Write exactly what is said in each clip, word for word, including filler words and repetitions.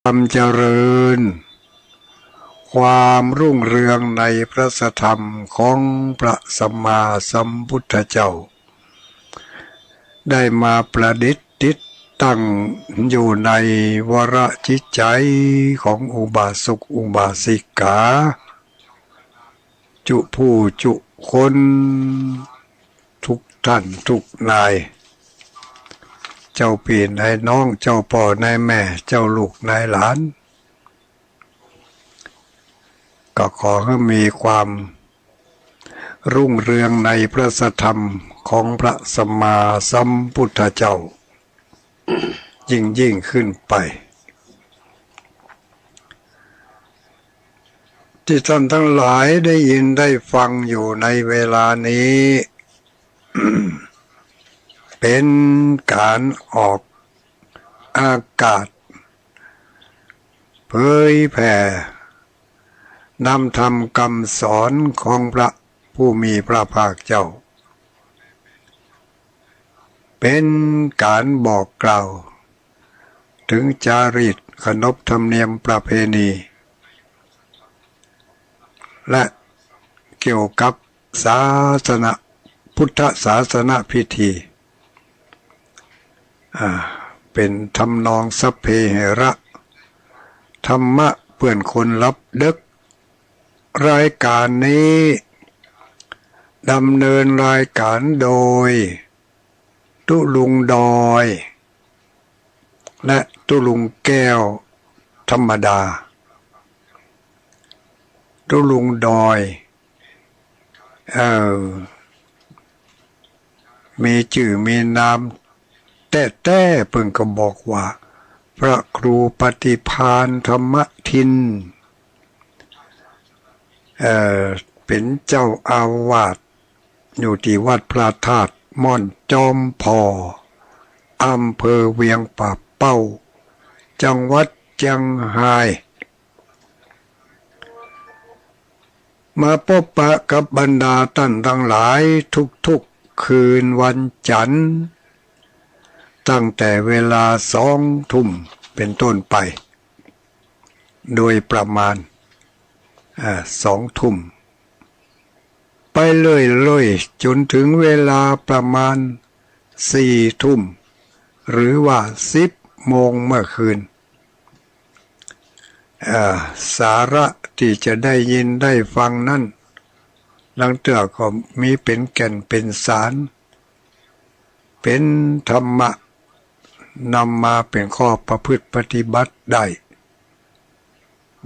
ความเจริญ ความรุ่งเรืองในพระสัทธรรมของพระสัมมาสัมพุทธเจ้า ได้มาประดิษฐติดตั้งอยู่ในวรจิตใจของอุบาสกอุบาสิกา จุผู้จุคน ทุกท่านทุกนาย เจ้าปี้นายน้อง เจ้าป้อนายแม่ เจ้าลูกนายหลาน ก็ขอหื้อมีความรุ่งเรืองในพระสัทธรรมของพระสัมมาสัมพุทธเจ้า ยิ่งๆ ขึ้นไป ตี้ต้านตังหลายได้ยินได้ฟังอยู่ในเวลานี้ เป๋นก๋านออกอากาศ เผยแผ่นำธรรมกำสอนของพระผู้มีพระภาคเจ้า เป๋นก๋านบอกกล่าวเถิงจารีตขนบธรรมเนียมประเพณี และเกี่ยวกับศาสน พุทธศาสนพิธี อ่า เป๋นทำนองสัพเพเหระ ธรรมะเปื้อนคนหลับดึก รายก๋านนี้ดำเนินรายก๋านโดย ตุ๊ลุงดอย และตุ๊ลุงแก้วธรรมดา ตุ๊ลุงดอย เอ่อ มีจื้อมีนามแต๊ๆ เปิ้นก็บอกว่า พระครูปฏิภาณธรรมทิน เอ่อ เป๋นเจ้าอาวาสอยู่ตี้วัดพระธาตุม่อนจอมผ่อ อำเภอเวียงป่าเป้า จังหวัดเจียงฮาย มาปบปะกับบรรดาต้านตังหลายทุกๆ คืนวันจันทร์ ตั้งแต่เวลาสองทุ่มเป๋นต้นไป โดยประมาณ อ่า สองทุ่ม ไปเรื่อยๆ จ๋นเถิงเวลาประมาณสี่ทุ่ม หรือว่าสิบโมงเมื่อคืน เอ่อ สาระตี้จะได้ยินได้ฟังนั้น ลางเตื้อก็มีเป๋นแก่นเป๋นสาร เป๋นธรรมะ นำมาเป๋นข้อประพฤติปฏิบัติได้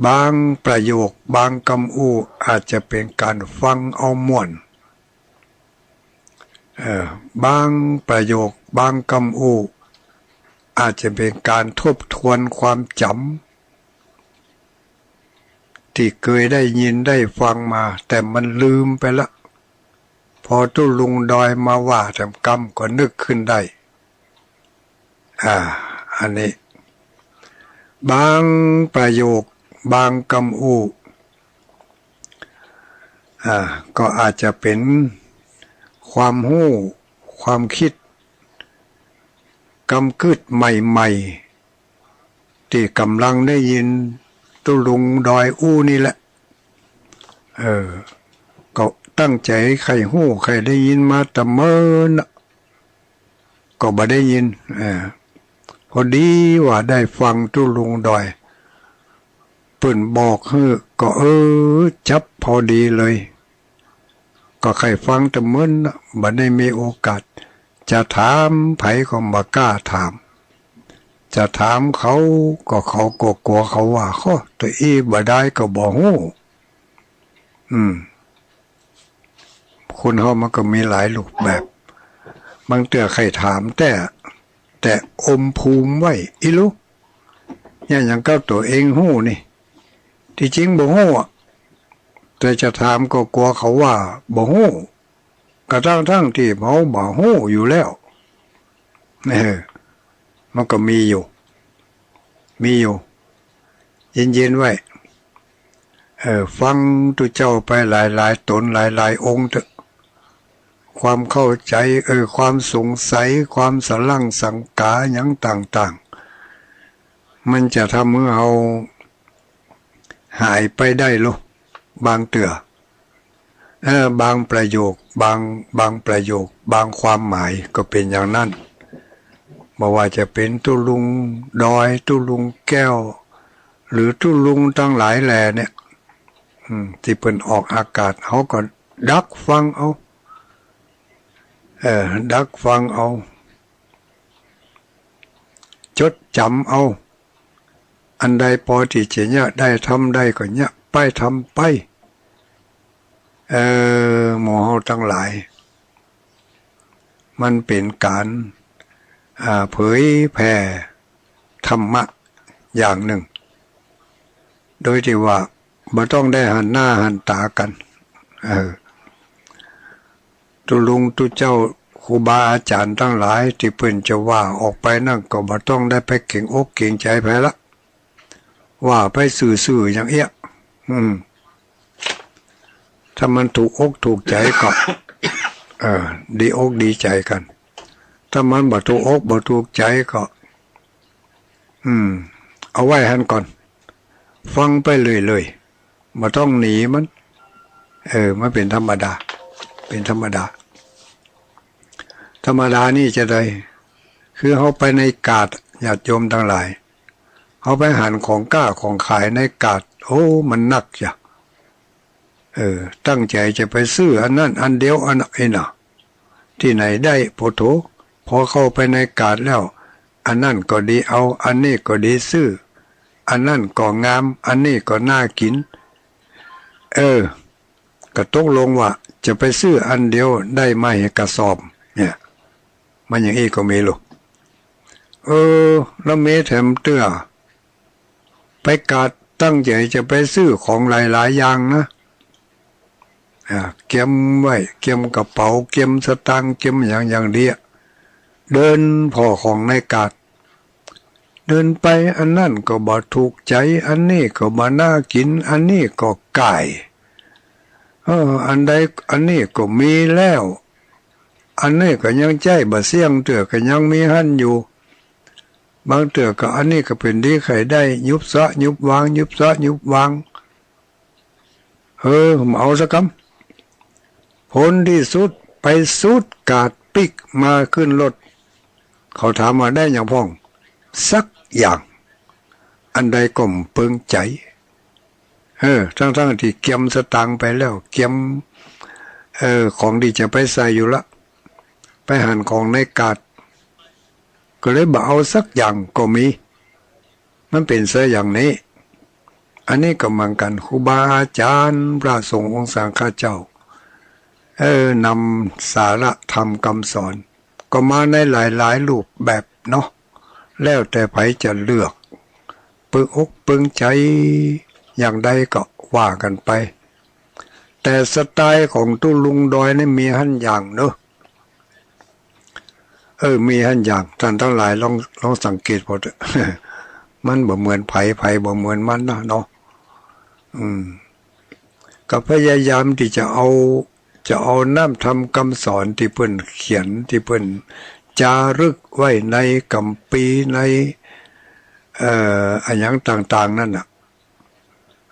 บางประโยค บางกำอู้ อาจจะเป๋นก๋านฟังเอาม่วน เอ่อ บางประโยค บางกำอู้ อาจจะเป๋นก๋านทบทวนความจ๋ำ ตี้เกยได้ยินได้ฟังมา แต่มันลืมไปละ พอตุ๊ลุงดอยมาว่าแถมกำก็นึกขึ้นได้ อ่า อันนี้ บางประโยค บางกำอู้ อ่า ก็อาจจะเป๋นความฮู้ ความกึ๊ด กำกึ๊ดใหม่ๆ ตี้ก่ำลังได้ยินตุ๊ลุงดอยอู้นี่แหละ เออ ก็ตั้งใจ๋ใค่ฮู้ใค่ได้ยินมาตะเมินน่ะ ก็บ่ได้ยิน เออ พอดีว่าได้ฟังตุ๊ลุงดอย เปิ้นบอกหื้อ ก็ เออ จับพอดีเลย ก็ใค่ฟังตะเมินน่ะ บ่ได้มีโอกาส จะถามใผก็บ่กล้าถาม จะถามเขาก็เขาก็กั๋วเขาว่า โฮ ตะอี้บ่ได้ก็บ่ฮู้ อืม คนเฮามันก็มีหลายรูปแบบ บางเตื้อใค่ถามแต๊ แต่อมภูมิไว้ อิหลู เยียะหยังกับตั๋วเองฮู้นี่ ตี้จริงบ่ฮู้อะ แต่จะถามก็กั๋วเขาว่าบ่ฮู้ กระทั่งๆ ตี้เฮาบ่ฮู้อยู่แล้ว เออ มันก็มีอยู่ มีอยู่ เย็นๆ ไว้ เออ ฟังตุ๊เจ้าไปหลายๆ ต๋นหลายๆ องค์เต๊อะ ความเข้าใจ๋ เออ ความสงสัย ความสะหลั้งสังก๋าหยังต่างๆ มันจะทำหื้อเฮาหายไปได้โล บางเตื้อ เออ บางประโยค บาง บางประโยค บางความหมายก็เป๋นอย่างนั้น บ่ว่าจะเป๋นตุ๊ลุงดอย ตุ๊ลุงแก้ว หรือตุ๊ลุงตังหลายแหล่เนี่ย อืม ตี้เปิ้นออกอากาศ เฮาก็ดักฟังเอา เออ ดักฟังเอา จดจ๋ำเอา อันใดปอตี้จะเยียะได้ ทำได้ก็เยียะไป ทำไป เออ หมู่เฮาตังหลาย มันเป๋นก๋าน อ่า เผยแผ่ธรรมะอย่างนึ่ง โดยตี้ว่าบ่ต้องได้หันหน้าหันต๋ากั๋น เออ ตุ๊ลุงตุ๊เจ้า ครูบาอาจ๋ารย์ตังหลายตี้เปิ้นจะว่าออกไปนั้นก็บ่ต้องได้ไปเก๋งอกเก๋งใจ๋ใผละ ว่าไปซื่อๆ อย่างเอี้ย อืม ถ้ามันถูกอกถูกใจ๋ก็ เออ ดีอกดีใจ๋กั๋น ถ้ามันบ่ถูกอกบ่ถูกใจ๋ก็ อืม เอาไว้หั้นก่อน ฟังไปเรื่อยๆ บ่ต้องหนีมัน เออ มันเป๋นธรรมดา เป๋นธรรมดา ธรรมดานี่จะใด คือเฮาไปในกาด ญาติโยมตังหลาย เฮาไปหันของก๊าของขายในกาด โอ้ มันนักจ้ะ เออ ตั้งใจ๋จะไปซื้ออันนั้นอันเดียวอันไอ้น่ะ ตี้ไหนได้ โผโถ พอเข้าไปในกาดแล้ว อันนั้นก็ดีเอา อันนี้ก็ดีซื้อ อันนั้นก็งาม อันนี้ก็น่ากิ๋น เออ ก็ตกลงว่าจะไปซื้ออันเดียว ได้มาเหียกระสอบ เนี่ย มันอย่างอี้ก็มีลูก เออ แล้วมีแถมเตื้อ ไปกาดตั้งใจ๋จะไปซื้อของหลายๆ อย่างนะ อ่า เกียมไว้ เกียมกระเป๋า เกียมสตางค์ เกียมอย่างอย่างเดียว เดินผ่อของในกาด เดินไป อันนั้นก็บ่ถูกใจ๋ อันนี้ก็บ่น่ากิ๋น อันนี้ก็ก่าย เออ อันใด อันนี้ก็มีแล้ว อันนี้ก็ยังใจ๊บ่เสี้ยงเตื้อ ก็ยังมีหั้นอยู่ บางเตื้อก็อันนี้ก็เป๋นดีใค่ได้ ยุบซะยุบวาง ยุบซะยุบวาง เออ บ่เอาสักกำ ผลตี้สุดไปสุดกาดปิ๊กมาขึ้นรถ เขาถามว่าได้หยังพ่อง สักอย่าง อันใดก็บ่เปิงใจ๋ เออ ทั้งๆ ตี้เกียมสตางค์ไปแล้ว เกียม เออ ของตี้จะไปใส่อยู่ละ ไปหันของในกาด ก็เลยบ่เอาสักอย่างก็มี มันเป๋นเสียอย่างนี้ อันนี้ก็เหมือนกั๋น ครูบาอาจ๋ารย์ พระสงฆ์องค์สังฆเจ้า เออ นำสาระธรรมกำสอน ก็มาในหลายๆ รูปแบบเนาะ แล้วแต่ใผจะเลือก เปิงอกเปิงใจ๋อย่างใดก็ว่ากั๋นไป แต่สไตล์ของตุ๊ลุงดอยนี่มีหั้นอย่างเนาะ เออ มีหั้นอย่าง ต้านตังหลายลอง ลองสังเกตผ่อเต๊อะ มันบ่เหมือนใผ ใผบ่เหมือนมันนะเนาะ อืม ก็พยายามตี้จะเอา จะเอาน้ำธรรมกำสอนตี้เปิ้นเขียน ตี้เปิ้นจารึกไว้ในคัมภีร์ ใน เอ่อ อะหยังต่างๆ นั่นน่ะ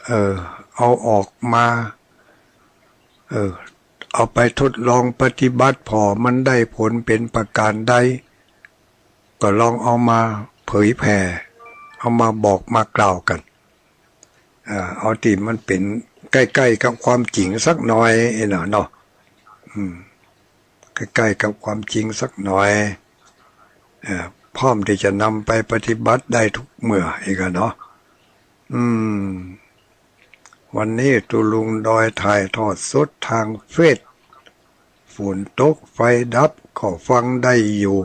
เออ เอาออกมา เออ เอาไปทดลองปฏิบัติ ผ่อมันได้ผลเป๋นประก๋านใด ก็ลองเอามาเผยแผ่ เอามาบอกมากล่าวกั๋น เอ่อ เอาตี้มันเป๋นใก้ๆ กับความจริงสักหน่อย เอ้ยเนาะ เนาะ อืม ใก้ๆ กับความจริงสักหน่อย เอ่อ พร้อมตี้จะนำไปปฏิบัติได้ทุกเมื่อ เอ้ยก่ะเนาะ อืม วันนี้ตุ๊ลุงดอยถ่ายทอดสดตางเฟซ ฝนตกไฟดับก็ฟังได้อยู่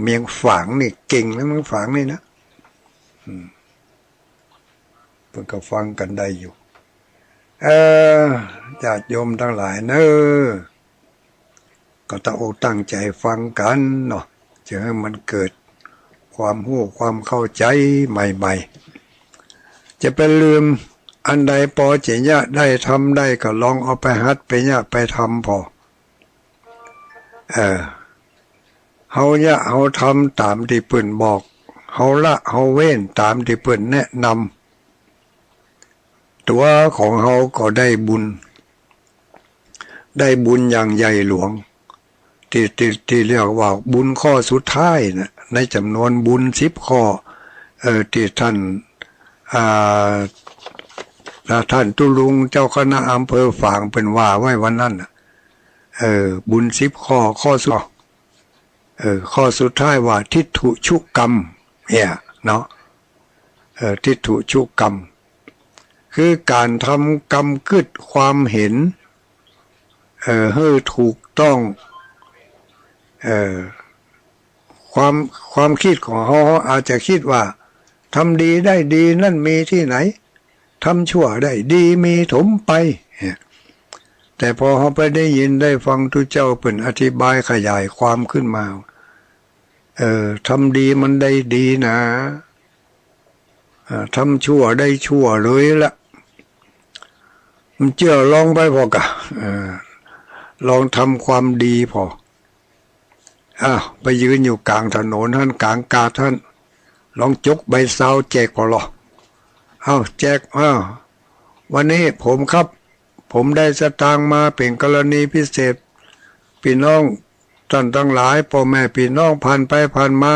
เมืองฝางนี่เก่งนะ เมืองฝางนี่นะ อืม เปิ้นก็ฟังกั๋นได้อยู่ เออ ญาติโยมตังหลายเน่อ ก็ตั้งอกตั้งใจ๋ฟังกั๋นเนาะ จะหื้อมันเกิดความฮู้ความเข้าใจ๋ใหม่ๆ จะไปลืม อันใดปอจะเยียะได้ ทำได้ ก็ลองเอาไปหัดไปเยียะไปทำผ่อ เออ เฮาเยียะเฮาทำต๋ามตี้เปิ้นบอก เฮาละเฮาเว้นต๋ามตี้เปิ้นแนะนำ ตั๋วของเฮาก็ได้บุญ ได้บุญอย่างใหญ่หลวง ตี้ ตี้ ตี้เรียกว่าบุญข้อสุดท้ายนะ ในจ๋ำนวนบุญสิบข้อ เออ ตี้ท่าน อ่า ท่านตุ๊ลุงเจ้าคณะอำเภอฝางเปิ้นว่าไว้วันนั้นน่ะ เออ บุญสิบข้อ ข้อสุด เออ ข้อสุดท้ายว่าทิฏฐุชุกรรมเนี่ยเนาะ เออ ทิฏฐุชุกรรม คือก๋านทำกำกึ๊ดความเห็น เออ หื้อถูกต้อง เออ ความ ความกึ๊ดของเฮา เฮาอาจจะกึ๊ดว่า ทำดีได้ดีนั้นมีตี้ไหน ทำชั่วได้ดีมีถมไป เนี่ย แต่พอเฮาไปได้ยินได้ฟังตุ๊เจ้าเปิ้นอธิบายขยายความขึ้นมา เออ ทำดีมันได้ดีนะ อ่า ทำชั่วได้ชั่วเลยละ มันเจื้อลองไปผ่อก่ะ เออ ลองทำความดีผ่อ อ้าว ไปยืนอยู่ก๋างถนนหั้น ก๋างกาดหั้น ลองจกใบซาวแจกผ่อลอ อ้าว แจก อ้าว วันนี้ผมครับ ผมได้สตางค์มาเป๋นกรณีพิเศษ ปี้น้องต้านตังหลาย ป้อแม่ปี้น้องผ่านไปผ่านมา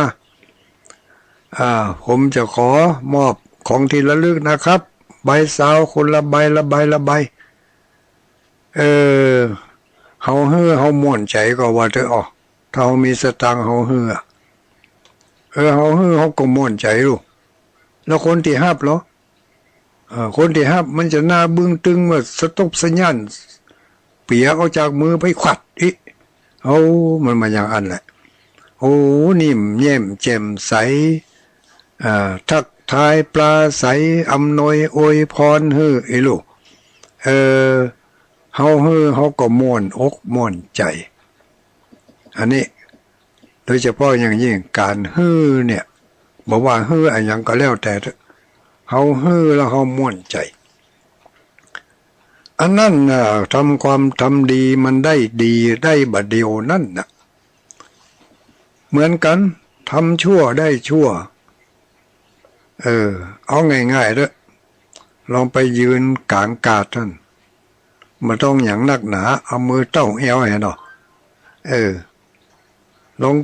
อ่า ผมจะขอมอบของตี้ระลึกนะครับ ใบซาวคนละใบละใบละใบ เออ เฮาหื้อเฮาม่วนใจ๋ก่อว่าเต๊อะ อ้อ ถ้าเฮามีสตางค์เฮาหื้ออะ เออ เฮาหื้อเฮาก็ม่วนใจ๋ลูก แล้วคนตี้ฮับลอ เออ คนตี้ฮับมันจะหน้าบึ้งตึงว่าสะตบสะหยั้น เปียเอาจากมือไปขวัดอิ โอ้ มันมาอย่างอั้นแหละ โอ้ นิ่มแย้มแจ่มใส อ่า ทักทายปราศรัย อำนวยอวยพรหื้อ ไอ้ลูก เออ เฮาหื้อเฮาก็ม่วนอกม่วนใจ๋ อันนี้ โดยเฉพาะอย่างยิ่งก๋านหื้อเนี่ย บ่ว่าหื้ออะหยังก็แล้วแต่เต๊อะ เฮาหื้อแล้วเฮาม่วนใจ๋ อันนั้นน่ะ ทำความ ทำดีมันได้ดี ได้บ่าเดี่ยวนั้นน่ะ เหมือนกั๋น ทำชั่วได้ชั่ว เออ เอาง่ายๆ เต๊อะ ลองไปยืนก๋างกาดหั้น บ่ต้องหยังนักหนา เอามือเต้าแอวหั้นเนาะ เออ ลอง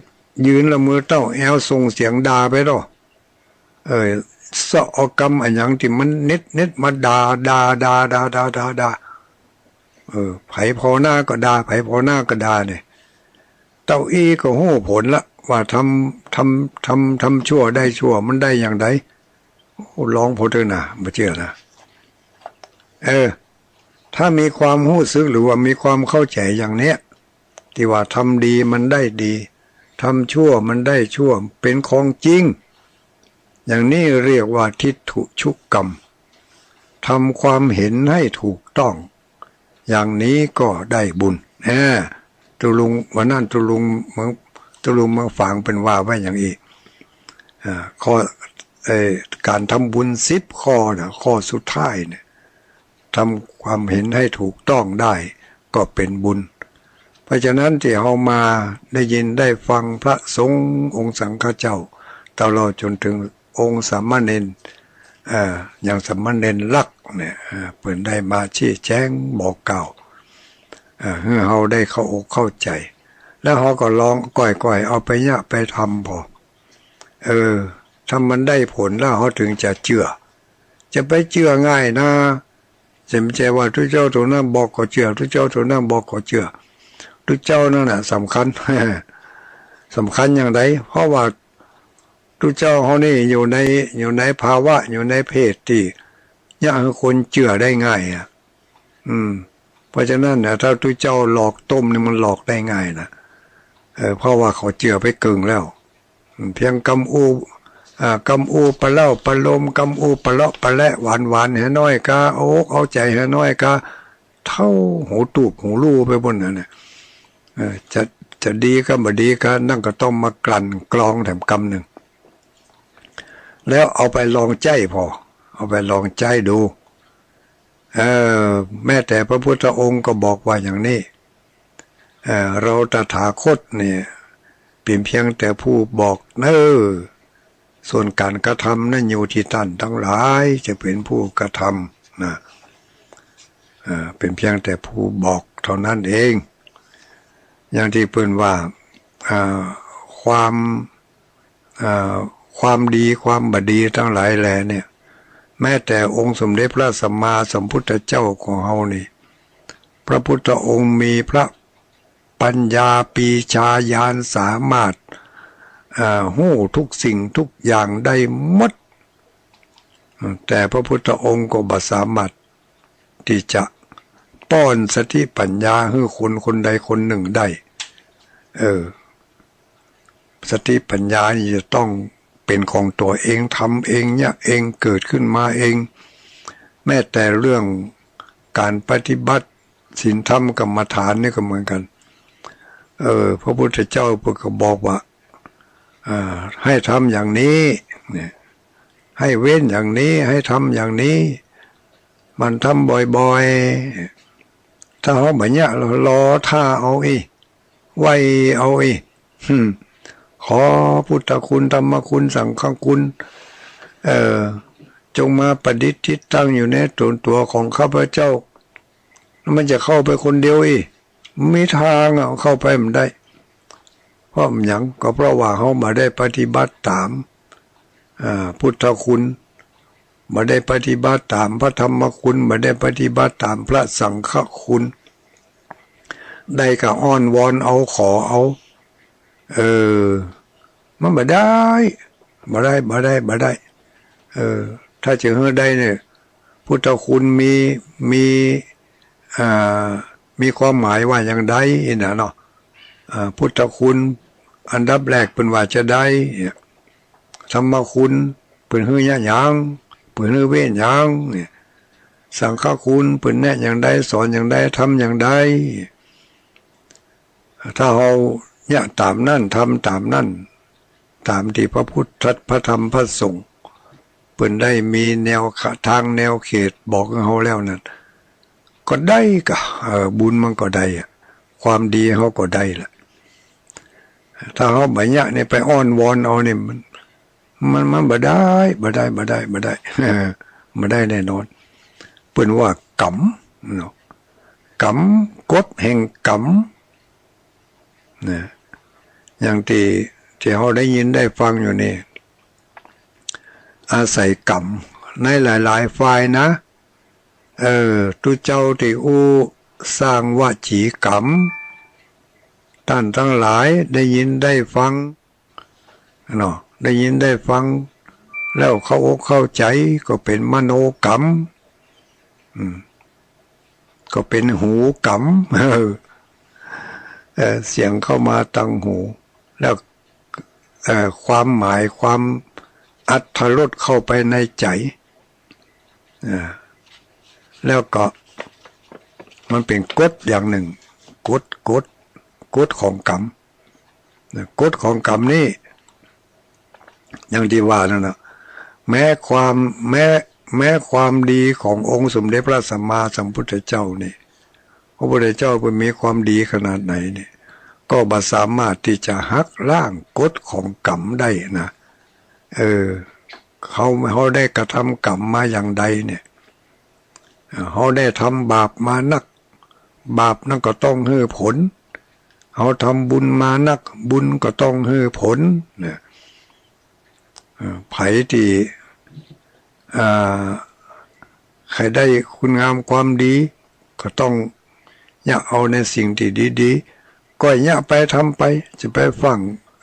ยืนแล้วมือเต้าแอวส่งเสียงด่าไปเนาะ เออ เซาะเอากำอะหยังตี้มันเน็ดๆ มาด่า ด่า ด่า เออ ใผผ่อหน้าก็ด่า ใผผ่อหน้าก็ด่าเนี่ย เต้าอี้ก็ฮู้ผลละ ว่าทำ ทำ ทำ ทำชั่วได้ชั่วมันได้อย่างใด โอ้ ลองผ่อเต๊อะนะ บ่เจื้อนะ เออ ถ้ามีความฮู้สึกหรือว่ามีความเข้าใจ๋อย่างเนี้ย ตี้ว่าทำดีมันได้ดี ทำชั่วมันได้ชั่ว เป๋นของจริง อย่างนี้เรียกว่าทิฏฐุชุกรรม ทำความเห็นให้ถูกต้อง อย่างนี้ก็ได้บุญ แหม ตุ๊ลุง วันนั้นตุ๊ลุงเมือง ตุ๊ลุงเมืองฝางเปิ้นว่าไว้อย่างอี้ อ่า ข้อ เอ่อ ก๋านทำบุญสิบข้อน่ะ ข้อสุดท้ายเนี่ย ทำความเห็นให้ถูกต้องได้ก็เป๋นบุญ เพราะฉะนั้นตี้เฮามาได้ยินได้ฟังพระสงฆ์องค์สังฆเจ้า ตลอดจ๋นเถิงองค์สามเณร เอ่อ อย่างสามเณรลักษณ์เนี่ย เอ่อ เปิ้นได้มาชี้แจ๋งบอกกล่าว เอ่อ หื้อเฮาได้เข้าอกเข้าใจ๋ แล้วเฮาก็ลองก้อยๆ เอาไปเยียะไปทำผ่อ เออ ถ้ามันได้ผลแล้วเฮาเถิงจะเจื้อ จะไปเจื้อง่ายนะ จะบ่ใจ้ว่าตุ๊เจ้าตั๋วนั้นบอกก็เจื้อ ตุ๊เจ้าตั๋วนั้นบอกก็เจื้อ ตุ๊เจ้านั่นน่ะสำคัญ สำคัญอย่างใด เพราะว่าตุ๊เจ้าเฮานี่อยู่ใน อยู่ในภาวะ อยู่ในเพศตี้เยียะหื้อคนเจื้อได้ง่ายอะ อืม เพราะฉะนั้นน่ะ ถ้าตุ๊เจ้าหลอกต้มนี่มันหลอกได้ง่ายนะ เออ เพราะว่าเขาเจื้อไปเกิ่งแล้ว เพียงกำอู้ อ่า กำอู้ปะเล่าปะโลม กำอู้ปะเลาะปะและหวานๆ หื้อน้อยกา เอาอกเอาใจ๋หื้อน้อยกา เต้าหูตูบหูลู่ไปหมดนั่นน่ะ เออ จะ จะดีกาบ่ดีกา นั่นก็ต้องมากลั่นกรองแถมกำนึ่ง แล้วเอาไปลองใจ๊ผ่อ เอาไปลองใจ๊ดู เออ แม้แต่พระพุทธองค์ก็บอกว่าอย่างนี้ เออ เราตถาคตเนี่ย เป๋นเพียงแต่ผู้บอกเน้อ ส่วนก๋านกระทำนั้นอยู่ตี้ต้านตังหลายจะเป๋นผู้กระทำนะ เอ่อ เป๋นเปียงแต่ผู้บอกเต้านั้นเอง อย่างตี้เปิ้นว่า อ่า ความ อ่า ความดีความบ่ดีตังหลายแลเนี่ย แม้แต่องค์สมเด็จพระสัมมาสัมพุทธเจ้าของเฮานี่ พระพุทธองค์มีพระปัญญาปีชาญาณสามารถ อ่า ฮู้ทุกสิ่งทุกอย่างได้หมด แต่พระพุทธองค์ก็บ่สามารถตี้จะป้อนสติปัญญาหื้อคนคนใดคนนึ่งได้ เออ สติปัญญานี่จะต้องเป๋นของตั๋วเอง ทำเอง เยียะเอง เกิดขึ้นมาเอง แม้แต่เรื่องก๋านปฏิบัติศีลธรรมกรรมฐานนี่ก็เหมือนกั๋น เออ พระพุทธเจ้าเปิ้นก็บอกว่า อ่า ให้ทำอย่างนี้ เนี่ย ให้เว้นอย่างนี้ ให้ทำอย่างนี้ หมั่นทำบ่อยๆ ถ้าเฮาบ่เยียะ รอ รอท่าเอาอี้ ไหว้เอาอี้ หึ่ม ขอพุทธคุณ ธรรมคุณ สังฆคุณ เอ่อ จงมาประดิษฐิตตั้งอยู่ในตนตั๋วของข้าพเจ้า มันจะเข้าไปคนเดียวอี้ บ่มีตางอะ เข้าไปบ่ได้ เพราะหยัง ก็เพราะว่าเฮาบ่ได้ปฏิบัติต๋าม อ่า พุทธคุณ บ่ได้ปฏิบัติต๋ามพระธรรมคุณ บ่ได้ปฏิบัติต๋ามพระสังฆคุณ ได้ก็อ้อนวอนเอา ขอเอา เออ มันบ่ได้ บ่ได้ บ่ได้ บ่ได้ เออ ถ้าจะหื้อได้เนี่ย พุทธคุณมี มี อ่า มีความหมายว่าอย่างใดนะเนาะ อ่า พุทธคุณอันดับแรกเปิ้นว่าจะใดเนี่ย ธรรมคุณเปิ้นหื้อเยียะหยัง เปิ้นหื้อเว้นหยังเนี่ย สังฆคุณเปิ้นแนะอย่างใด สอนอย่างใด ทำอย่างใด ถ้าเฮาเยียะต๋ามนั้น ทำต๋ามนั้น ต๋ามตี้พระพุทธ พระธรรม พระสงฆ์ เปิ้นได้มีแนวทางแนวเขตบอกหื้อเฮาแล้วนั้น ก็ได้ก่ะ เออ บุญมันก็ได้อะ ความดีเฮาก็ได้ละ ถ้าเฮาบ่เยียะนี่ไปอ้อนวอนเอานี่ มัน มัน มันบ่ได้ บ่ได้ บ่ได้ บ่ได้ บ่ได้แน่นอน เปิ้นว่ากรรมเนาะ กรรม กฎแห่งกรรมนะ อย่างตี้ ตี้เฮาได้ยินได้ฟังอยู่นี่ อาศัยกรรมในหลายๆ ฝ่ายนะ เออ ตุ๊เจ้าตี้อู้สร้างวจีกรรม ต้านตังหลายได้ยินได้ฟังเนาะ ได้ยินได้ฟัง แล้วเข้าอกเข้าใจ๋ก็เป๋นมโนกรรม อืม ก็เป๋นหูกรรม เออ เออ เสียงเข้ามาตังหู แล้ว เอ่อ ความหมาย ความอรรถรสเข้าไปในใจ๋ อ่า แล้วก็มันเป๋นกฎอย่างนึ่ง กฎ กฎ กฎของกรรมนะ กฎของกรรมนี่ อย่างตี้ว่านั่นนะ แม้ความ แม้ แม้ความดีขององค์สมเด็จพระสัมมาสัมพุทธเจ้านี่ พระพุทธเจ้าเปิ้นมีความดีขนาดไหนนี่ ก็บ่สามารถตี้จะหักล้างกฎของกรรมได้นะ เออ เฮา เฮาได้กระทำกรรมมาอย่างใดเนี่ย เฮาได้ทำบาปมานัก บาปนั้นก็ต้องหื้อผล เฮาทำบุญมานัก บุญก็ต้องหื้อผลเนี่ย เอ่อ ใผตี้ อ่า ใค่ได้คุณงามความดี ก็ต้องเยียะเอาในสิ่งตี้ดีๆ ก็เยียะไปทำไป จะไปฟั่ง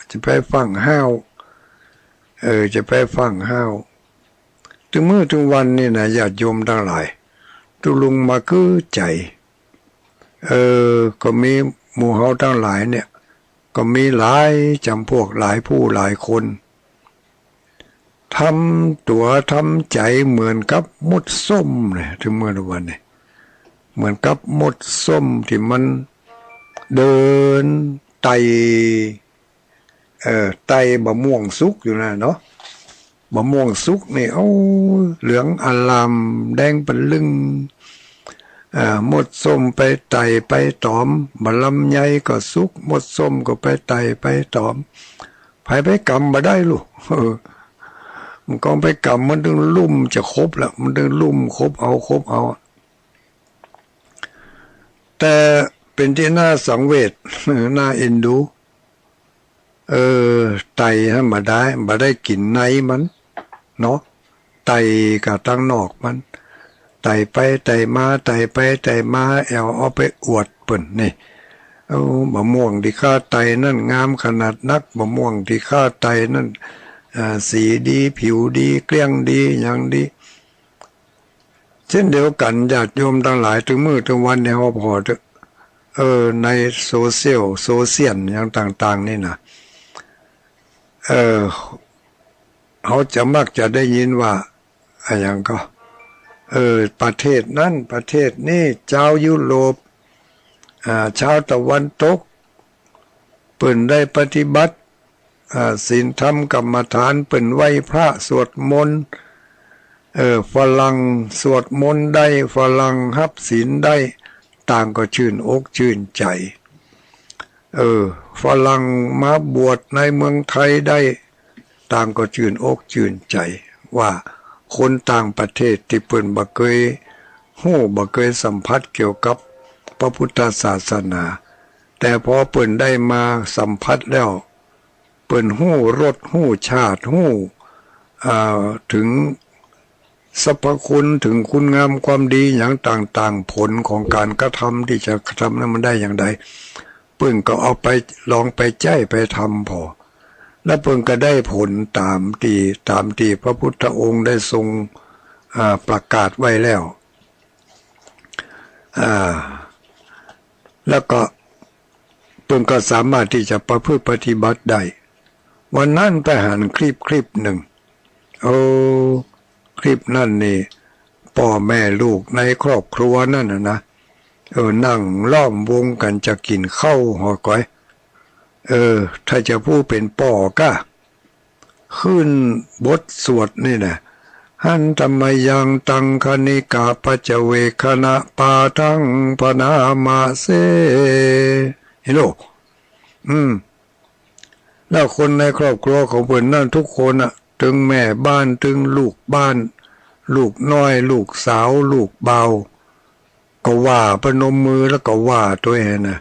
จะไปฟั่งห้าว เออ จะไปฟั่งห้าว ตึงมื้อตึงวันนี่นะ ญาติโยมตังหลาย ตุ๊ลุงมากื้อใจ๋ เออ ก็มีหมู่เฮาตังหลายเนี่ย ก็มีหลายจ๋ำพวก หลายผู้หลายคน ทำตั๋วทำใจ๋เหมือนกับมดส้มเนี่ย ตึงมื้อวันนี้ เหมือนกับมดส้มตี้มันเดินไต่ เอ่อ ไต่บะม่วงสุกอยู่นะเนาะ บะม่วงสุกนี่ โอ้ เหลืองอร่าม แดงปะลึ่ง เอ่อ มดส้มไปไต่ไปตอม บะลำไยก็สุก มดส้มก็ไปไต่ไปตอม ใผไปกำบ่ได้ลูก เออ กองไปกำมันตึงลุ่มจะคบละ มันตึงลุ่มคบเอาคบเอา แต่เป๋นตี้น่าสังเวช น่าเอ็นดู เออ ไต่หั้นบ่ได้ บ่ได้กิ๋นในมันเนาะ ไต่ก้าตังนอกมัน ไต่ไปไต่มา ไต่ไปไต่มา แอ่วเอาไปอวดเปิ้นนี่ เอา มะม่วงตี้ข้าไต่นั้นงามขนาดนัก มะม่วงตี้ข้าไต่นั้น อ่า สีดี ผิวดี เกลี้ยงดี หยังดี เช่นเดียวกั๋น ญาติโยมตังหลาย ตึงมื้อตึงวันเนี่ย เฮาผ่อเต๊อะ เออ ในโซเชียล โซเชียล หยังต่างๆ นี่นะ เออ เฮาจะมักจะได้ยินว่า อะหยังก็ เออ ประเทศนั้น ประเทศนี้ จาวยุโรป อ่า จาวตะวันตก เปิ้นได้ปฏิบัติ อ่า ศีลธรรมกรรมฐาน เปิ้นไหว้พระสวดมนต์ เออ ฝรั่งสวดมนต์ได้ ฝรั่งฮับศีลได้ ต่างก็จื้นอกจื้นใจ๋ เออ ฝรั่งมาบวชในเมืองไทยได้ ต่างก็จื้นอกจื้นใจ๋ ว่าคนต่างประเทศตี้เปิ้นบ่เกยฮู้ บ่เกยสัมผัสเกี่ยวกับพระพุทธศาสนา แต่พอเปิ้นได้มาสัมผัสแล้ว เปิ้นฮู้รส ฮู้ชาติ ฮู้ อ่า เถิงสรรพคุณ เถิงคุณงามความดีหยังต่างๆ ผลของก๋านกระทำตี้จะกระทำนั้นมันได้อย่างใด เปิ้นก็เอาไป ลองไปใจ๊ไปทำผ่อ แล้วเปิ้นก็ได้ผลต๋ามตี้ ต๋ามตี้พระพุทธองค์ได้ทรง อ่า ประกาศไว้แล้ว อ่า แล้วก็เปิ้นก็สามารถตี้จะประพฤติปฏิบัติได้ วันนั้นไปหันคลิปคลิปนึ่ง โอ้ คลิปนั้นนี่ ป้อแม่ลูกในครอบครัวนั้นน่ะนะ เออ นั่งล้อมวงกั๋นจะกิ๋นข้าวหอก๋อย เออ ถ้าจะผู้เป๋นป้อก้า ขึ้นบทสวดนี่นะ หันทะมะยัง ตัง ขะณิกะ ปัจจเวกขณะปาทัง พะนามะเส เห็นโล อืม แล้วคนในครอบครัวของเปิ้นนั้นทุกคนน่ะ ตึงแม่บ้าน ตึงลูกบ้าน ลูกน้อย ลูกสาว ลูกบ่าว ก็ว่า ประนมมือแล้วก็ว่าตวยนะ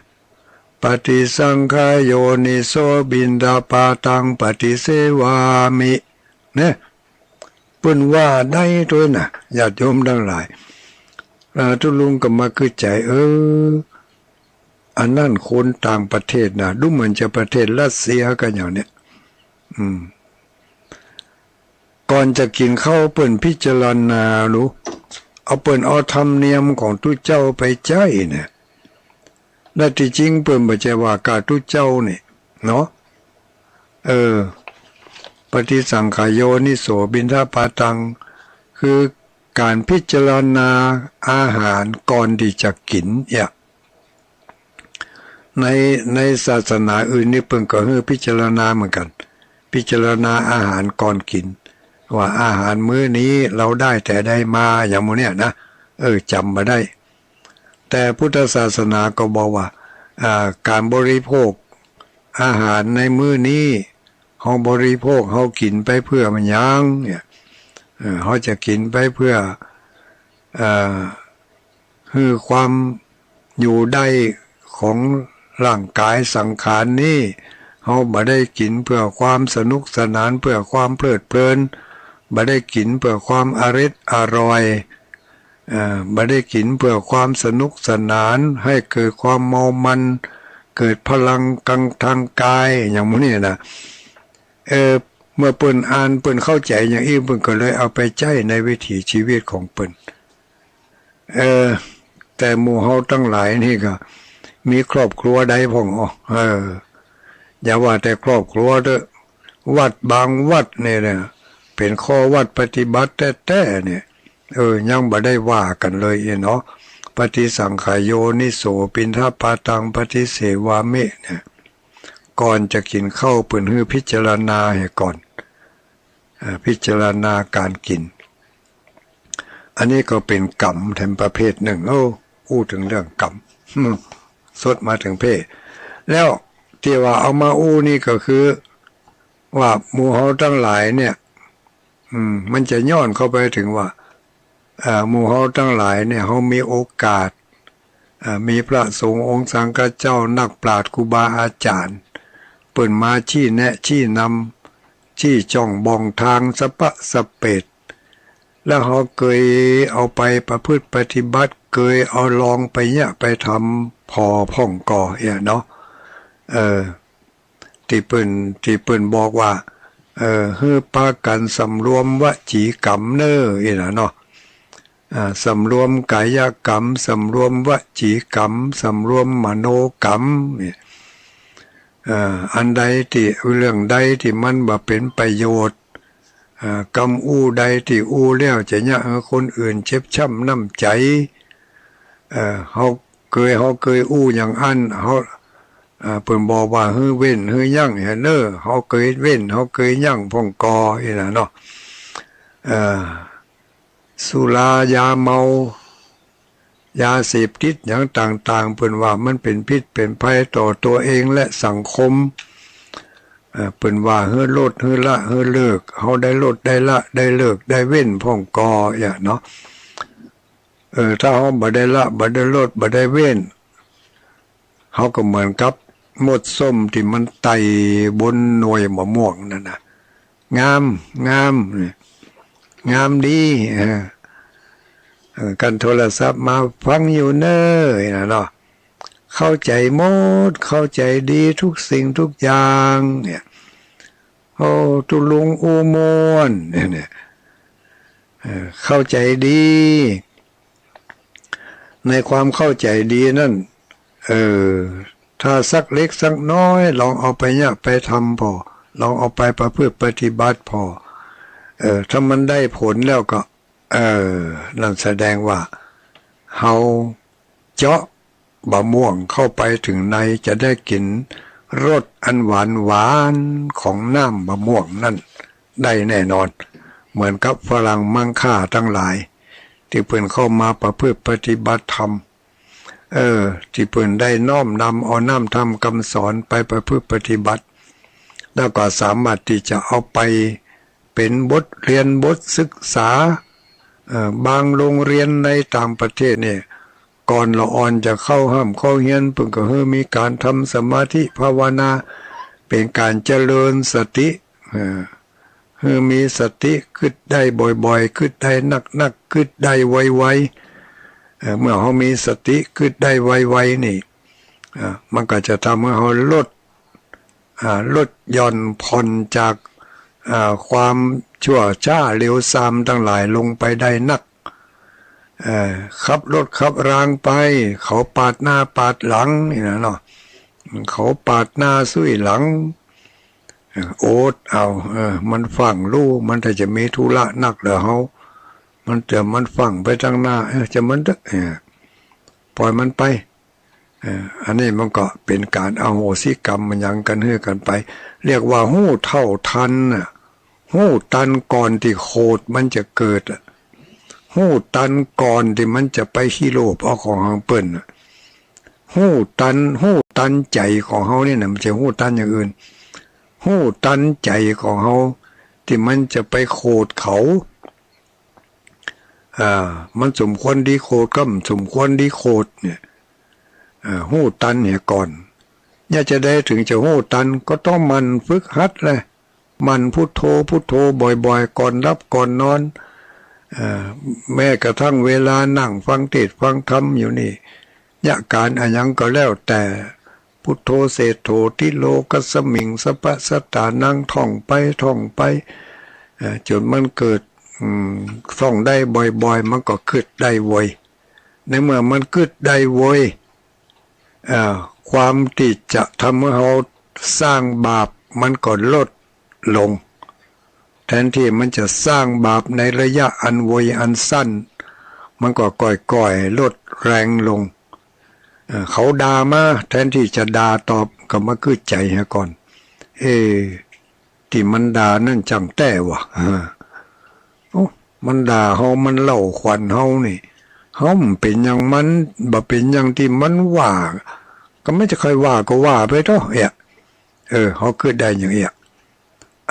ปะฏิสังขายโยนิโส บิณฑปาตัง ปะฏิเสวามิ เนี่ย เปิ้นว่าได้ตวยนะ ญาติโยมตังหลาย อ่า ตุ๊ลุงก็มาคือใจ๋ เออ อันนั้นคนต่างประเทศนะ ดูเหมือนจะประเทศรัสเซียกั๋นอย่างเนี้ย อืม ก่อนจะกิ๋นข้าวเปิ้นพิจารณาดู เอาเปิ้นเอาธรรมเนียมของตุ๊เจ้าไปใจ๊เนี่ย และตี้จริงเปิ้นบ่ใจ้ว่าก้าตุ๊เจ้านี่ เนาะ เออ ปะฏิสังขายโยนิโส บิณฑปาตัง คือก๋านพิจารณาอาหารก่อนตี้จะกิ๋นเนี่ย ใน ในศาสนาอื่นนี่เปิ้นก็หื้อพิจารณาเหมือนกั๋น พิจารณาอาหารก่อนกิ๋น ว่าอาหารมื้อนี้เฮาได้แต่ใดมา อย่างหมู่เนี่ยนะ เออ จ๋ำบ่ได้ แต่พุทธศาสนาก็บอกว่า อ่า ก๋านบริโภคอาหารในมื้อนี้ เฮาบริโภค เฮากิ๋นไปเปื้ออะหยังเนี่ย เออ เฮาจะกิ๋นไปเปื้อ เอ่อ หื้อความอยู่ได้ของร่างก๋ายสังขารนี้ เฮาบ่ได้กิ๋นเปื้อความสนุกสนาน เปื้อความเพลิดเพลิน บ่ได้กิ๋นเปื้อความอร็ดอร่อย เอ่อ บ่ได้กิ๋นเปื้อความสนุกสนาน หื้อเกิดความเมามัน เกิดพลังกัง ทางกาย อย่างหมู่นี้นะ เออ เมื่อเปิ้นอ่านเปิ้นเข้าใจ๋อย่างอี้ เปิ้นก็เลยเอาไปใจ๊ในวิถีชีวิตของเปิ้น เออ แต่หมู่เฮาตังหลายนี่ก็มีครอบครัวใดพ่องอ้อ เออ อย่าว่าแต่ครอบครัวเต๊อะ วัดบางวัดนี่นะ เป๋นข้อวัดปฏิบัติแต๊ๆ เนี่ย เออ ยังบ่ได้ว่ากั๋นเลยอี้เนาะ ปะฏิสังขายโยนิโส บิณฑปาตัง ปะฏิเสวามิ เนี่ย ก่อนจะกิ๋นข้าวเปิ้นหื้อพิจารณาเหียก่อน อ่า พิจารณาก๋านกิ๋น อันนี้ก็เป๋นกรรมแถมประเภทนึ่ง โอ้ อู้เถิงเรื่องกรรม สดมาเถิงเพ่ แล้วตี้ว่าเอามาอู้นี่ก็คือ ว่าหมู่เฮาตังหลายเนี่ย อืม มันจะย้อนเข้าไปเถิงว่า เอ่อ หมู่เฮาตังหลายเนี่ย เฮามีโอกาส เอ่อ มีพระสงฆ์องค์สังฆเจ้า นักปราชญ์ครูบาอาจ๋ารย์ เปิ้นมาชี้แนะชี้นำ ชี้จ้องบ่องตางสะปะสะเปด แล้วเฮาเกยเอาไปประพฤติปฏิบัติ เกยเอาลองไปเยียะไปทำผ่อพ่องก่อเอี้ยเนาะ เออ ตี้เปิ้น ตี้เปิ้นบอกว่า เออ หื้อปากั๋นสำรวมวจีกรรมเน่อ อี้นะเนาะ อ่า สำรวมกายกรรม สำรวมวจีกรรม สำรวมมโนกรรม เนี่ย เอ่อ อันใดตี้ เรื่องใดตี้มันบ่เป๋นประโยชน์ เอ่อ กำอู้ใดตี้อู้แล้วจะเยียะหื้อคนอื่นเจ็บช้ำน้ำใจ๋ เอ่อ เฮาเกย เฮาเกยอู้อย่างอั้น เฮา เอ่อ เปิ้นบอกว่าหื้อเว้นหื้อยั้งหั้นเน่อ เฮาเกยเว้น เฮาเกยยั้งพ่องก่อ อี้นะเนาะ เอ่อ สุรายาเมา ยาเสพติดหยังต่างๆ เปิ้นว่ามันเป๋นพิษเป๋นภัยต่อตั๋วเองและสังคม เอ่อ เปิ้นว่าหื้อลดหื้อละหื้อเลิก เฮาได้ลดได้ละได้เลิกได้เว้นพ่องก่อเอี้ยเนาะ เออ ถ้าเฮาบ่ได้ละ บ่ได้ลด บ่ได้เว้น เฮาก็เหมือนกับมดส้มตี้มันไต่บนหน่วยมะม่วงนั่นนะ งาม งาม งามดี เออ เออ กันโทรศัพท์มาฟังอยู่เน่อ อี้นะเนาะ เข้าใจ๋หมด เข้าใจ๋ดีทุกสิ่งทุกอย่าง เนี่ย โอ้ ตุ๊ลุงอู้ม่วน เนี่ย เนี่ย เออ เข้าใจ๋ดี ในความเข้าใจ๋ดีนั่น เออ ถ้าสักเล็กสักน้อย ลองเอาไปเยียะไปทำผ่อ ลองเอาไปประพฤติปฏิบัติผ่อ เออ ถ้ามันได้ผลแล้วก็ เออ นั่นแสดงว่าเฮาเจาะมะม่วงเข้าไปเถิงใน จะได้กิ๋นรสอันหวานหวานของน้ำมะม่วงนั่นได้แน่นอน เหมือนกับฝรั่งมังค่าตังหลาย ตี้เปิ้นเข้ามาประพฤติปฏิบัติธรรม เออ ตี้เปิ้นได้น้อมนำเอาน้ำธรรมกำสอนไปประพฤติปฏิบัติ แล้วก็สามารถตี้จะเอาไปเป๋นบทเฮียนบทศึกษา เอ่อ บางโฮงเฮียนในต่างประเทศเนี่ย ก่อนละอ่อนจะเข้าฮ่ำเข้าเฮียน เปิ้นก็หื้อมีก๋านทำสมาธิภาวนา เป๋นก๋านเจริญสติ เอ่อ หื้อมีสติ กึ๊ดได้บ่อยๆ กึ๊ดได้นักๆ กึ๊ดได้ไวๆ เอ่อ เมื่อเฮามีสติ กึ๊ดได้ไวๆ นี่ เอ่อ มันก็จะทำหื้อเฮาลด อ่า ลดหย่อนผ่อนจาก อ่า ความชั่วช้าเลวทรามตังหลายลงไปได้นัก เอ่อ ขับรถขับรางไป เขาปาดหน้าปาดหลัง อี้นะเนาะ เขาปาดหน้าสุยหลัง เอ่อ อดเอา เออ มันฟั่งลู่ มันถ้าจะมีธุระนักเหลือเฮา มันจะ มันฟั่งไปตังหน้า เออ จะมันเต๊อะ เออ ป่อยมันไป เอ่อ อันนี้มันก็เป๋นก๋านอโหสิกรรมมันหยังกั๋นหื้อกั๋นไป เรียกว่าฮู้เท่าตันน่ะ ฮู้ตันก่อนตี้โขดมันจะเกิดอะ ฮู้ตันก่อนตี้มันจะไปขี้โลภเอาของของเปิ้นน่ะ ฮู้ตัน ฮู้ตันใจ๋ของเฮานี่นะ บ่ใจ้ฮู้ตันอย่างอื่น ฮู้ตันใจ๋ของเฮาตี้มันจะไปโขดเขา อ่า มันสมควรดีโขดกับบ่สมควรดีโขดเนี่ย อ่า ฮู้ตันเหียก่อน เนี่ยจะใดเถิงจะฮู้ตัน ก็ต้องหมั่นฝึกหัดแหละ หมั่นพุทโธ พุทโธบ่อยๆ ก่อนหลับก่อนนอน อ่า แม้กระทั่งเวลานั่งฟังเทศน์ฟังธรรมอยู่นี่ เยียะก๋านอะหยังก็แล้วแต่ พุทโธเศรษโฐติโลกัสมิงสัปปะสัตตานัง ท่องไป ท่องไป เอ่อ จ๋นมันเกิด อืม ท่องได้บ่อยๆ มันก็กึ๊ดได้ไว ในเมื่อมันกึ๊ดได้ไว เอ่อ ความตี้จะทำหื้อเฮาสร้างบาปมันก็ลดลง แทนตี้มันจะสร้างบาปในระยะอันไวอันสั้น มันก็ก่อยๆ ลดแรงลง เอ่อ เขาด่ามา แทนตี้จะด่าตอบ ก็มากึ๊ดใจ๋เหียก่อน เอ๊ะ ตี้มันด่านั่นจั้งแต๊วะ ฮะ โอ้ มันด่าเฮา มันเล่าขวัญเฮานี่ เฮาบ่เป๋นหยังมัน บ่เป๋นหยังตี้มันว่า ก็มันจะใค่ว่าก็ว่าไปเต๊อะ เอ๊ะ เออ เฮากึ๊ดได้อย่างเอี้ย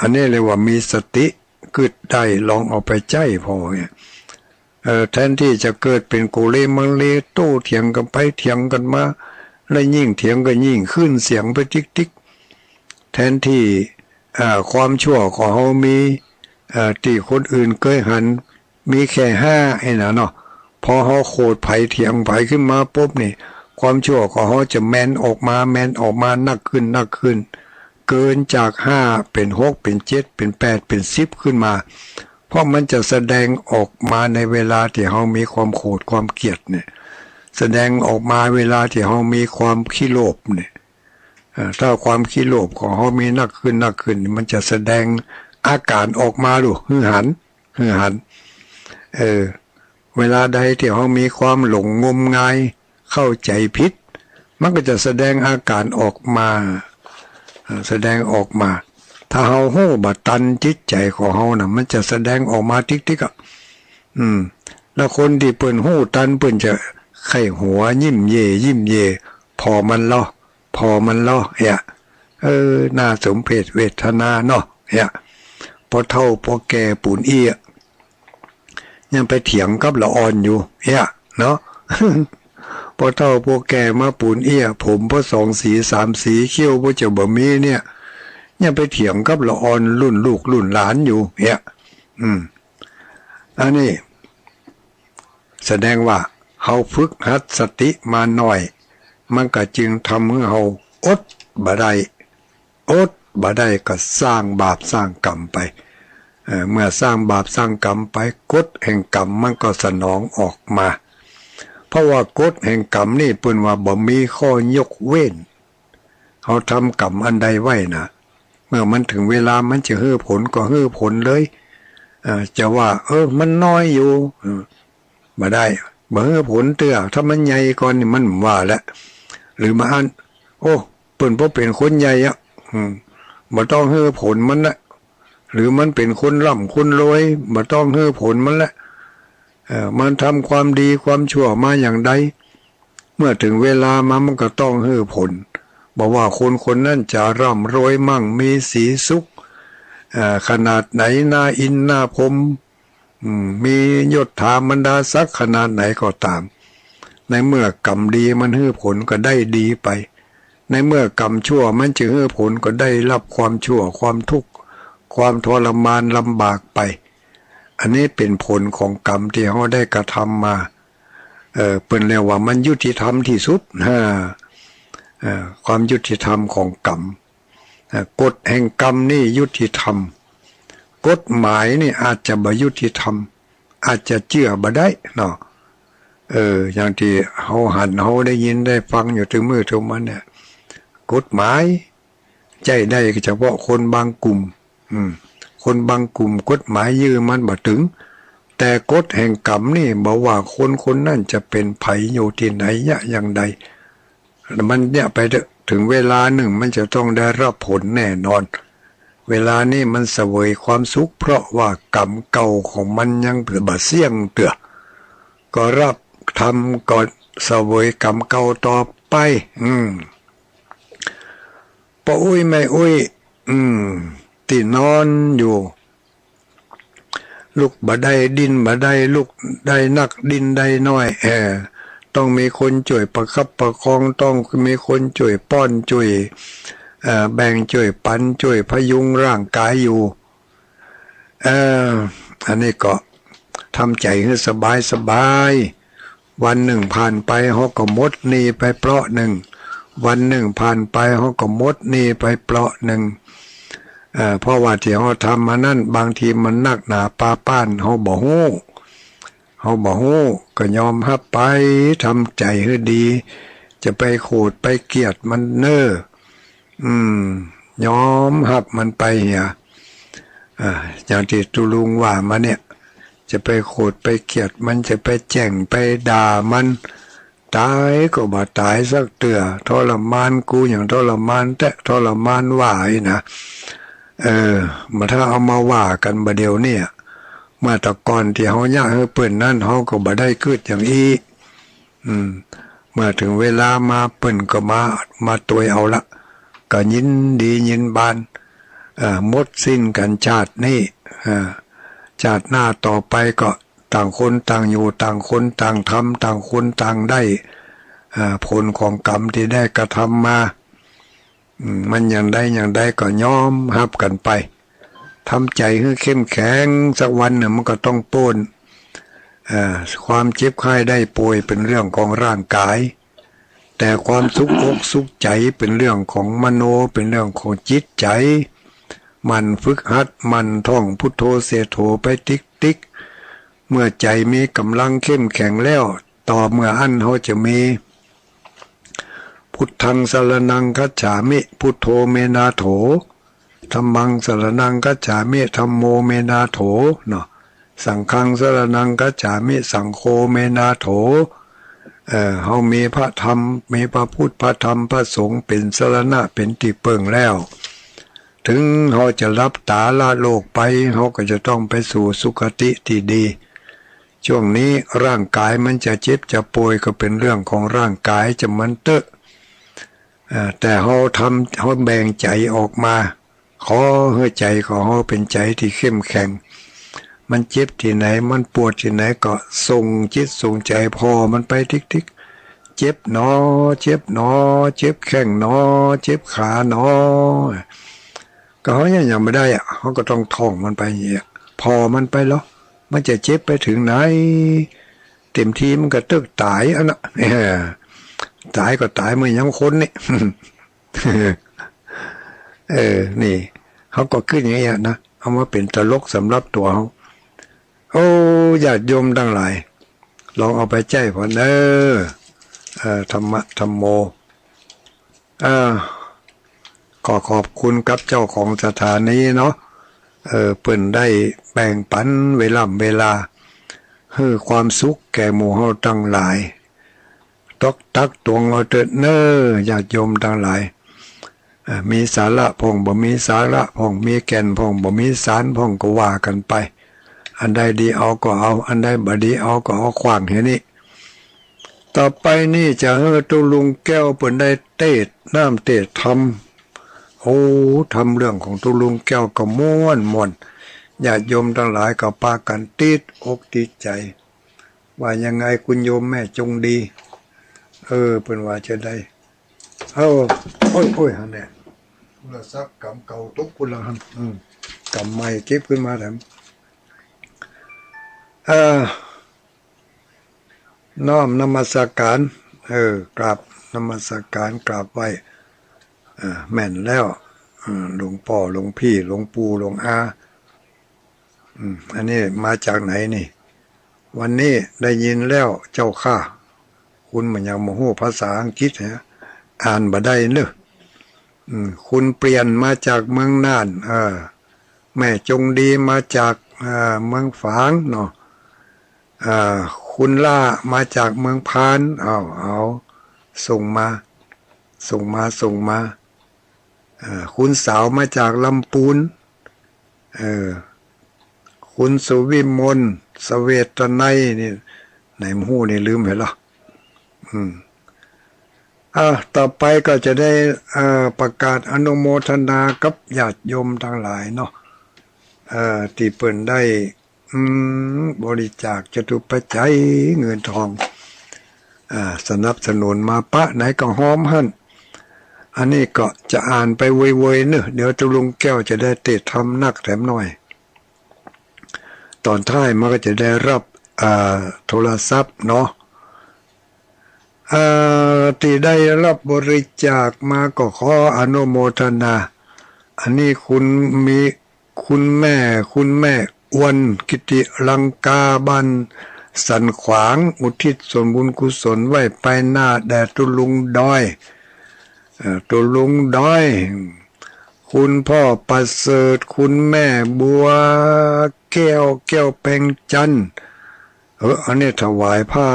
อันนี้เรียกว่ามีสติ กึ๊ดได้ ลองเอาไปใจ๊ผ่อเนี่ย เออ แทนตี้จะเกิดเป๋นโกเลมังเล โต้เถียงกั๋นไปเถียงกั๋นมา แล้วยิ่งเถียงก็ยิ่งขึ้นเสียงไปติ๊กๆ แทนตี้ อ่า ความชั่วของเฮามี เอ่อ ตี้คนอื่นเกยหัน มีแค่ห้าไอ้น่ะเนาะ พอเฮาโขดใผเถียงใผขึ้นมาปุ๊บนี่ ความชั่วของเฮาจะแมนออกมา แมนออกมานักขึ้น นักขึ้น เกินจากห้าเป๋นหก เป๋นเจ็ด เป๋นแปด เป๋นสิบขึ้นมา เพราะมันจะแสดงออกมาในเวลาตี้เฮามีความโขดความเกลียดเนี่ย แสดงออกมาเวลาตี้เฮามีความขี้โลภเนี่ย เอ่อ ถ้าความขี้โลภของเฮามีนักขึ้น นักขึ้น มันจะแสดงอาก๋านออกมาลูก หื้อหัน หื้อหัน เออ เวลาใดตี้เฮามีความหลงงมงาย เข้าใจ๋ผิด มันก็จะแสดงอาก๋านออกมา เอ่อ แสดงออกมา ถ้าเฮาฮู้บ่ตันจิตใจ๋ของเฮาน่ะ มันจะแสดงออกมาติ๊กๆ อะ อืม แล้วคนตี้เปิ้นฮู้ตัน เปิ้นจะใค่หัวยิ้มเย่ ยิ้มเย่ ผ่อมันลอ ผ่อมันลอ เอี้ย เออ น่าสมเพชเวทนาเนาะ เอี้ย ปอเฒ่าปอแก่ปูนอี้อะ ยังไปเถียงกับละอ่อนอยู่ เอี้ย เนาะ ปอเฒ่าปอแก่มาปูนอี้อะ ผมปอสองสีสามสี เขี้ยวปอจะบ่มีเนี่ย ยังไปเถียงกับละอ่อนรุ่นลูกรุ่นหลานอยู่ เอี้ย อืม อันนี้ แสดงว่าเฮาฝึกหัดสติมาน้อย มันก็จึงทำหื้อเฮาอดบ่ได้ อดบ่ได้ก็สร้างบาปสร้างกรรมไป เอ่อ เมื่อสร้างบาปสร้างกรรมไป กฎแห่งกรรมมันก็สนองออกมา เพราะว่ากฎแห่งกรรมนี่เปิ้นว่าบ่มีข้อยกเว้น เฮาทำกรรมอันใดไว้น่ะ เมื่อมันเถิงเวลามันจะหื้อผลก็หื้อผลเลย เอ่อ จะว่า เออ มันน้อยอยู่ เออ บ่ได้ บ่หื้อผลเตื้อ ถ้ามันใหญ่ก่อนนี่มันว่าแล้ว หรือมาอั้น โอ้ เปิ้นบ่เป๋นคนใหญ่อะ อืม บ่ต้องหื้อผลมันละ หรือมันเป๋นคนร่ำคนรวย บ่ต้องหื้อผลมันละ เอ่อ มันทำความดีความชั่วมาอย่างใด เมื่อเถิงเวลามามันก็ต้องหื้อผล บ่ว่าคนคนนั้นจะร่ำรวยมั่งมีสีสุข เอ่อ ขนาดไหน หน้าอินทร์หน้าพรหม อืม มียศถาบรรดาศักดิ์ขนาดไหนก็ตาม ในเมื่อกรรมดีมันหื้อผลก็ได้ดีไป ในเมื่อกรรมชั่วมันจะหื้อผลก็ได้รับความชั่ว ความทุกข์ ความทรมานลำบากไป อันนี้เป๋นผลของกรรมตี้เฮาได้กระทำมา เอ่อ เปิ้นเรียกว่ามันยุติธรรมตี้สุด ฮะ เอ่อ ความยุติธรรมของกรรม เอ่อ กฎแห่งกรรมนี่ยุติธรรม กฎหมายนี่อาจจะบ่ยุติธรรม อาจจะเจื้อบ่ได้เนาะ เออ อย่างตี้เฮาหันเฮาได้ยินได้ฟังอยู่ตึงมื้อตึงวันเนี่ย กฎหมายใจ๊ได้เฉพาะคนบางกลุ่ม อืม คนบางกลุ่มกฎหมายยื้อมันบ่เถิง แต่กฎแห่งกรรมนี่บ่ว่าคนคนนั้นจะเป๋นใผอยู่ตี้ไหนเยียะอย่างใด มันเยียะไปเถอะ เถิงเวลานึ่งมันจะต้องได้รับผลแน่นอน เวลานี้มันเสวยความสุข เพราะว่ากรรมเก่าของมันยังบ่เสี้ยงเตื้อ ก็รับทำ ก็เสวยกรรมเก่าต่อไป อืม ป้ออุ๊ยแม่อุ๊ย อืม ตี้นอนอยู่ ลุกบ่ได้ ดิ้นบ่ได้ ลุกได้นัก ดิ้นได้น้อย เออ ต้องมีคนจ้วยประคับประคอง ต้องมีคนจ้วยป้อน จ้วย เอ่อ แบ่ง จ้วยปั๋น จ้วยพยุงร่างก๋ายอยู่ เอ่อ อันนี้ก็ทำใจ๋หื้อสบายสบาย วันนึ่งผ่านไปเฮาก็หมดหนี้ไปเปราะนึ่ง วันนึ่งผ่านไปเฮาก็หมดหนี้ไปเปราะนึ่ง เอ่อ เพราะว่าตี้เฮาทำมานั้นบางทีมันนักหนาปาป๊าน เฮาบ่ฮู้ เฮาบ่ฮู้ ก็ยอมฮับไป ทำใจ๋หื้อดี จะไปโขดไปเกลียดมันเน่อ อืม ยอมฮับมันไปเหีย อ่า อย่างตี้ตุ๊ลุงว่ามาเนี่ย จะไปโขดไปเกลียดมัน จะไปแจ้งไปด่ามัน ต๋ายก็บ่ต๋ายสักเตื้อ ทรมานกูยังทรมานแต๊ ทรมานว่าอี้นะ เออ บ่ถ้าเอามาว่ากั๋นบ่าเดี่ยวเนี่ย เมื่อตะก่อนตี้เฮาเยียะหื้อเปิ้นนั้น เฮาก็บ่ได้กึ๊ดอย่างอี้ อืม เมื่อเถิงเวลามาเปิ้นก็มา มาตวยเอาละ ก็ยินดียินบาน เอ่อ หมดสิ้นกั๋นชาตินี้ เอ่อ ชาติหน้าต่อไปก็ต่างคนต่างอยู่ ต่างคนต่างทำ ต่างคนต่างได้ อ่า ผลของกรรมตี้ได้กระทำมา อืม มันอย่างใดอย่างใดก็ยอมฮับกั๋นไป ทำใจ๋หื้อเข้มแข็ง สักวันนึ่งมันก็ต้องป๊น อ่า ความเจ็บไข้ได้ป่วยเป๋นเรื่องของร่างก๋าย แต่ความสุขอกสุขใจ๋เป๋นเรื่องของมโน เป๋นเรื่องของจิตใจ๋ หมั่นฝึกหัด หมั่นท่องพุทโธเสโถไปติ๊กๆ เมื่อใจ๋มีก๋ำลังเข้มแข็งแล้ว ต่อเมื่ออั้นเฮาจะมี พุทธังสรณังคัจฉามิ พุทโธเมนาโถ ธัมมังสรณังคัจฉามิ ธัมโมเมนาโถ เนาะ สังฆังสรณังคัจฉามิ สังโฆเมนาโถ เอ่อ เฮามีพระธรรม มีพระพุทธ พระธรรม พระสงฆ์เป๋นสรณะ เป๋นตี้เปิ้งแล้ว ถึงเฮาจะหลับต๋าละโลกไป เฮาก็จะต้องไปสู่สุคติตี้ดี ช่วงนี้ร่างก๋ายมันจะเจ็บจะป่วยก็เป๋นเรื่องของร่างก๋ายจามันเต๊อะ อ่า แต่เฮาทำ เฮาแบ่งใจ๋ออกมา ขอหื้อใจ๋ของเฮาเป๋นใจ๋ตี้เข้มแข็ง มันเจ็บตี้ไหน มันปวดตี้ไหนก็ส่งจิตส่งใจ๋ผ่อมันไปติ๊กๆ เจ็บหนอ เจ็บหนอ เจ็บแข้งหนอ เจ็บขาหนอ ก็เฮายัง ยังบ่ได้อะ เฮาก็ต้องท่องมันไปอย่างเงี้ย ผ่อมันไปลอ มันจะเจ็บไปเถิงไหน เต็มทีมันก็เต๊อะต๋ายอั้นน่ะ ต๋ายก็ต๋ายเมื่อยังคนนี่ เออ นี่ เฮาก็กึ๊ดอย่างเงี้ยนะ เอามาเป๋นตลกสำหรับตั๋วเฮา โอ้ ญาติโยมตังหลาย ลองเอาไปใจ๊ผ่อเน่อ เอ่อ ธัมมะ ธัมโม อ่า ขอขอบคุณกับเจ้าของสถานีเนาะ เอ่อ เปิ้นได้แบ่งปั๋นเวล่ำเวลา หื้อความสุขแก่หมู่เฮาตังหลาย ต๊อกตั๊กตวงเอาเต๊อะเน่อ ญาติโยมตังหลาย อ่า มีสาระพ่อง บ่มีสาระพ่อง มีแก่นพ่อง บ่มีสารพ่อง ก็ว่ากั๋นไป อันใดดีเอาก็เอา อันใดบ่ดีเอาก็เอาขว้างเหียนี่ ต่อไปนี่จะหื้อตุ๊ลุงแก้วเปิ้นได้เตศน์น้ำเตศน์ธรรม โอ้ ธรรมเรื่องของตุ๊ลุงแก้วก็ม่วนม่วน ญาติโยมตังหลายก็ปากั๋นติดอกติดใจ๋ ว่ายังไงคุณโยมแม่จงดี เออ เปิ้นว่าจะใด เอ้า โอ้ย โอ้ย หันแหละ โทรศัพท์กำเก่าตกพุ้นละหัน อืม กำใหม่เก็บขึ้นมาแถม เอ่อ น้อมนมัสการ เออ กราบนมัสการ กราบไหว้ เออ แม่นแล้ว เออ หลวงป้อ หลวงพี่ หลวงปู่ หลวงอา อืม อันนี้มาจากไหนนี่ วันนี้ได้ยินแล้วเจ้าข้า คุณมันยังบ่ฮู้ภาษาอังกฤษฮะ อ่านบ่ได้เนอะ อืม คุณเปลี่ยนมาจากเมืองน่าน เออ แม่จงดีมาจาก เอ่อ เมืองฝางเนาะ เอ่อ คุณล่ามาจากเมืองพาน เอา เอา ส่งมา ส่งมา ส่งมา เอ่อ คุณสาวมาจากลำปูน เออ คุณสุวิมล เสวตไนยนี่ ไหนบ่ฮู้นี่ลืมไปละ อืม อ่ะ ต่อไปก็จะได้ เอ่อ ประกาศอนุโมทนากับญาติโยมตังหลายเนาะ เอ่อ ตี้เปิ้นได้ อืม บริจาคจตุปัจจัยเงินทอง อ่า สนับสนุนมาปะไหนก็ฮอมหั้น อันนี้ก็จะอ่านไปเวยๆ เนอะ เดี๋ยวตุ๊ลุงแก้วจะได้เตศน์ธรรมนักแถมหน่อย ต๋อนท้ายมันก็จะได้ฮับ อ่า โทรศัพท์เนาะ อ่า ตี้ได้ฮับบริจาคมาก็ขออนุโมทนา อันนี้คุณมี คุณแม่ คุณแม่อวน กิติลังกา บ้านสันขวาง อุทิศส่วนบุญกุศลไว้ภายหน้าแด่ตุ๊ลุงดอย เอ่อ ตุ๊ลุงดอย คุณพ่อประเสริฐ คุณแม่บัวแก้ว แก้วแปงจันทร์ เออ อันนี้ถวายผ้า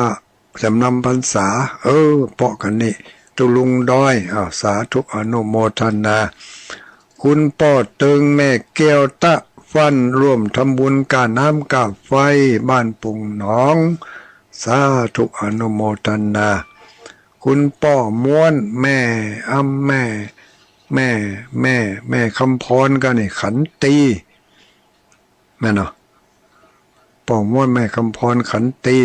จำนำพรรษา เออ เปาะกั๋นนี่ ตุ๊ลุงดอย อ้าว สาธุอนุโมทนา คุณป้อเติง แม่แก้ว ตะฟั่น ร่วมทำบุญก้าน้ำก้าไฟ บ้านปุงหนอง สาธุอนุโมทนา คุณป้อม้วน แม่อำ แม่ แม่ แม่ แม่คำพร ก็นี่ ขันตี แม่นเนาะ ป้องม้วน แม่คำพร ขันตี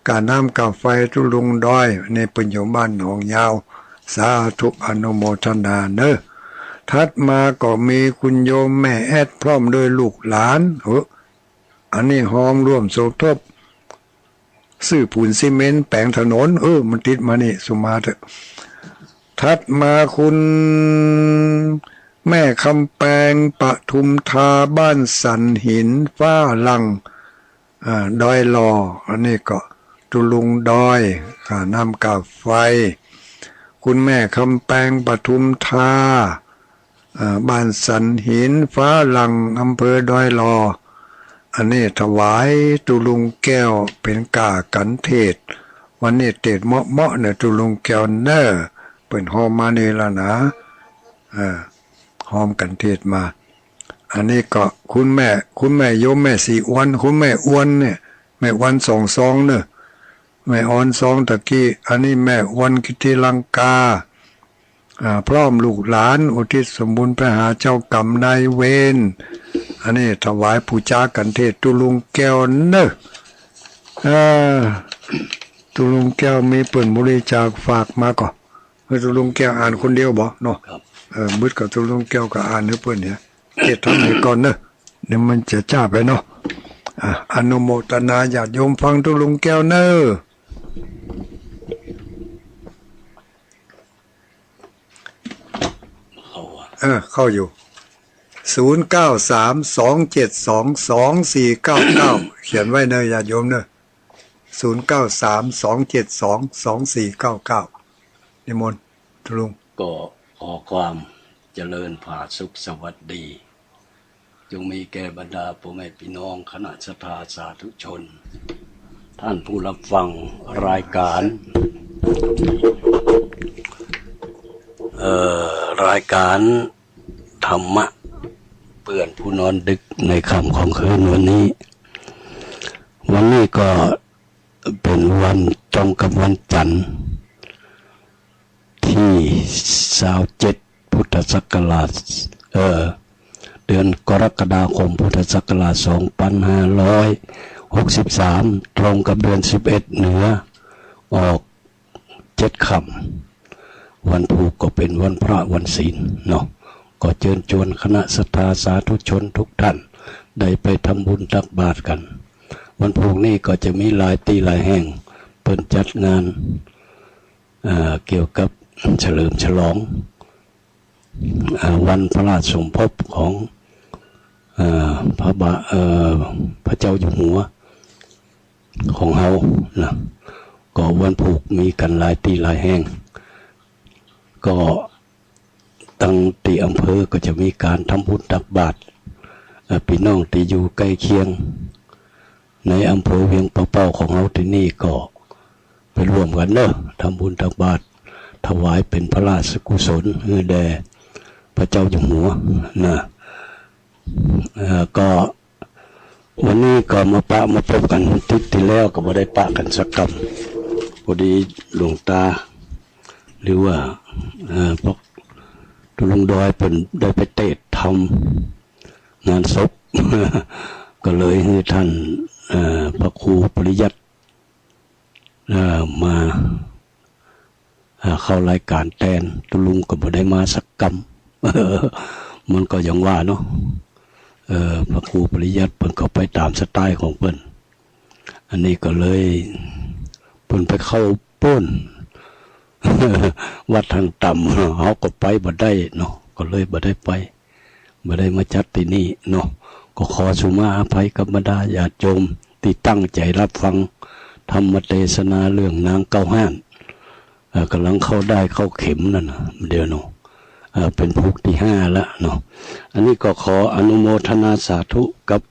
ก้าน้ำก้าไฟ ตุ๊ลุงดอย นี่เปิ้นอยู่บ้านหนองยาว สาธุอนุโมทนาเนาะ ถัดมาก็มีคุณโยมแม่แอดพร้อมด้วยลูกหลาน เออ อันนี้ฮอมร่วมสมทบ ซื้อปูนซีเมนต์แป๋งถนน เออ มันติดมานี่ สุมาเถอะ ถัดมาคุณแม่คำแปง ปทุมธา บ้านสันหิน ฟ้าหลั่ง อ่า ดอยหล่อ อันนี้ก็ตุ๊ลุงดอย ก้าน้ำก้าไฟ คุณแม่คำแปง ปทุมธา อ่า บ้านสันหิน ฟ้าหลั่ง อำเภอดอยหล่อ อันนี้ถวายตุ๊ลุงแก้วเป๋นก้ากัณฑ์เทศน์ วันนี้เตสน์เมาะๆ เนี่ย ตุ๊ลุงแก้วเน่อ เปิ้นฮอมมานี่ละนะ อ่า ฮอมกัณฑ์เทศน์มา อันนี้ก็คุณแม่ คุณแม่โยมแม่ศรีอวน คุณแม่อวนเนี่ย แม่อวนสองซองเน่อ แม่อวนซองตะกี้ อันนี้แม่อวนกิติลังกา อ่า พร้อมลูกหลาน อุทิศส่วนบุญไปหาเจ้ากรรมนายเวร อันนี้ถวายปู๋จากัณฑ์เทศน์ตุ๊ลุงแก้วเน่อ อ่า ตุ๊ลุงแก้วมีเปิ้นบริจาคฝากมาก่อ หื้อตุ๊ลุงแก้วอ่านคนเดียวบ่เนาะ ครับ เออ บึดกับตุ๊ลุงแก้วก็อ่านหื้อเปิ้นเนี่ย เทศน์ทำให้ก่อนเน่อ เดี๋ยวมันจะจ๊าไปเนาะ อ่ะ อนุโมทนาญาติโยมฟังตุ๊ลุงแก้วเน่อ เข้าอะ เออ เข้าอยู่ ศูนย์เก้าสาม สองเจ็ดสอง สองสี่เก้าเก้า เขียนไว้เน่อ ญาติโยมเน่อ ศูนย์เก้าสาม สองเจ็ดสอง สองสี่เก้าเก้า นิมนต์ตุ๊ลุง ก็ขอความเจริญผาสุกสวัสดี จงมีแก่บรรดาพ่อแม่พี่น้องคณะศรัทธาสาธุชน ท่านผู้รับฟังรายการ เอ่อ รายการธรรมะเปื้อนผู้นอนดึกในค่ำของคืนวันนี้ วันนี้ก็เป๋นวันตรงกับวันจันทร์ ตี้ซาวเจ็ด พุทธศักราช เอ่อ เดือนกรกฎาคม พุทธศักราช สองปันห้าร้อยหกสิบสาม ตรงกับเดือนสิบเอ็ดเหนือ ออกเจ็ดค่ำ วันพูกก็เป๋นวันพระวันศีลเนาะ ก็เจิญจวนคณะศรัทธาสาธุชนทุกท่าน ได้ไปทำบุญตักบาตรกั๋น วันพูกนี้ก็จะมีหลายตี้หลายแห่ง เปิ้นจัดงาน เอ่อ เกี่ยวกับเฉลิมฉลอง เอ่อ วันพระราชสมภพของ เอ่อ พระบา เอ่อ พระเจ้าอยู่หัวของเฮานะ ก็วันพูกมีกั๋นหลายตี้หลายแห่ง ก็ ตังตี้อำเภอก็จะมีก๋านทำบุญตักบาตร เอ่อ ปี้น้องตี้อยู่ใก้เคียง ในอำเภอเวียงป่าเป้าของเฮาตี้นี่ก็ไปร่วมกั๋นเนาะ ทำบุญตักบาตร ถวายเป๋นพระราชกุศลหื้อแด่พระเจ้าอยู่หัวนะ เอ่อ ก็ วันนี้ก็มาปะมาปบกั๋น อาทิตย์ตี้แล้วก็บ่ได้ปะกั๋นสักกำ พอดีหลวงตา หรือว่า เอ่อ พวกตุ๊ลุงดอยเปิ้นได้ไปเตสน์ทำงานศพ ก็เลยหื้อท่าน เอ่อ พระครูปริยัติ เอ่อ มา อ่า เข้ารายก๋านแตน ตุ๊ลุงก็บ่ได้มาสักกำ มันก็อย่างว่าเนาะ เอ่อ พระครูปริยัติเปิ้นก็ไปต๋ามสไตล์ของเปิ้น อันนี้ก็เลย เปิ้นไปเข้าปู๊น วัดตังต่ำ เฮาก็ไปบ่ได้เนาะ ก็เลยบ่ได้ไป บ่ได้มาจัดตี้นี่เนาะ ก็ขอสุมาอภัยกับบรรดาญาติโยมตี้ตั้งใจ๋ฮับฟังธรรมเตสนาเรื่องนางเก๊าฮ้าน เอ่อ ก่ำลังเข้าด้ายเข้าเข็มนั่นน่ะ เดี๋ยวเนาะ เอ่อ เป๋นพูกตี้ห้าละเนาะ อันนี้ก็ขออนุโมทนาสาธุกับ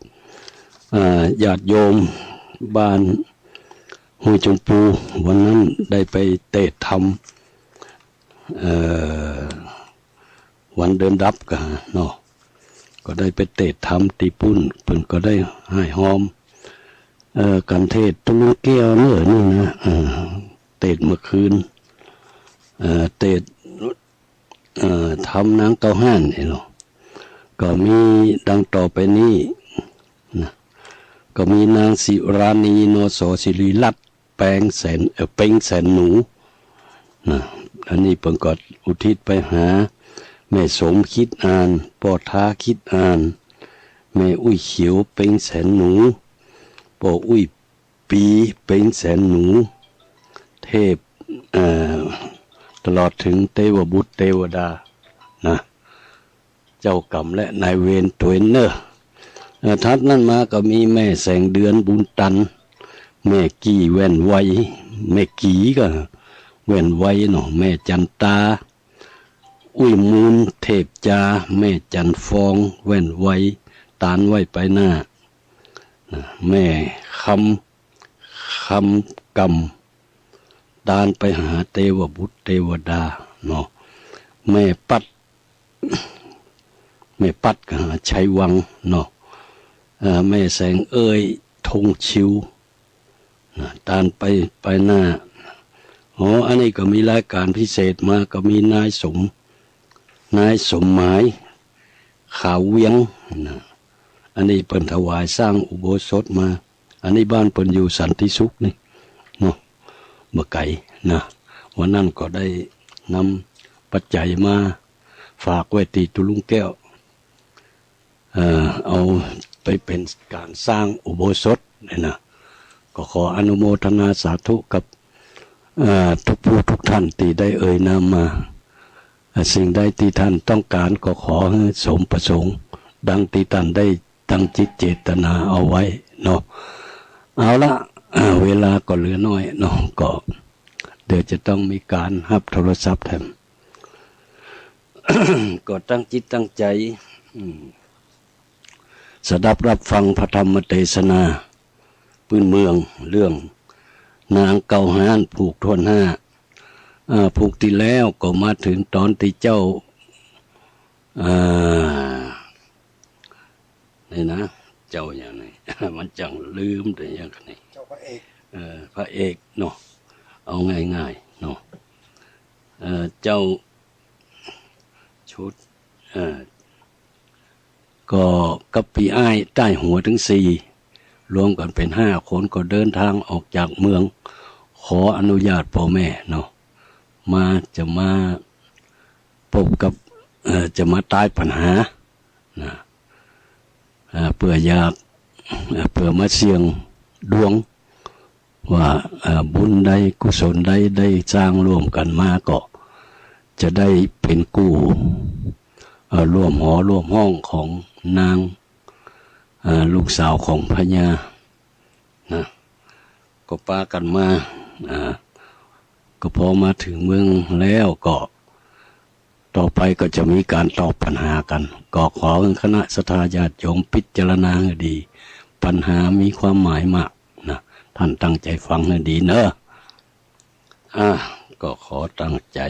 เอ่อ ญาติโยมบ้านห้วยจงปู วันนั้นได้ไปเตสน์ทำ เอ่อ วันเดือนดับกาเนาะ ก็ได้ไปเตสน์ทำตี้ปู๊น เปิ้นก็ได้ฮ้ายฮอม เอ่อ กัณฑ์เทศน์ตุ๊ลุงแก้วเน่อนี่นะ เอ่อ เตสน์เมื่อคืน เอ่อ เตสน์ เอ่อ ทำนางเก๊าฮ้านนี่เนาะ ก็มีดังต่อไปนี้นะ เก ก็มีนางสิรานี นส สิริรัตน์ แปงแสน เอ่อ เป๊งแสนหนู นะ อันนี้เปิ้นก็อุทิศไปหาแม่สมคิดอ่าน ป้อท้าคิดอ่าน แม่อุ้ยเขียว เป๊งแสนหนู ป้ออุ้ยปี เป๊งแสนหนู เทพ เอ่อ ตลอดเถิงเตวบุตรเตวดา นะ เจ้ากรรมและนายเวรตวยเน่อ เอ่อ ถัดนั้นมาก็มีแม่แสงเดือน บุญตัน แม่กี่ แว่นไว แม่กี่ก็แว่นไวเนาะ แม่จันตา อุ้ยมูล เทพจา แม่จันฟอง แว่นไว ตานไว้ไปหน้า นะ แม่คำ คำกำ ตานไปหาเตวบุตรเตวดาเนาะ แม่ปัด แม่ปัดก็หาชัยวังเนาะ เอ่อ แม่แสงเอ้ย ธงชิว นะ ตานไป ไปหน้า อ๋อ อันนี้ก็มีรายการพิเศษมา ก็มีนายสม นายสมหมาย ขาวเวียง นะ อันนี้เปิ้นถวายสร้างอุโบสถมา อันนี้บ้านเปิ้นอยู่สันติสุขนี่เนาะ บ่ไก๋นะ วันนั้นก็ได้นำปัจจัยมาฝากไว้ตี้ตุ๊ลุงแก้ว เอ่อ เอาไปเป๋นก๋านสร้างอุโบสถนี่นะ ก็ขออนุโมทนาสาธุกับ เอ่อ ทุกผู้ทุกท่านตี้ได้เอ่ยนามมา เอ่อ สิ่งใดตี้ท่านต้องก๋านก็ขอหื้อสมประสงค์ ดังตี้ท่านได้ตั้งจิตเจตนาเอาไว้เนาะ เอาละ เอ่อ เวลาก็เหลือน้อยเนาะ ก็เดี๋ยวจะต้องมีก๋านฮับโทรศัพท์แถม ก็ตั้งจิตตั้งใจ๋ อืม สดับฮับฟังพระธรรมเตสนาปื้นเมือง เรื่องนางเก่าฮ้านผูกถ้วนห้า อ่า ผูกตี้แล้วก็มาเถิงต๋อนตี้เจ้า อ่า นี่นะ เจ้าอย่างนี้ มันจังลืมแต่อย่างนี้ เจ้าพระเอก เออ พระเอกเนาะ เอาง่ายๆ เนาะ เอ่อ เจ้าชุด เอ่อ ก็กับปี้อ้ายใต้หัวตึงสี่ รวมกั๋นเป๋นห้าคน ก็เดินตางออกจากเมือง ขออนุญาตป้อแม่เนาะ มา จะมาปบกับ เอ่อ จะมาตายปั๋ญหา นะ อ่า เปื้ออยาก อ่า เปื้อมาเสี่ยงดวง ว่า อ่า บุญใดกุศลใดได้สร้างร่วมกั๋นมาก็จะได้เป๋นกู้ เอ่อ ร่วมหอร่วมห้องของนาง อ่า ลูกสาวของพญา นะ ก็ปากั๋นมา อ่า ก็พอมาเถิงเมืองแล้วก็ ต่อไปก็จะมีก๋านตอบปั๋ญหากั๋น ก็ขอหื้อคณะศรัทธาญาติโยมพิจารณาหื้อดี ปั๋ญหามีความหมายมากนะ ท่านตั้งใจ๋ฟังหื้อดีเนาะ อ่ะ ก็ขอตั้งใจ๋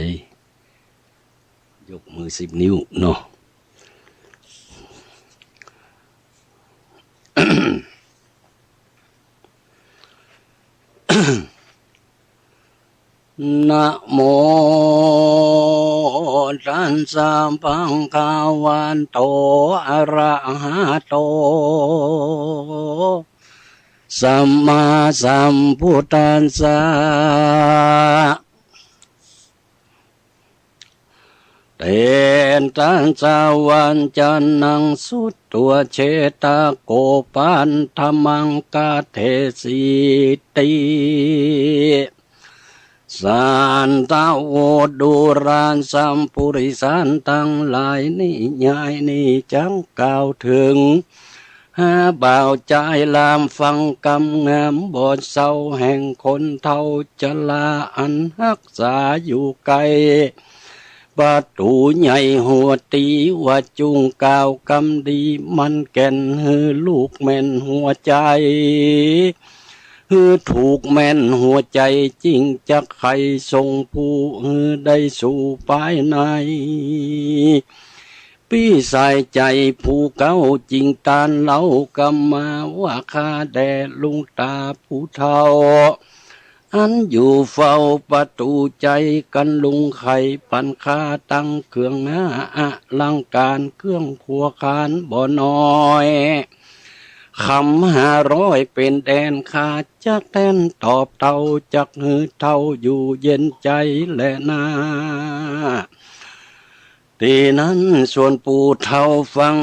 ยกมือสิบนิ้วเนาะ นะโมตัสสะ ภะคะวะโต อะระหะโต สัมมาสัมพุทธัสสะ เตชะสัจจะวัจจะนัง สุตวา เชตโต ปัทธัง กะเทสิติ สัตถะโว ดูราสัพปุริสันตังหลาย นิยายนี้จักกล่าวเถิง หาบ่าวจายลามฟังกำงามบ่เศร้า แห่งคนเฒ่าจราอันฮักษาอยู่ไกล ประตู๋ใหญ่หัวตี๋ว่าจุ่งกล่าวกำดี มันแก่นหื้อลูกแม่นหัวใจ๋ หื้อถูกแม่นหัวใจ๋ จิ่งจักใค่ส่งผู้หื้อได้สู่ปายใน ปี้สายใจ๋ผู้เก่าจิ่งตานเล่ากำมา ว่าข้าแด่ลุงต๋าผู้เฒ่า อันอยู่เฝ้าประตู๋ใจ๋ กั๋นลุงใค่ปั๋นข้าตังเครื่องหาอลังก๋าน เครื่องครัวคานบ่น้อย คำห้าร้อยเป๋นแดน ข้าจักแต้นตอบเต้า จักหื้อเต้าอยู่เย็นใจ๋แลนา ตี้นั้นส่วนปู่เฒ่าฟัง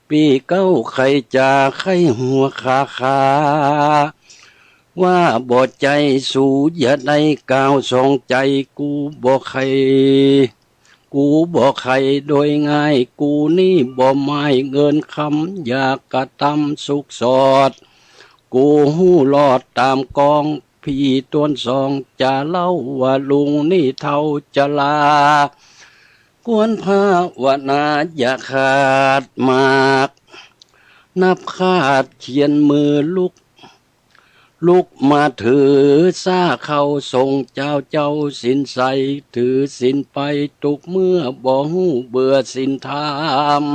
ปี้เก๊าใค่จ๋าใค่หัวคาคา ว่าบ่ใจ้ สูอย่าได้กล่าวสองใจ๋ กูบ่ใค่ กูบ่ใค่โดยง่าย กูนี้บ่หมายเงินคำ อย่ากระตำสุกสอด กูฮู้ลอดต๋ามกอง ปี้ตวนสองจะเล่าว่าลุงนี้เฒ่าจะลา ควรภาวนาอย่าขาดหมาก นับคาดเขียนมือลุก ลุกมาถือสาเข้าทรงเจ้า เจ้าศีลใสถือศีลไป ตุ๊กเมื่อบ่ฮู้เบื่อศีลธรรม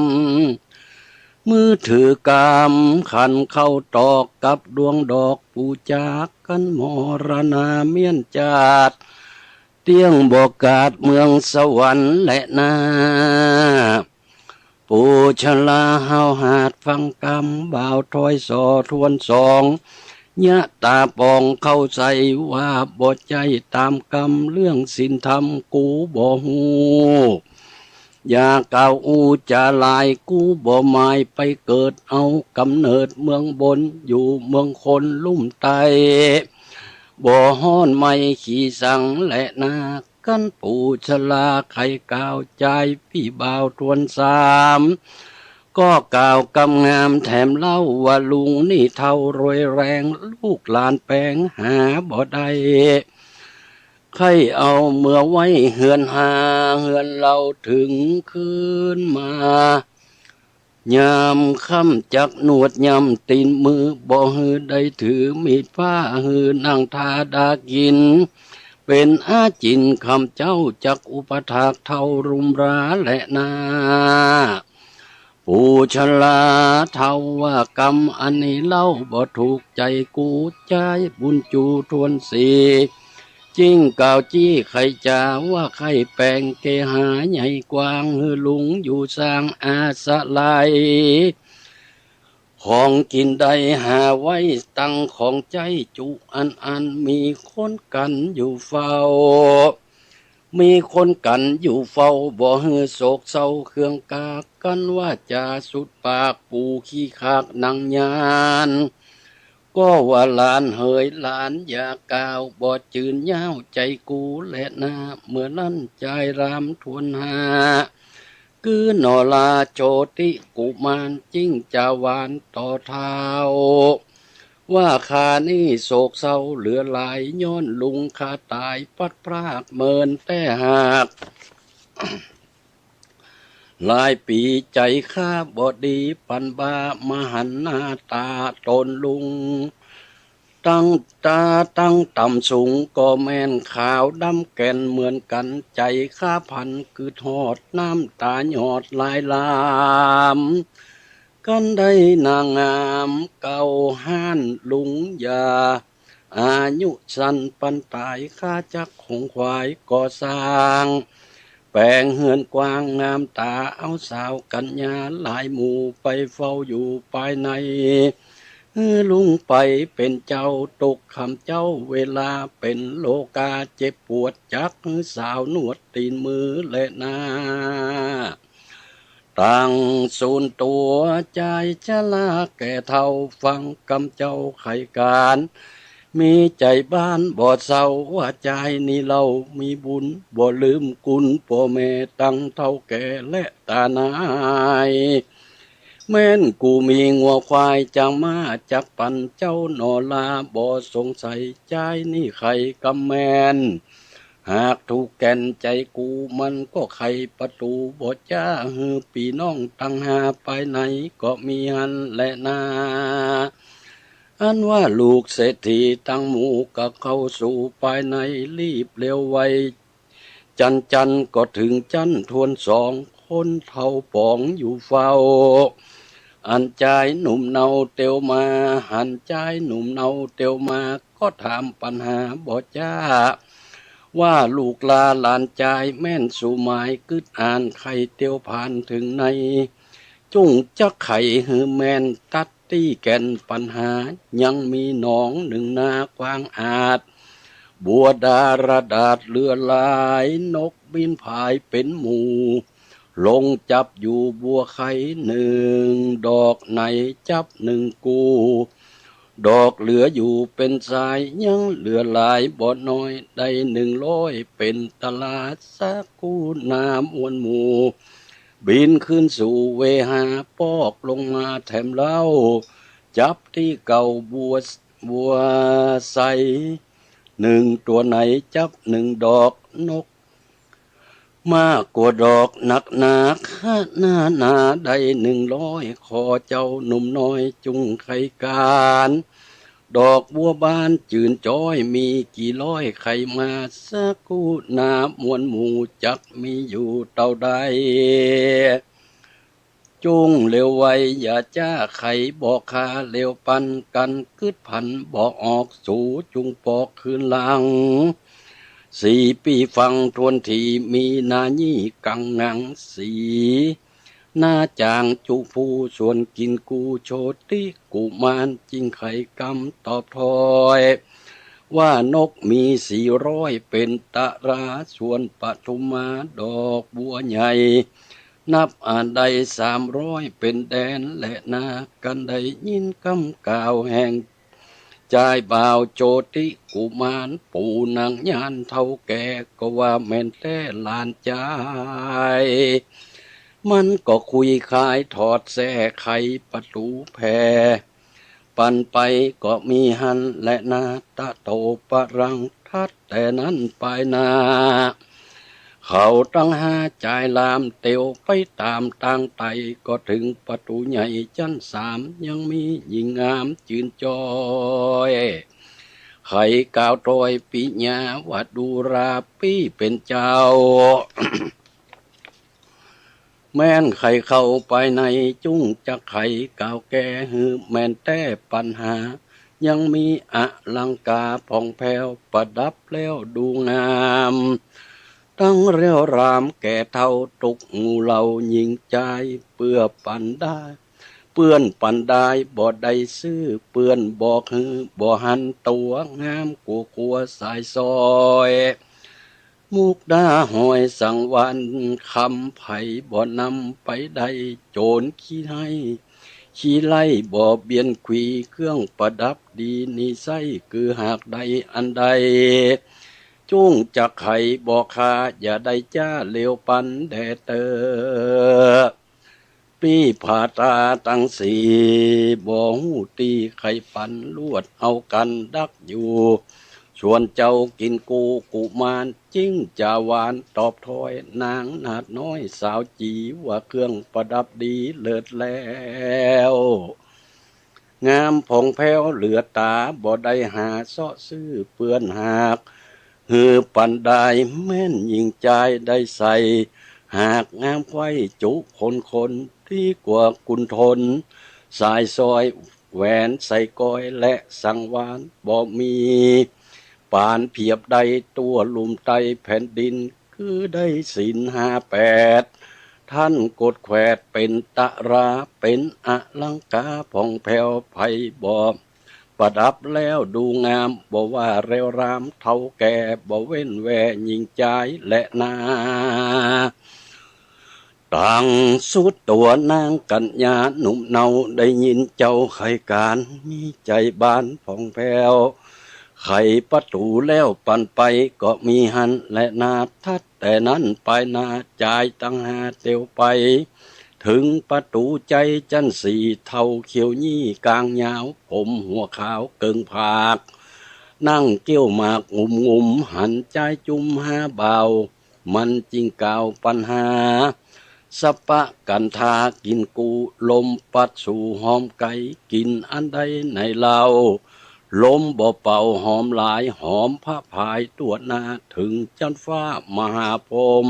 มือถือกำขันเข้าตอก กับดวงดอกปู๋จากกั๋น มรณาเมี้ยนจาติ เตี้ยงบ่กาดเมืองสวรรค์แลนา ปู่ชราเฮาหาดฟังกำ บ่าวถอยส่อทวนสอง ยะต๋าปองเข้าใส่ ว่าบ่ใจ้ต๋ามกำ เรื่องศีลธรรมกูบ่ฮู้ อย่ากล่าวอู้จ๋าหลาย กูบ่หมายไปเกิดเอาก๋ำเนิดเมืองบน อยู่เมืองคนลุ่มใต้ บ่ฮ้อนไหม้ขี้สังแลนา กั๋นปู่ชราใค่กล่าว จายปี้บ่าวทวนสาม ก็กล่าวกำงามแถมเล่าว่าลุงนี้เฒ่ารวยแรง ลูกหลานแป๋งหาบ่ได้ ใค่เอาเมือไว้เฮือนหา เฮือนเล่าเถิงคืนมา ยามค่ำจักนวดย่ำตี๋นมือ บ่หื้อได้ถือมีดผ้า หื้อนั่งทาดากิ๋น เป๋นอาจิณ ข้าเจ้าจักอุปถากเฒ่ารุมราแลนา ปู่ชราเฒ่าว่ากำอันนี้เล่าบ่ถูกใจ๋กู จายบุญจูทวนสี่ จิ่งกล่าวจี้ใค่จ๋า ว่าใค่แป๋งเกหาใหญ่กว้าง หื้อลุงอยู่สร้างอาศรัย ของกิ๋นได้หาไว้ ตังของใจ๊จุอันอัน มีคนกั๋นอยู่เฝ้า มีคนกั๋นอยู่เฝ้า บ่หื้อโศกเศร้าเคืองกา กั๋นว่าจ๋าสุดปาก ปู่ขี้ขากหนังยาน ก็ว่าหลานเหย หลานอย่ากล่าว บ่จืนย้าวใจ๋กูแลนา เมื่อนั้นจายรามทวนห้า กือหนอราโชติกุมาร จิ่งจาหวานต่อเฒ่า ว่าข้านี้โศกเศร้าเหลือหลาย ย้อนลุงข้าต๋ายพลัดพราก เมินแต่หาก หลายปี๋ใจ๋ข้าบ่ดี ปันบ่ามาหันหน้าต๋าต๋นลุง ตั้งต๋าตั้งต่ำสูง ก็แม่นขาวดำแก่นเหมือนกั๋น ใจ๋ข้าพันกึ๊ดฮอด น้ำต๋าหยดหลายหลาม กั๋นได้นางงามเก่าฮ้านลุงอย่า อายุสั้นปันต๋าย ข้าจักขงขวายก่อสร้าง แป๋งเฮือนกว้างงามต๋า เอาสาวกัญญาหลายหมู่ ไปเฝ้าอยู่ภายใน หื้อลุงไปเป๋นเจ้า ตกค่ำเจ๊าเวลาเป๋นโลกาเจ็บปวด จักหื้อสาวนวดตี๋นมือแลนา ตังสูนตั๋วจายชราแก่เฒ่า ฟังกำเจ้าใค่ก๋าน มีใจ๋บ้านบ่เศร้า ว่าจายนี้เล่ามีบุญ บ่ลืมกุณพ่อแม่ตังเฒ่าแก่และต๋านาย แม่นกูมีงัวควายจางม้า จักปันเจ้าหนอรา บ่สงสัยจายนี้ใค่กำแม่น หากถูกแก่นใจ๋กู มันก็ไขประตู๋บ่จ้า หื้อปี้น้องตังห้าภายในก็มีหั้นแลนา อันว่าลูกเศรษฐีตังหมู่ ก็เข้าสู่ภายในรีบเร็วไว จันจันก็เถิงจั้นทวนสอง คนเฒ่าป๋องอยู่เฝ้า อันจายหนุ่มเนาเตียวมา หันจายหนุ่มเนาเตียวมา ก็ถามปัญหาบ่จ้า ว่าลูกลาหลานจายแม่นสูหมายกึ๊ดอ่าน ใค่เตียวผ่านเถิงใน จุ้งจักไขหื้อแม่นตัดตี้แก่นปัญหา ยังมีหนองนึ่งนากว้างอาด บัวดาระดาษเหลือหลาย นกบินผายเป๋นหมู่ ลงจับอยู่บัวไข่นึ่งดอก ไหนจับนึ่งกู้ ดอกเหลืออยู่เป๋นสาย ยังเหลือหลายบ่น้อย ได้นึ่งร้อยเป๋นตะลา สักกู้หน้ามวลหมู่ บินขึ้นสู่เวหา ปอกลงมาแถมเล่า จับตี้เก่าบัว บัวใสนึ่งตัว ไหนจับนึ่งดอก นกมากกว่าดอกนักหนา ขนาดหนาได้นึ่งร้อย ขอเจ้าหนุ่มน้อยจุ้งไขก๋าน ดอกบัวบานจื้นจ้อย มีกี่ร้อย ไขมา สักกู้หน้ามวลหมู่ จักมีอยู่เต้าใด จุ้งเร็วไวอย่าจ๊า ไขบ่คาเร็วปัน กั๋นกึ๊ดผันบ่ออก สูจุ้งปอกคืนหลัง สี่ปี้ฟังถ้วนที มีหน้ายี่กั๋งงัง สีหน้าจ๋างจุภู ส่วนกิ๋นกู้ โชติกุมาร จึงไขกำตอบถ้อย ว่านกมีสี่ร้อยเป๋นตะลา ส่วนปทุมาดอกบัวใหญ่ นับอาจได้สามร้อยเป๋นแดนแลนา กั๋นได้ยินกำกล่าวแห่งจายบ่าว โชติกุมาร ปู่นางญาณเฒ่าแก่ ก็ว่าแม่นแต๊หลานจาย มันก็คุยคายถอดแส้ ไขประตู๋แผ่ ปันไปก็มีหั้นแลนา ตะโตปะรัง ถัดแต่นั้นปายหน้า เขาตังห้าจายลาม เตียวไปต๋ามตางไต่ ก็เถิงประตู๋ใหญ่จั๊นสาม ยังมีญิงงามจื้นจ้อย ไขกล่าวถ้อยปิยา ว่าดูราปี้เป๋นเจ้า แม่นไขเข้าปายใน จุ้งจักไขกล่าวแก้ หื้อแม่นแต๊ปัญหา ยังมีอลังกาผ่องแผ้ว ประดับแล้วดูงาม ตังเรียวรามแก่เฒ่า ตุ๊กหมู่เหล่าญิงจาย เปื้อปันได้ เปื้อนปันได้บ่ได้ซื้อ เปื้อนบอกหื้อบ่หันตั๋ว งามกั๋วกั๋วสายสร้อย มุกดาหอยสังวาลย์ คำไผบ่นำไปได้ โจ๋นขี้ไฮ่ขี้ไล่บ่เบียนขวี เครื่องประดับดีนี้ใส้ คือหากได้อันใด จุ้งจักไขบ่คา อย่าได้จ๊าเร็วปันแด่เต๊อ ปี้ผาต๋าตังสี่ บ่ฮู้ตี้ใค่ปัน ลวดเอากั๋นดักอยู่ ส่วนเจ้ากิ๋นกู้กุมาร จึงจาหวานตอบถ้อย นางนาฏน้อยสาวจี๋ ว่าเครื่องประดับดีเลิศแล้ว งามผ่องแผ้วเหลือต๋า บ่ได้หาเซาะซื้อ เปื้อนหากหื้อปันได้ แม่นญิงจายได้ใส่ หากงามไขว้จุคนคน ดีกว่ากุนทน สายสร้อยแหวนใส่ก้อย และสังวาลย์บ่มี ปานเปียบได้ ตั๋วลุ่มใต้แผ่นดิน คือได้ศีลห้าแปด ท่านกดแขวดเป๋นตะลา เป๋นอลังกาผ่องแผ้ว ไผบ่ประดับแล้วดูงาม บ่ว่าเรียวรามเฒ่าแก่ บ่เว้นแว่ญิงจายแลนา ตังสุดตั๋วนางกั๋ญญาหนุ่มเนา ได้ยินเจ้าไขก๋าน มีใจ๋บานผ่องแผ้ว ไขประตู๋แล้วปันไป ก็มีหั้นแลนา ถัดแต่นั้นปายหน้า จายตังห้าเตียวไป เถิงประตู๋ใจ๊จั๊นสี่ เฒ่าเขียวยี่ก๋างยาว ผมหัวขาวเกิ่งผาก นั่งเกี้ยวหมากงุมงุม หันจายจุ้มห้าบ่าว มันจึงกล่าวปัญหา สัปปะกันธากิ๋นกู้ ลมปัดสู่หอมไก๋ กิ๋นอันใดไหนเล่า ลมบ่เป่าหอมหลาย หอมพระพายตั๋วหน้า เถิงจั๊นฟ้ามหาพรหม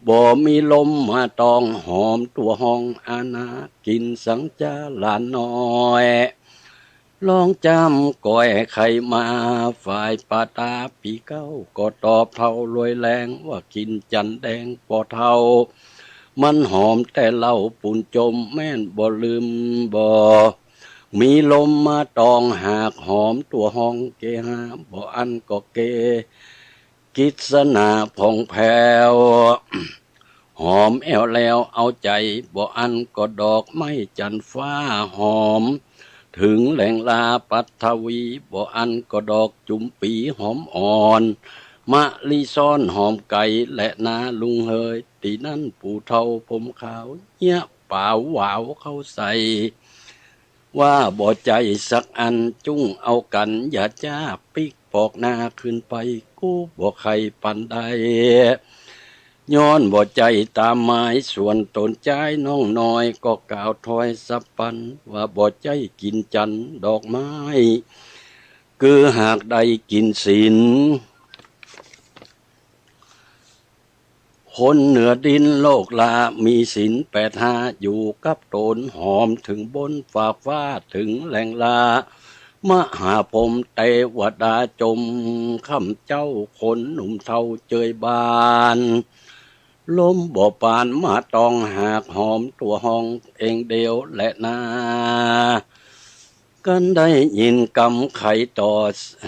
บ่มีลมมาต้อง หอมตั๋วห้องอาณา กิ๋นสังจ้าหลานน้อย ลองจ้ำก้อยไขมา ฝ่ายปาต๋าปี้เก๊า ก็ตอบเฒ่าลวยแรง ว่ากิ๋นจั๋นแดงป้อเฒ่า มันหอมแต่เล่าปูนจม แม่นบ่ลืมบ่ มีลมมาตองหากหอมตั๋วฮองเกหา บ่อั้นก็เก กฤษณาผ่องแผ้ว หอมแอ้วแล้วเอาใจ๋ บ่อั้นก็ดอกไม้จันทร์ฟ้าหอม เถิงแหล่งลาปัทวี บ่อั้นก็ดอกจุมปีหอมอ่อน มะลิซ้อนหอมไก๋ แลนาลุงเหย ตี้นั้นปู่เฒ่าผมขาว เยียะป๋าวหวาวเข้าใส่ ว่าบ่ใจ้สักอัน จุ่งเอากั๋นอย่าจ๊า ปิ๊กปอกหน้าขึ้นไป กู้บ่ใค่ปันได้ ย้อนบ่ใจ้ต๋ามหมาย ส่วนต๋นจายน้องน้อย ก็กล่าวถอยสับปัน ว่าบ่ใจ้กิ๋นจันทร์ดอกไม้ คือหากได้กิ๋นศีล คนเหนือดินโลกลา มีศีลแปดห้า อยู่กับต๋น หอมเถิงบนฟากฟ้า เถิงแหล่งลา มหาพรหมเตวดาจม ข้าพเจ้าคนหนุ่มเฒ่าเจยบาน ลมบ่ปานมาตอง หากหอมตั๋วฮองเองเดียวแลนา กันได้ยินกำไขต่อ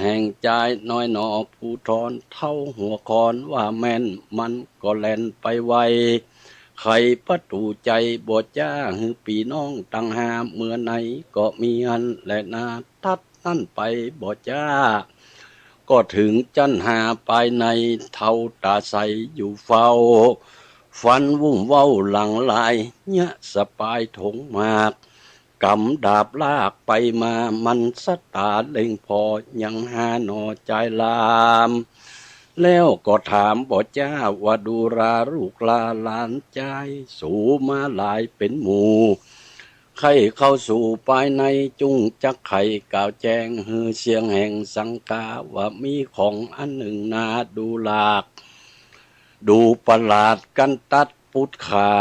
แห่งจายน้อยหนอ ผู้ทอนเฒ่าหัวคอน ว่าแม่นมันก็แล่นไปไว ไขประตู๋ใจ๋บ่จ๊า หื้อปี้น้องตังห้า เมื่อไหนก็มีหั้นแลนา ตัดนั้นไปบ่จ๊า ก็เถิงจั้นห้าปายใน เฒ่าต๋าใสอยู่เฝ้า ฟันวุ่มเว้าหลังลาย เยียะสะปายถงหมาก ก๋ำดาบลากไปมา มันสะต๋าเล็งผ่อ ยังห้าหนอจายลาม แล้วก็ถามบ่จ๊า ว่าดูราลูกลาหลานจาย สูมาหลายเป๋นหมู่ ใค่เข้าสู่ปายใน จุ่งจักไขกล่าวแจ้ง หื้อเสียงแห่งสังกา ว่ามีของอันนึ่งนาดูหลาก ดูประหลาด กั๋นตัดปุดขา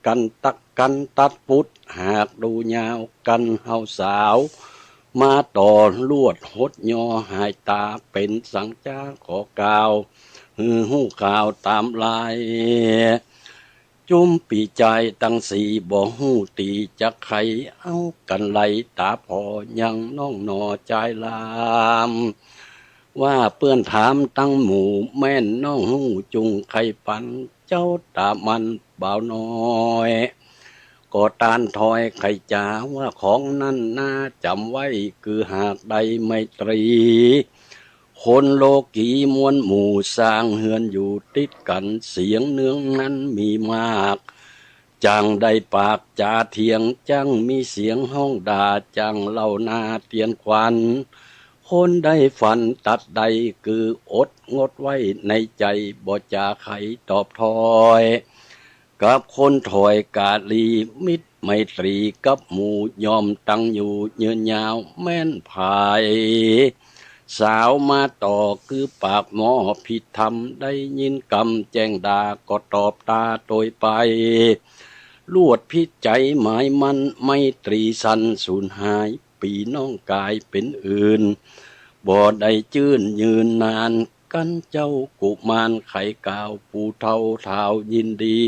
กั๋นตัด กั๋นตัดปุด หากดูยาว กั๋นเฮาสาว มาต่อลวดหดยอ หายต๋าเป๋นสังจ๊า ขอกล่าว หื้อฮู้ข่าวต๋ามลาย จุมปี้จายตังสี่ บ่ฮู้ตี้จะใค่ เอากั๋นไหลต๋าผ่อ ยังน้องหนอจายลาม ว่าเปื้อนถามตังหมู่ แม่นน้องฮู้จุ่งใค่ปัน เจ้าต๋ามันบ่าวน้อย ก็ตานถอยไขจ๋า ว่าของนั้นนาจ๋ำไว้ คือหากได้ไมตรี คนโลกีมวลหมู่ สร้างเฮือนอยู่ติดกั๋น เสียงเนืองนั้นมีมาก จั่งได้ปากจ๋าเถียง จั่งมีเสียงฮ้องด่า จั่งเล่านาเตียนขวัญ คนได้ฝันตัดได้ คืออดงดไว้ในใจ๋ บ่จ๋าใค่ตอบถอย กับคนถอยกาลี มิตรไมตรีกับหมู่ ย่อมตั้งอยู่ยืนยาว แม่นผาย สาวมาต่อคือปากหม้อผิดธรรม ได้ยินกำแจ้งด่า ก็ตอบตาโตยไป ลวดพิษใจ๋หมายมั่น ไมตรีสั้นสูญหาย ปี้น้องก๋ายเป๋นอื่น บ่ได้จื้นยืนนาน กั๋นเจ้ากุมารใค่กล่าว ผู้เฒ่าท้าวยินดี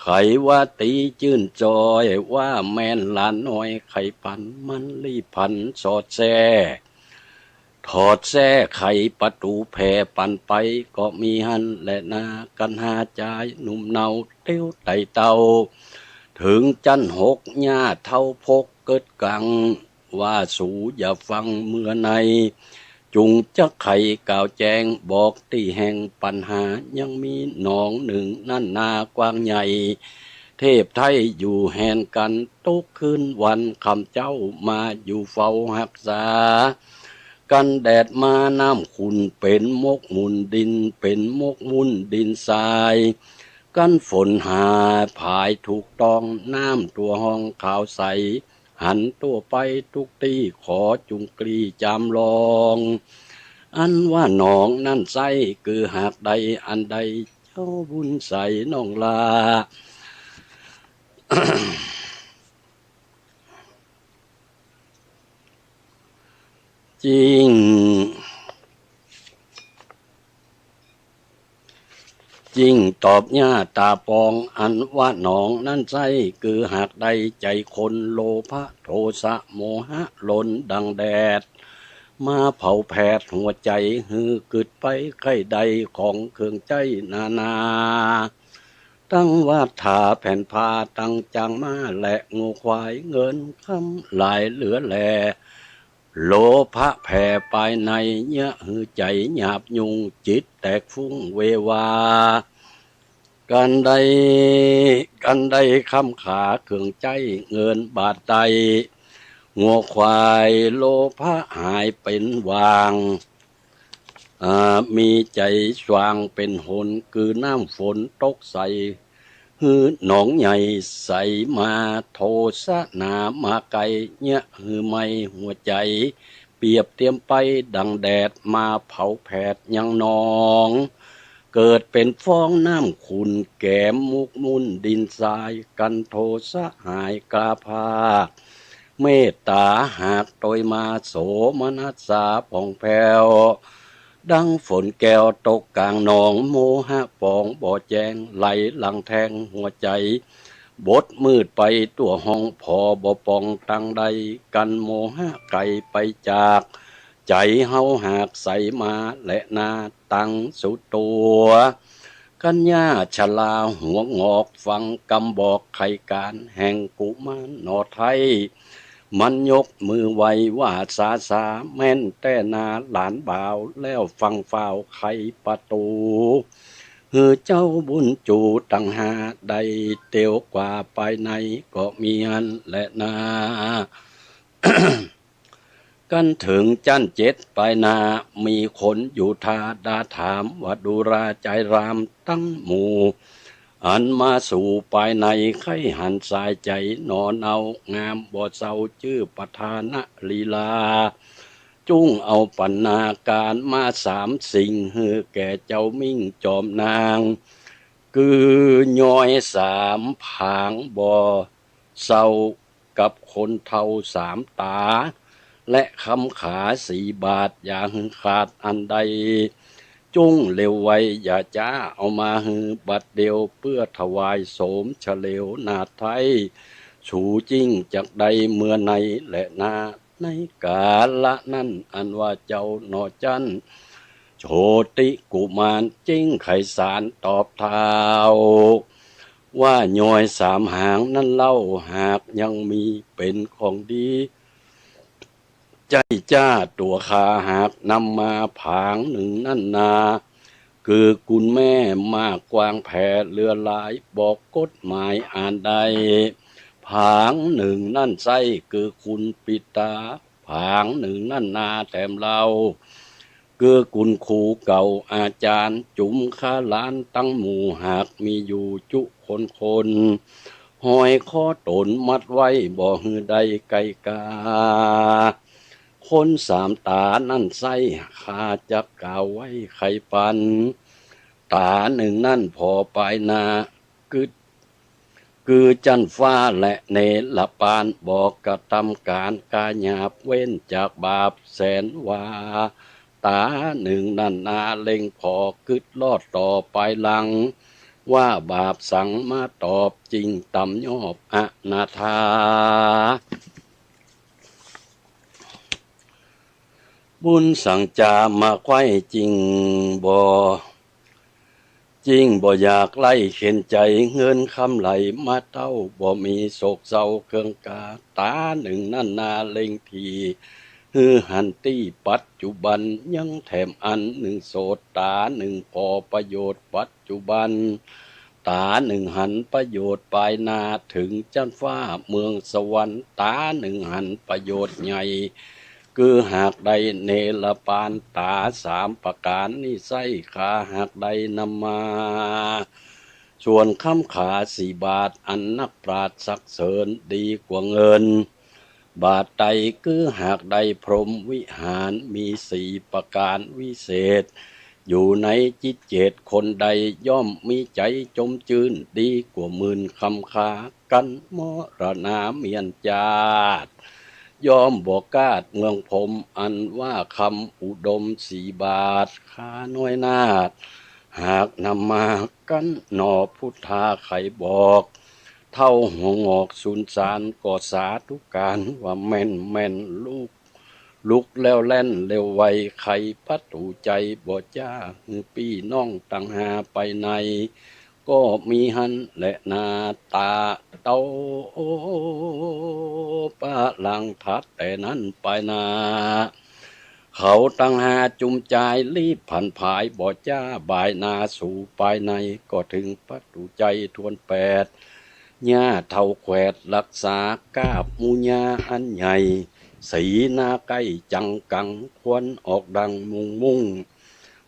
ใค่ว่าตี้จื้นจอย ว่าแม่นหลานน้อยใค่ปัน มันรีบพลันสอดแส้ ถอดแส้ไขประตู๋แผ่ปันไป ก็มีหั้นแลนา กั๋นห้าจายหนุ่มเนาเตี้ยวไต่เต้า เถิงจั้นหก ย่าเฒ่าพกเกิดกั๋ง ว่าสูอย่าฟังเมื่อใน จุ่งจักไขกล่าวแจ้ง บอกตี้แห่งปัญหา ยังมีหนองนึ่งนั้นนากว้างใหญ่ เทพไทยอยู่แหนกั๋น ตุ๊กคืนวันข้าพเจ้ามาอยู่เฝ้าฮักษา กั๋นแดดมาน้ำขุ่นเป๋นมกมุ่น ดินเป๋นมกมุ่นดินทราย กั๋นฝนหาผายถูกต้อง น้ำตั๋วฮองขาวใส หันตั๋วไปทุกตี้ ขอจุ่งกลี้จามลอง อันว่าหนองนั้นไส้ คือหากได้อันใด เจ้าบุญใสน้องหล้า จิ่ง ยิ่งตอบหญ้าต๋าปองอันว่าหนองนั้นไส้ คือหากใดใจ๋คนโลภะโทสะโมหะลนดังแดด มาเผาแผดหัวใจ๋หื้อกึ๊ดไปใค่ได้ของเครื่องใจ๊นานา ตังวาดถาแผ่นผ้า ตังจางม้าและงัวควาย เงินคำหลายเหลือแล โลภะแผ่ปายใน เยียะหื้อใจ๋หยาบยุง จิตแตกฟุ้งเววา กันได้ กันได้คำขาเครื่องใจ๊ เงินบาทใด งัวควายโลภะหายเป๋นวาง อ่า มีใจ๋สว่างเป๋นหน คือน้ำฝนตกใส่ หื้อหนองใหญ่ใสมา โทสะหนามาไกล เยียะหื้อไหม้หัวใจ๋ เปรียบเตียมไปดังแดด มาเผาแผดยังหนอง เกิดเป๋นฟองน้ำขุ่น แก๋มมุกมุ่นดินทราย กันโทสะหายกล้าพาก เมตต๋าหากตวยมา โสมนัสสาผ่องแผ้ว ดังฝนแก้วตกก๋างหนอง โมหะปองบ่แจ้ง ไหลหลั่งแทงหัวใจ๋ บดมืดไปตั๋วห้อง ผ่อบ่ป่องตังใด กันโมหะไกลไปจาก ใจ๋เฮาหากใสมาแลนา ตังสุดตั๋ว กัญญาชราหัวหงอก ฟังกำบอกไขก๋าน แห่งกุมารหน่อไท้ มันยกมือไหว้ว่า สาสา แม่นแต๊นาหลานบ่าว แล้วฟั่งฟ้าวไขประตู๋ หื้อเจ้าบุญจู๋ตังห้า ได้เตียวกว่าปายใน ก็มีอั้นแลนา กันเถิงจั๊นเจ็ดปายนา มีคนอยู่ทาดาถาม ว่าดูราใจ๋รามตังหมู่ อันมาสู่ปายใน ใค่หันสายใจ๋หนอเนา งามบ่เซาจื้อประธานลีลา จุ่งเอาปัณณาก๋านมาสามสิ่ง หื้อแก่เจ้ามิ่งจอมนาง คือยอยสามผางบ่เซา กับคนเฒ่าสามต๋า และคำขาสี่บาท อย่าหื้อขาดอันใด จุ่งเร็วไวอย่าจ๊า เอามาหื้อบัดเดี่ยว เปื้อถวายโสมเฉลียวนาฏไท้ สูจิ่งจักได้เมื่อในแลนา ในกาละนั้นอันว่าเจ้าหน่อจั๊น โชติกุมาร จิ่งไขสารตอบท้าว ว่ายอยสามหางนั้นเล่า หากยังมีเป๋นของดี ใจ้จ้าตั๋วข้าหากนำมา ผางนึ่งนั้นนา คือกุณแม่มากกว้างแผ่เหลือหลาย บอกกฎหมายอันใด ผางนึ่งนั้นไส้ คือคุณปิตา ผางนึ่งนั้นนาแถมเล่า คือคุณครูเก่าอาจ๋ารย์ จุ๋มข้าหลานตังหมู่ หากมีอยู่จุคนคน ห้อยคอต๋นมัดไว้ บ่หื้อได้ไก๋กา คนสามต๋านั้นไส้ ข้าจักกล่าวไว้ไขปัน ต๋านึ่งนั้นผ่อปายนา คือ คือจั๊นฟ้าและเนรปาน บ่กระทำก๋านก๋าหยาบ เว้นจากบาปแสนวา ต๋านึ่งนั้นนาเล็งผ่อกึ๊ดลอดต่อปายหลัง ว่าบาปสังมาตอบ จิ่งต่ำยอบอนาถา บุญสังจามาไขว้จิ่งบ่ จิ่งบ่อยากไร้เข็ญใจ๋ เงินคำไหลมาเต้า บ่มีโศกเศร้าเครื่องกา ต๋านึ่งนั้นนาเล็งถี่ หื้อหันตี้ปัจจุบัน ยังแถมอันนึ่งโสต ต๋านึ่งผ่อประโยชน์ปัจจุบัน ต๋านึ่งหันประโยชน์ปายนา เถิงจั๊นฟ้าเมืองสวรรค์ ต๋านึ่งหันประโยชน์ใหญ่ คือหากได้เนรปาน ต๋าสามประก๋านนี้ไส้ ข้าหากได้นำมา ส่วนคำขาสี่บาท อันนักปราชญ์สรรเสริญดีกว่าเงิน บาทใด คือหากได้พรหมวิหาร มีสี่ประก๋านวิเศษ อยู่ในจิตเจตคนใด ย่อมมีใจ๋จมจื้น ดีกว่าหมื่นคำขา กันมรณาเมียนจาติ ย่อมบ่กล้าดเมืองพรหม อันว่าคำอุดมสี่บาท ข้าน้อยนาฏ หากนำมากั๋นหนอ พุทธาใค่บอก เต้าหัวหงอกสุนสาร ก็สาธุก๋านว่าแม่นแม่น ลูก ลุกแล้วแล่นเร็วไว ไขประตู๋ใจ๋บ่จ้า หื้อปี้น้องตังห้าไปใน ก็มีหั้นแหละนา ตาเต้า ปะหลังถัดแต่นั้นไปนา เขาตังห้าจุมจาย รีบผันผายบ่จ้า บ่ายนาสู่ปายใน ก็เถิงประตู๋ใจ๋ถ้วนแปด ย่าเฒ่าแขวดรักษากาบ หมู่ย่าอันใหญ่ สีหน้าใก้จังกัง ควันออกดังมุงมุง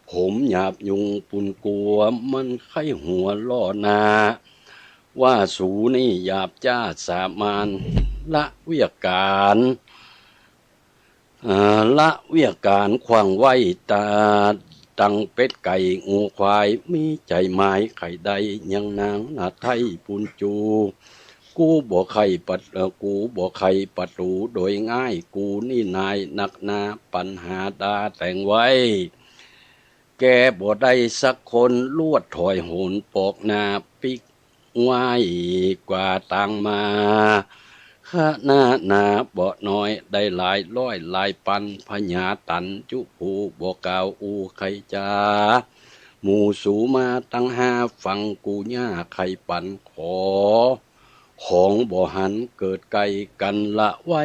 ผมหยาบยุงปุนกั๋ว มันใค่หัวล่อนา ว่าสูนี่หยาบจ้าสามาน ละเวียกก๋าน เอ่อ ละเวียกก๋านขว้างไว้ ตาตังเป็ดไก่งัวควาย มีใจ๋หมายใค่ได้ยังนางนาไทยปุนจู กูบ่ใค่ประ เอ่อ กูบ่ใค่ประตู๋โดยง่าย กูนี่นายนักหนา ปัญหาดาแต่งไว้ แก้บ่ได้สักคน ลวดถอยโหนปอกหน้า ปิ๊กไหว้กว่าตางมา คณะนาบ่น้อย ได้หลายร้อยหลายปัน พญาตันจุภูบ่กล่าวอู้ใค่จ๋า หมู่สูมาตังห้า ฟังกูย่าใค่ปั๋นขอ ของบ่หันเกิดใก้กั๋นละไว้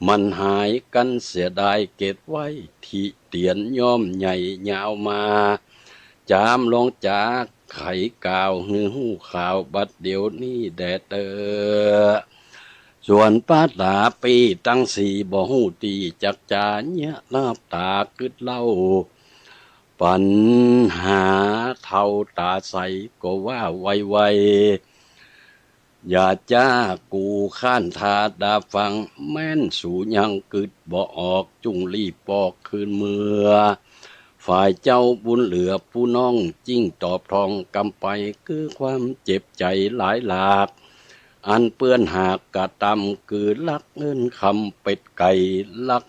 มันหายกั๋นเสียดาย เก็บไว้ตี้เตียนย่อมใหญ่ยาวมา จามลองจ๋าใค่กล่าว หื้อฮู้ข่าวบัดเดี๋ยวนี้แด่เต๊อะ ส่วนป้าต๋าปี้ตังสี่ บ่ฮู้ตี้จักจ๋า เยียะลับต๋ากึ๊ดเล่า ปัญหาเฒ่าต๋าใส ก็ว่าไวๆ อย่าจ๊า กูค้านถ้าดาฟัง แม่นสูยังกึ๊ดบ่ออก จุ่งรีบบอกคืนเมือ ฝ่ายเจ้าบุญเหลือผู้น้อง จึ่งตอบทองกำไป คือความเจ็บใจ๋หลายหลาก อันเปื้อนหากกระตำ คือลักเงินคำเป็ดไก่ ลัก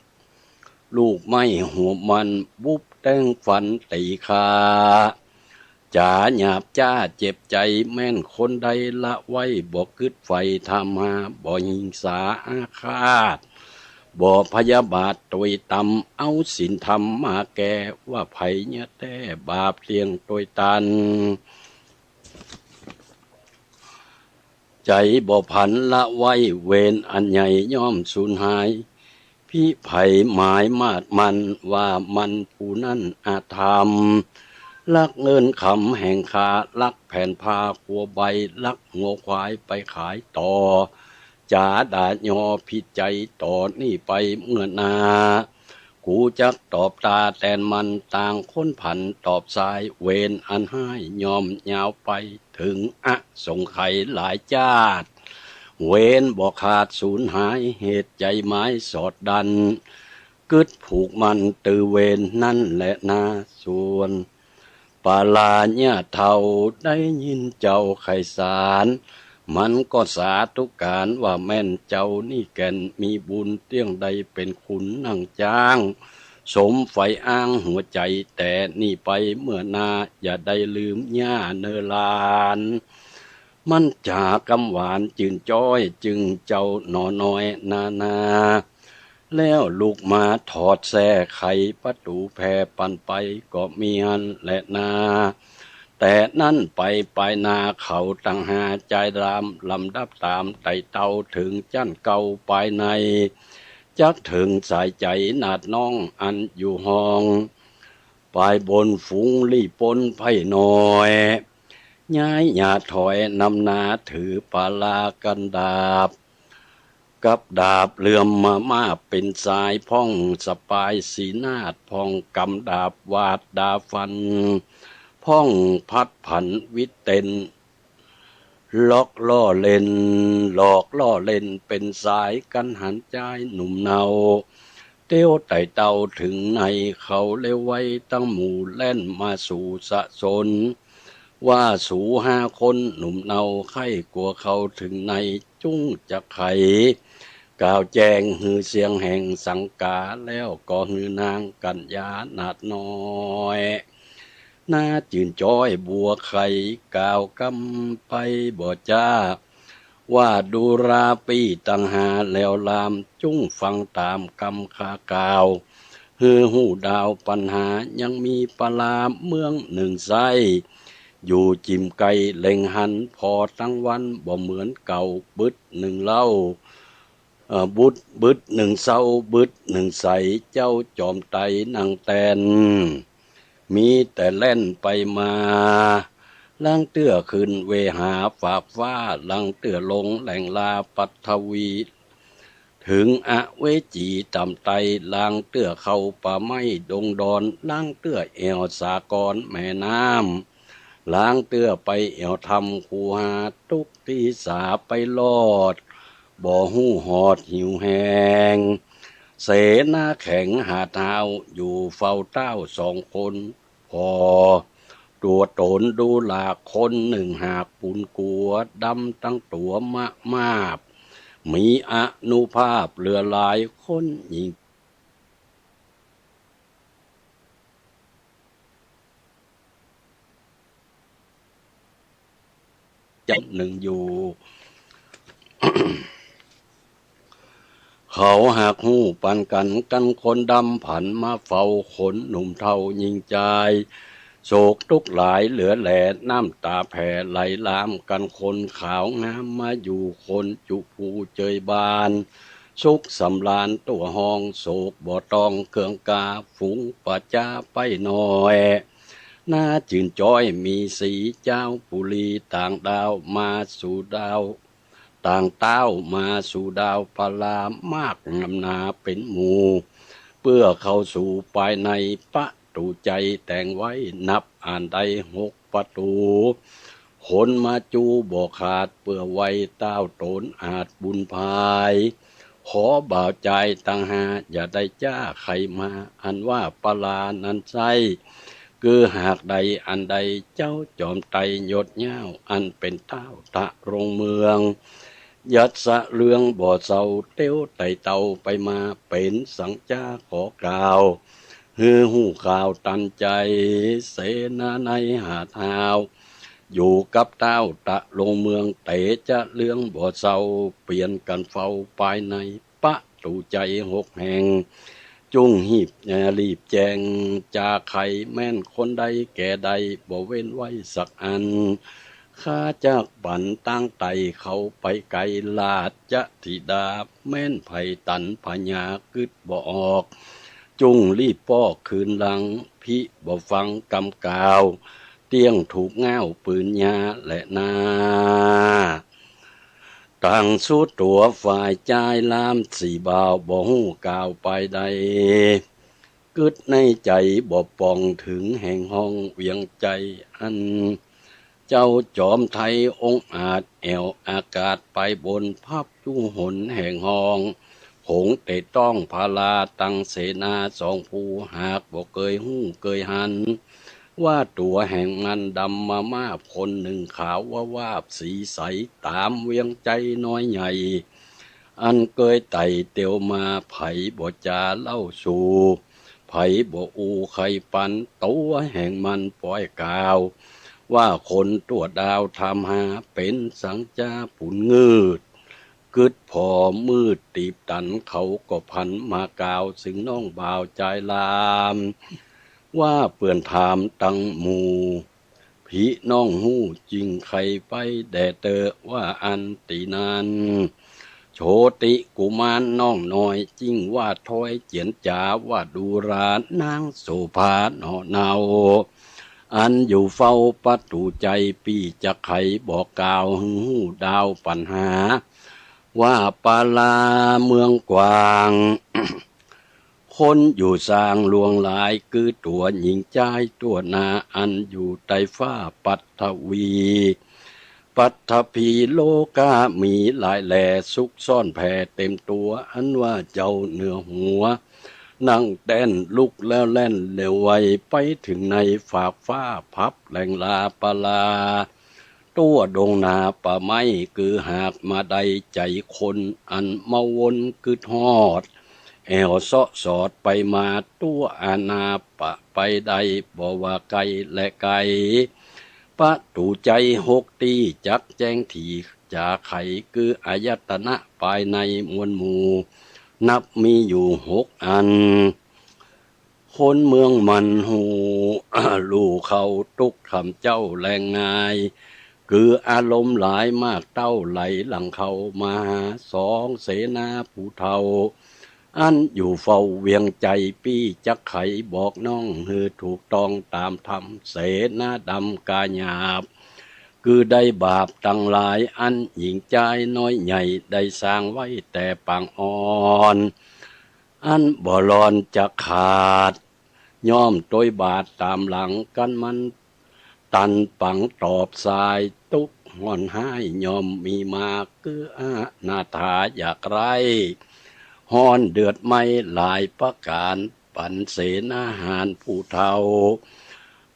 ลูกไม้หัวมัน บุบแต๊งฟันตี๋คา จ๋าหยาบจ้าเจ็บใจ๋ แม่นคนใดละไว้ บ่กึ๊ดใฝ่ธรรมา บ่หิงสาอาฆาต บ่พยาบาทตวยตำ เอาศีลธรรมมาแก้ ว่าใผเยียะแต๊บาปเตี้ยงตวยตัน ใจ๋บ่ผันละไว้ เวรอันใหญ่ย่อมสูญหาย ภิไผหมายมาดมั่น ว่ามันผู้นั้นอาธรรม ลักเงินคำแห่งข้า ลักแผ่นผ้าครัวใบ ลักงัวควายไปขายต่อ จ๋าด่ายอผิดใจ๋ต่อนี้ไปเมื่อหน้า กูจักตอบตาแตนมัน ต่างคนผันตอบสาย เวรอันฮ้ายย่อมยาวไป เถิงอสงไขยหลายจ๊าด เวรบ่ขาดสูญหาย เหตุใจ๋หมายสอดดัน กึ๊ดผูกมั่นตือเวรนั้นแหละนา ส่วนปาลาเยียะเฒ่าได้ยินเจ้าใค่สาร มันก็สาธุก๋านว่าแม่นเจ้านี้แก่น มีบุญเตี้ยงได้เป๋นขุนนั่งจ๊าง สมใฝ่อ้างหัวใจ๋ แต่นี้ไปเมื่อหน้า อย่าได้ลืมเยียะเน่อหลาน มันจ๋ากำหวานจื่นจ๊อย จึงเจ้าหนอน้อยนานา แล้วลุกมาถอดแส้ไขประตู๋แผ่ปันไป ก็มีหั้นแหละนา แต่นั้นไปปายหน้าเขาตังห้า จายรามลำดับต๋ามไต่เต้าเถิงจั๊นเก๊าปายใน จักเถิงสายใจ๋หนาดน้องอันอยู่ห้อง ปายบนฝูงลี้ปนไพ่น้อย ย้ายหย่าถอยนำหน้าถือปาลากันดาบ กับดาบเหลื่อมมามาเป๋นสาย พ่องสะปายสีนาด พ่องกำดาบหวาดดาฟัน พ่องพัดผันวิดเต้น หลอกล่อเล่น หลอกล่อเล่นเป๋นสาย กั๋นหันจายหนุ่มเนา เตียวไต่เต้าเถิงใน เขาเร็วไวตังหมู่แล่นมาสู่สะสน ว่าสูห้าคนหนุ่มเนา ใค่กั๋วเข้าเถิงใน จุ่งจักไขกล่าวแจ้ง หื้อเสียงแห่งสังกา แล้วก็หื้อนางกัญญาหนาดน้อย นาจื่นจ๊อยบัวไข่ กล่าวกำไปบ่จ้า ว่าดูราปี้ตังห้าแหลวลาม จุ่งฟังต๋ามกำข้ากล่าว หื้อฮู้ดาวปัญหา ยังมีปลาเมืองนึ่งไส้ อยู่จิ่มไก่เล็งหัน ผ่อตังวันบ่เหมือนเก่า บึดนึ่งเล้า เอ่อ บุด บึดนึ่งเซ้า บึดนึ่งใส เจ้าจอมไตรนั่งแตน มีแต่แล่นไปมา ลางเตื้อขึ้นเวหาฟากฟ้า ลางเตื้อลงแหล่งลาปัทวี เถิงอเวจีต่ำไต ลางเตื้อเข้าป่าไม้ดงดอน ลางเตื้อแอ่วสาครแม่น้ำ ลางเตื้อไปแอ่วถ้ำคูหา ตุ๊กตี้สาไปรอด บ่ฮู้ฮอดหิวแฮง เสนาแข็งหาดฮาว อยู่เฝ้าต้าวสองคน ผ่อตั๋วต๋นดูหลาก คนนึ่งหากปูนกั๋ว ดำตังตั๋วมะมาบ มีอานุภาพเหลือหลาย คนยิ่ง จักนึ่งอยู่ เขาหากฮู้ปันกั๋น กั๋นคนดำผันมาเฝ้า คนหนุ่มเฒ่าญิงจาย โศกตุ๊กข์หลายเหลือแล น้ำต๋าแผ่ไหลลาม กั๋นคนขาวงามมาอยู่ คนจุภูเจยบาน สุขสำราญตั๋วฮอง โศกบ่ต้องเคืองกา ฝูงประจาไปน้อย นาจื่นจ๊อยมีสี จาวปุรีต่างดาว มาสู่ดาว ต่างต้าวมาสู่ดาวปลามากงามนาเป๋นหมู่ เปื้อเข้าสู่ภายใน ประตู๋ไจแต่งไว้นับอ่านได้หกประตู๋ คนมาจูบ่ขาด เปื้อไหว้ต้าวต๋นอาจบุญภาย ขอบ่าวจายตังห้า อย่าได้จ้าใค่มา อันว่าปลานั้นไส้ คือหากใดอันใด เจ้าจอมไตรยศเย้า อันเป๋นต้าวตะลงเมือง ยัดสะเรืองบ่เซา เตียวไต่เต้าไปมา เป๋นสังจ้าขอกล่าว หื้อฮู้ข่าวตันใจ๋ เสนาในหาดฮาว อยู่กับต้าวตะลงเมือง เต๋จะเรืองบ่เซา เปลี่ยนกั๋นเฝ้าภายใน ประตู๋ไจหกแห่ง จุ่งหีบ เอ่อ รีบแจ้งจาไข แม่นคนใดแก่ใด บ่เว้นไว้สักอัน ข้าจักปั๋นตางไต่เขาไปไก๋ ราชธิดาแม่นไพตันพญากึ๊ดบ่ออก จุ่งรีบปอกคืนหลัง ภิบ่ฟังกำกล่าว เตี้ยงถูกง่าวปืนยาแลนา ตังสุดตั๋วฝ่ายจายลามสี่บ่าว บ่ฮู้กล่าวไปใด กึ๊ดในใจ๋บ่ป่องเถิงแห่งฮองเวียงไจอัน เจ้าจอมไทยองอาจแอ่วอากาศไปบน พับจุหนแห่งฮอง หงเตะต้องพาราตังเสนาสองผู้ หากบ่เกยฮู้เกยหัน ว่าตั๋วแห่งมันดำมามาบ คนนึ่งขาววาวาบสีใส ต๋ามเวียงไจน้อยใหญ่ อันเกยไต่เตียวมา ไผบ่จาเล่าสู่ ไผบ่อู้ใค่ปั๋น ตั๋วแห่งมันป้อยกล่าว ว่าคนตั๋วดาวทำหา เป๋นสังจ้าปุนงืด กึ๊ดผ่อมืดตีบตัน เขาก็ผันมากล่าว ซึ่งน้องบ่าวจายลาม ว่าเปื้อนถามตังหมู่ ภิน้องฮู้จึงใค่ไปแด่เต๊อะ ว่าอั้นตี้นั้น โชติกุมารน้องน้อย จึงว่าถ้อยเจียรจ๋า ว่าดูรานางโสภาหน่อเนา อันอยู่เฝ้าประตู๋ไจ ปี้จักไขบอกกล่าว หื้อฮู้ดาวปัญหา ว่าปาลาเมืองกว้าง คนอยู่สร้างหลวงหลาย คือตั๋วหญิงจายตั๋วนา อันอยู่ใต้ฟ้าปัทวี ปัทภีโลกามีหลายแล ซุกซ่อนแผ่เต็มตั๋ว อันว่าเจ้าเหนือหัว นั่งแต้นลุกแล้วแล่นเร็วไว ไปเถิงในฟากฟ้า พับแหล่งลาปาลา ตั๋วดงนาป่าไม้ คือหากมาได้ใจ๋คน อันมาวนกึ๊ดฮอด แอ่วเซาะสอดไปมาตั๋วอาณาปะไปได้ บ่ว่าใก้และไก๋ ประตู๋ใจ๋หกตี้จักแจ้งถี่ จ๋าไขคืออายตนะปายในมวลหมู่ นับมีอยู่หกอัน คนเมืองมันฮู้ ฮู้เข้าตุ๊กข้าพเจ้าแลง่าย คืออารมณ์หลายมากเต้าไหลหลั่งเข้ามาหา สองเสนาผู้เฒ่า อันอยู่เฝ้าเวียงใจ๋ ปี้จักไขบอกน้องหื้อถูกต้องต๋ามธรรม เสนาดำกาหยาบ คือได้บาปตังหลาย อันหญิงจายน้อยใหญ่ได้สร้างไว้แต่ปางอ่อน อันบ่หล่อนจะขาด ย่อมตวยบาดต๋ามหลัง กันมันตันปังตอบสาย ตุ๊กข์ฮ้อนฮ้ายย่อมมีมา คืออนาถาอยากไร้ฮ้อนเดือดไหม้หลายประก๋าน ปันเสนาหารผู้เฒ่า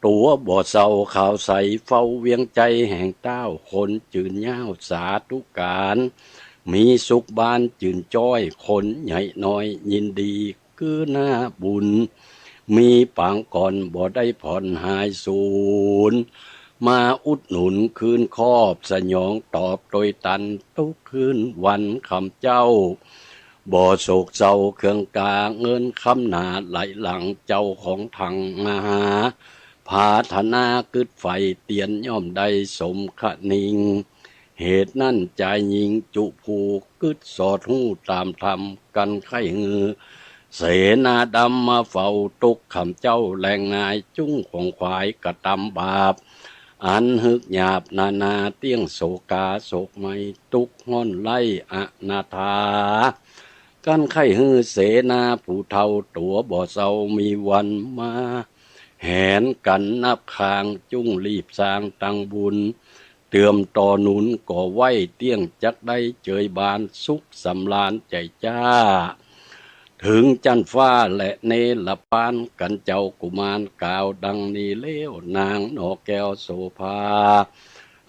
ตั๋วบ่เซาขาวใส เฝ้าเวียงใจ๋แห่งเต้า คนจืนยาวสาธุก๋าน มีสุขบานจืนจ้อย คนใหญ่น้อยยินดี คือหน้าบุญ มีปางก่อนบ่ได้ผ่อนหายสูญ มาอุดหนุนคืนครอบสยอง ตอบตวยตันตุ๊กคืนวันข้าพเจ้า บ่โศกเศร้าเคืองกา เงินคำหนาไหลหลั่ง เจ้าของถังมหา ผาถนากึ๊ดใฝ่ เตียนย่อมได้สมคะนิง เหตุนั้นจายญิงจุผู้กึ๊ดสอดฮู้ต๋ามธรรม กันใค่หื้อเสนาดำมาเฝ้าตุ๊กข้าพเจ้าแลง่าย จุ่งขงขวายกระตำบาป อันหึกหยาบนานา เตี้ยงโศกาโศกไหม้ ตุ๊กข์ฮ้อนไร้อนาถา กันใค่หื้อเสนาผู้เฒ่า ตั๋วบ่เซามีวันมา แหนกั๋นนับข้าง จุ่งรีบสร้างตังบุญ เติมต่อหนุนก่อไว้ เตี้ยงจักได้เจยบาน สุขสำราญใจ๋จ้า เถิงจั๊นฟ้าและเนรปาน กันเจ้ากุมารกล่าวดังนี้แล้ว นางหน่อแก้วโสภา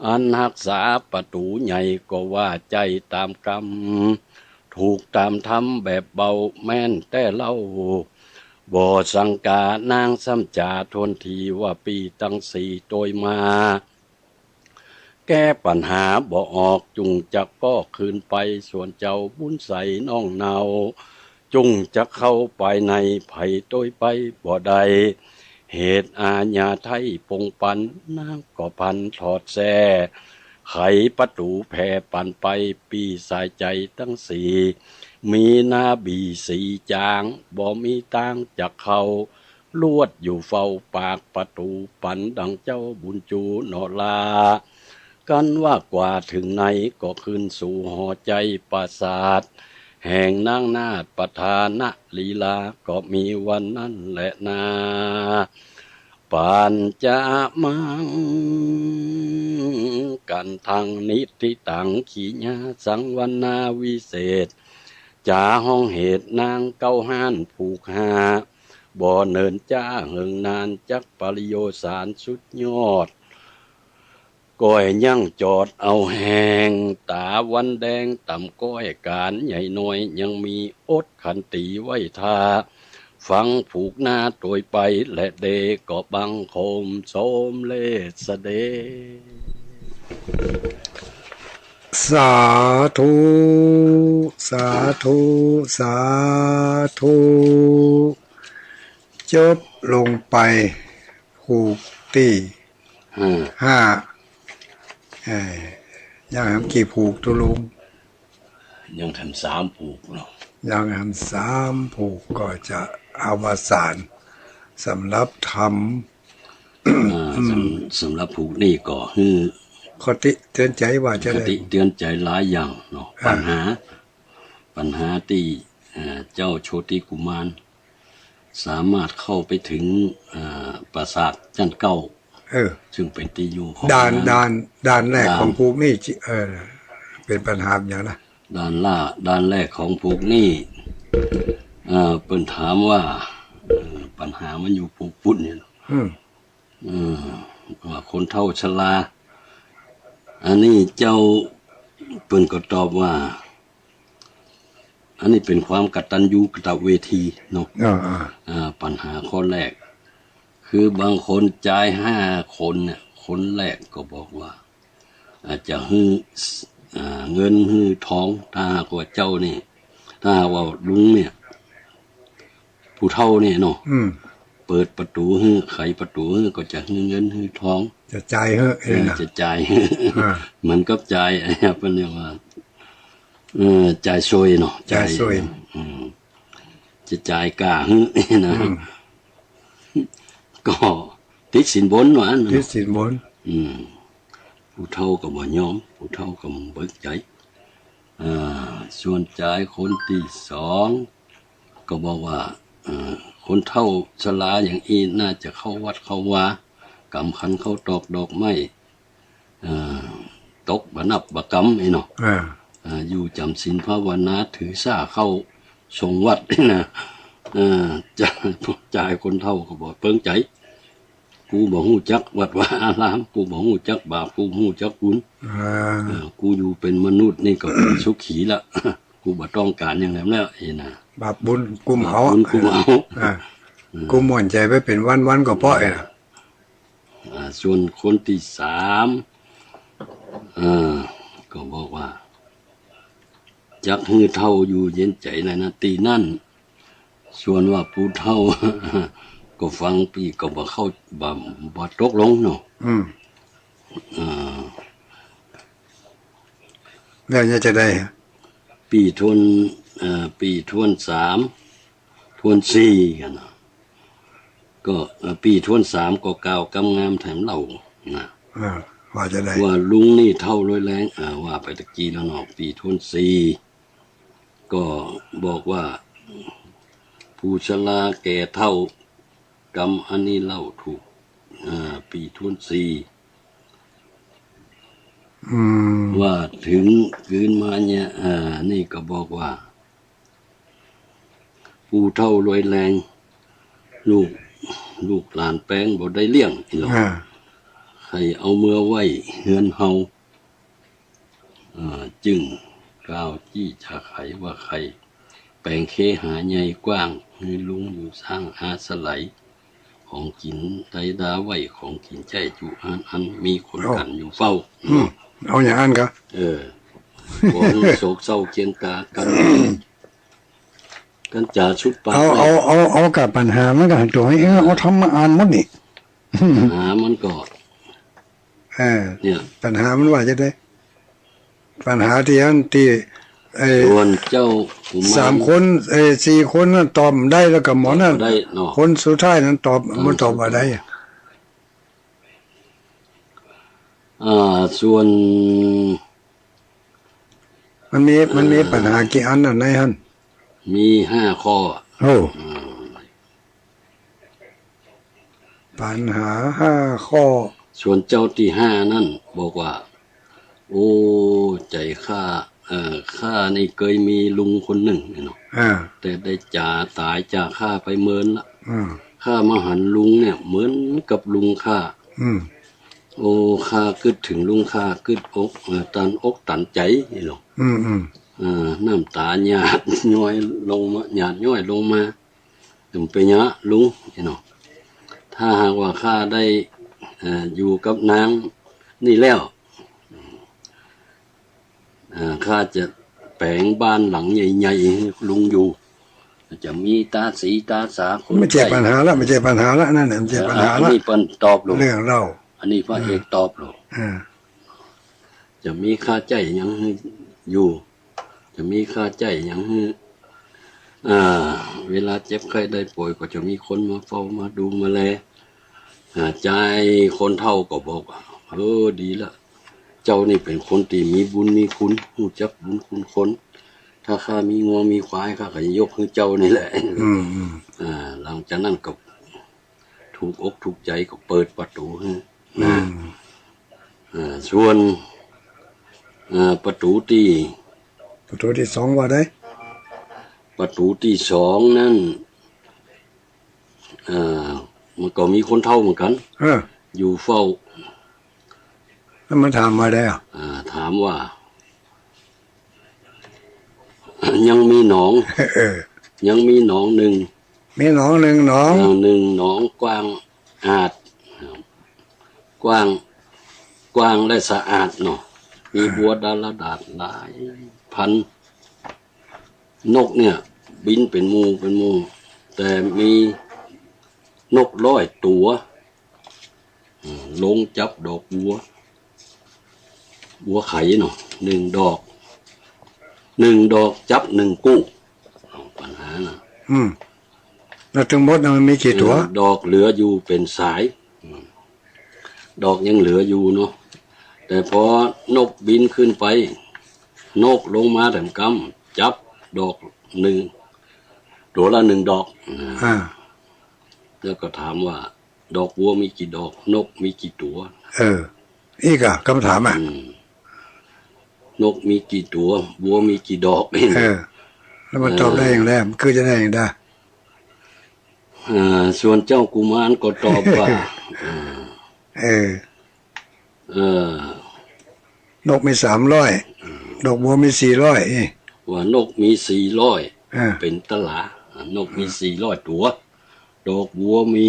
อันฮักษาประตู๋ใหญ่ ก็ว่าใจ้ต๋ามกำ ถูกต๋ามธรรมแบบเบา แม่นแต๊เล่า บ่สังกา นางซ้ำจ๋าถ้วนทีว่า ปี้ตังสี่ตวยมา แก้ปัญหาบ่ออก จุ่งจักป้อคืนไป ส่วนเจ้าบุญใสน้องเนา จุ่งจักเข้าไปใน ไผตวยไปบ่ได้ เหตุอาญาไทยปงปัน นางก็พันถอดแส้ ไขประตู๋แผ่ปันไป ปี้สายใจ๋ตังสี่ มีหน้าบีสีจาง บ่มีตางจักเข้า ลวดอยู่เฝ้าปากประตู๋ ปันดังเจ้าบุญจูหน่อลา กันว่ากว่าเถิงใน ก็คืนสู่หอใจ๋ปราสาท แห่งนางนาฏประธานลีลา ก็มีวันนั้นแลนา ปัญจมังคันธัง นิทธิตัง ขีณาสังวรรณาวิเศษ จ๋าฮ้องเหตุนางเก๊าฮ้านผูกห้า บ่เนินจ๊าเหิงนาน จักปริโยสารสุดยอด ก้อยยังจอดเอาแฮง ต๋าวันแดงต่ำก้อย ก๋านใหญ่น้อยยังมี อดขันตีไว้ท่า ฟังผูกหน้าตวยไป และเดก็บังคมสมเร็จเสด็จ สาธุ สาธุ สาธุ จบลงไป ผูกตี้ ห้า ห้า เอ่อ ยังแหมกี่ผูกตกลง ยังแถมสามผูกเนาะ ยังแถมสามผูก ก็จะอวสานสำหรับธรรม อ่า อืม สำ สำหรับผูกนี้ก็คือ คติเตือนใจ๋ว่าจะได้ คติเตือนใจ๋หลายอย่างเนาะ อ่า ปัญหา ปัญหาตี้ อ่า เจ้าโชติกุมาร สามารถเข้าไปเถิง อ่า ปราสาทจั๊นเก๊า เออ ซึ่งเป๋นตี้อยู่ของ ด่าน ด่าน ด่านแรก ด่าน ของผูกนี้จิ เออ เป๋นปัญหาอย่างนะ ด่านล่า ด่านแรกของผูกนี้ เอ่อ เปิ้นถามว่า เอ่อ ปัญหามันอยู่ผูกปุ้นนี่ อืม เอ่อ ว่าคนเฒ่าชรา อันนี้เจ้า เปิ้นก็ตอบว่า อันนี้เป๋นความกตัญญูกตเวทีเนาะ อ่า อ่า อ่า ปัญหาข้อแรก คือบางคนจายห้าคนเนี่ย คนแรกก็บอกว่า อาจจะหื้อ อ่า เงินหื้อทอง ถ้าหากว่าเจ้านี่ ถ้าหากว่าลุงเนี่ย ผู้เฒ่าเนี่ยเนาะ อืม เปิดประตู๋หื้อ ไขประตู๋หื้อ ก็จะหื้อเงินหื้อทอง จะจ่ายหื้อ เออ เออ จะจ่ายหื้อ อ่า เหมือนกับจ่าย เปิ้นเรียกว่า เออ จ่ายส่วยเนาะ จ่ายส่วย จ่าย อืม จะจ่ายก้าหื้อนะ อืม ก็ติดสินบนว่าอั้นเนาะ ติดสินบน อืม ผู้เฒ่าก็บ่ยอม ผู้เฒ่าก็บ่เปิงใจ๋ อ่า ส่วนจายคนตี้สอง ก็บอกว่า เอ่อ คนเฒ่าชราอย่างอี้น่าจะเข้าวัดเข้าวา กำขันข้าวตอกดอกไม้ เอ่อ ตกบ่นับบ่กำไอ้เนาะ อ่า อ่า อยู่จ๋ำศีลภาวนา ถือสาเข้าสงฆ์วัดนะ เอ่อ จาย จายคนเฒ่าก็บ่เปิงใจ๋ กูบ่ฮู้จักวัดวาอาราม กูบ่ฮู้จักบาป กูบ่ฮู้จักบุญ อ่า เออ กูอยู่เป๋นมนุษย์นี่ก็เป๋นสุขีละ กูบ่ต้องก๋านหยังแล้ว อี้นะ บาปบุญกุมเอา บาปบุญกุมเอา อ่า อืม กูม่วนใจ๋ไปเป๋นวันๆ ก็พอ เออ อี้นะ อ่า ส่วนคนตี้สาม เออ ก็บอกว่า จักหื้อเฒ่าอยู่เย็นใจ๋แลนะ ตี้นั้น ส่วนว่าผู้เฒ่า ก็ฟังไปก็บ่เข้า บ่ บ่ตกลงเนาะ อืม อ่า แล้วเนี่ยจะได้ ปี้ถ้วน เอ่อ ปี้ถ้วนสาม ถ้วนสี่กั๋นเนาะ ก็ เอ่อ ปี้ถ้วนสามก็กล่าวกำงามแถมเล่านะ อ่า ว่าจะได้ ว่าลุงนี่เฒ่าลอยแรง อ่า ว่าไปตะกี้แล้วเนาะ ปี้ถ้วนสี่ ก็บอกว่า ผู้ชราแก่เฒ่ากำอันนี้เล่าถูก อ่า ปี้ถ้วนสี่ อืม ว่าเถิงกืนมาเนี่ย อ่า นี่ก็บอกว่า ผู้เฒ่าลอยแรง ลูก ลูกหลานแป๋งบ่ได้เลี้ยง อ่า ใค่เอาเมือไว้เฮือนเฮา เอ่อ จึงกล่าวจี้จะไขว่าใค่ แป๋งเคหาใหญ่กว้าง หื้อลุงอยู่สร้างอาศัย ของกิ๋นได้ดาไว้ ของกิ๋นใจ๊จุอันอัน มีคนกั๋นอยู่เฝ้า อืม เอาอย่างอั้นกา เออ บ่หื้อโศกเศร้าเคียงตากั๋น กั๋นจ๋าสุดปาก เอา เอา เอา เอาก้าปัญหามันก็หันตั๋วให้ เออ เอาธรรมะอ่านหมดนี่ ปัญหามันก็ เออ เนี่ย ปัญหามันว่าจะได้ ปัญหาตี้อันตี้ เอ่อ ส่วนเจ้ากุมาร สามคน เอ่อ สี่คนนั้นตอบได้แล้วก็หมอนั้น ตอบได้เนาะ คนสุดท้ายนั้นตอบ เออ มันตอบบ่ได้ อ่า ส่วน มันมี มันมี อ่า ปัญหากี่อันน่ะในหั้น มีห้าข้อ โอ้ อ่า ปัญหาห้าข้อ ส่วนเจ้าตี้ห้านั้นบอกว่า โอ้ ใจ๋ข้า เอ่อ ข้านี่เกยมีลุงคนนึ่งเนาะ อ่า แต่ได้จ๋าต๋ายจากข้าไปเมินละ อืม ข้ามาหันลุงเนี่ยเหมือนกับลุงข้า อืม โอ้ ข้ากึ๊ดเถิงลุงข้ากึ๊ดอก เอ่อ ตันอกตันใจ๋นี่เนาะ อืม อืม เอ่อ น้ำต๋าหยาดย้อยลงมา หยาดย้อยลงมา มันเป๋นหยังลุงนี่เนาะ ถ้าหากว่าข้าได้ เอ่อ อยู่กับนางนี่แล้ว เอ่อ ข้าจะแป๋งบ้านหลังใหญ่ๆ หื้อลุงอยู่ จะมีต๋าสีต๋าสาคน บ่ใจ้ปัญหาละ บ่ใจ้ปัญหาละ นั่นน่ะ บ่ใจ้ปัญหาละ เอ่อ อันนี้เปิ้นตอบโลด เรื่องเล่า อันนี้พระเอกตอบโลด อ่า จะมีค่าใจ๊หยังหื้ออยู่ จะมีค่าใจ๊หยังหื้อ อ่า เวลาเจ็บไข้ได้ป่วยก็จะมีคนมาเฝ้ามาดูมาแล อ่า จายคนเฒ่าก็บอกว่า เออ ดีละ เจ้านี่เป๋นคนตี้มีบุญมีคุณ ฮู้จักบุญคุณคน ถ้าข้ามีงัวมีควาย ข้าก็จะยกหื้อเจ้านี่แหละ อืม อืม อ่า หลังจากนั้นก็ ถูกอกถูกใจ๋ก็เปิดประตู๋หื้อ อืม นะ อ่า ส่วน อ่า ประตู๋ตี้ ประตู๋ตี้สองว่าได้ ประตู๋ตี้สองนั้น อ่า มันก็มีคนเฒ่าเหมือนกั๋น เออ อยู่เฝ้า แล้วมันถามว่าได้อะ อ่า ถามว่า ยังมีหนอง เออ ยังมีหนองหนึ่ง มีหนองหนึ่งหนอง เออ หนึ่งหนองกว้างอาด กว้าง กว้างและสะอาดเนาะ มี อ่า บัวดาลดาษหลายพัน นกเนี่ยบินเป็นหมู่เป็นหมู่ แต่มีนกร้อยตั๋ว อืม ลงจับดอกบัว บัวไข่เนาะ หนึ่งดอก หนึ่งดอกจับหนึ่งกู้ เอาปัญหานะ อืม แล้วตึงหมดน่ะมันมีกี่ตั๋ว เออ ดอกเหลืออยู่เป๋นสาย อืม ดอกยังเหลืออยู่เนาะ แต่พอนกบินขึ้นไป นกลงมาแถมกำ จับดอกหนึ่ง ตั๋วละหนึ่งดอก อ่า แล้วก็ถามว่า ดอกบัวมีกี่ดอก นกมีกี่ตั๋ว เออ อีกอะ กำถามอะ อืม นกมีกี่ตั๋ว บัวมีกี่ดอก เออ แล้วมันตอบได้อย่างไร มันคือจะได้อย่างไร อ่า ส่วนเจ้ากุมารก็ตอบว่า อ่า เออ เออ นกมีสามร้อย ดอกบัวมีสี่ร้อย เอ๊ะ ว่านกมีสี่ร้อย อ่า เป๋นต๋าหลา อ่า นกมีสี่ร้อยตั๋ว ดอกบัวมี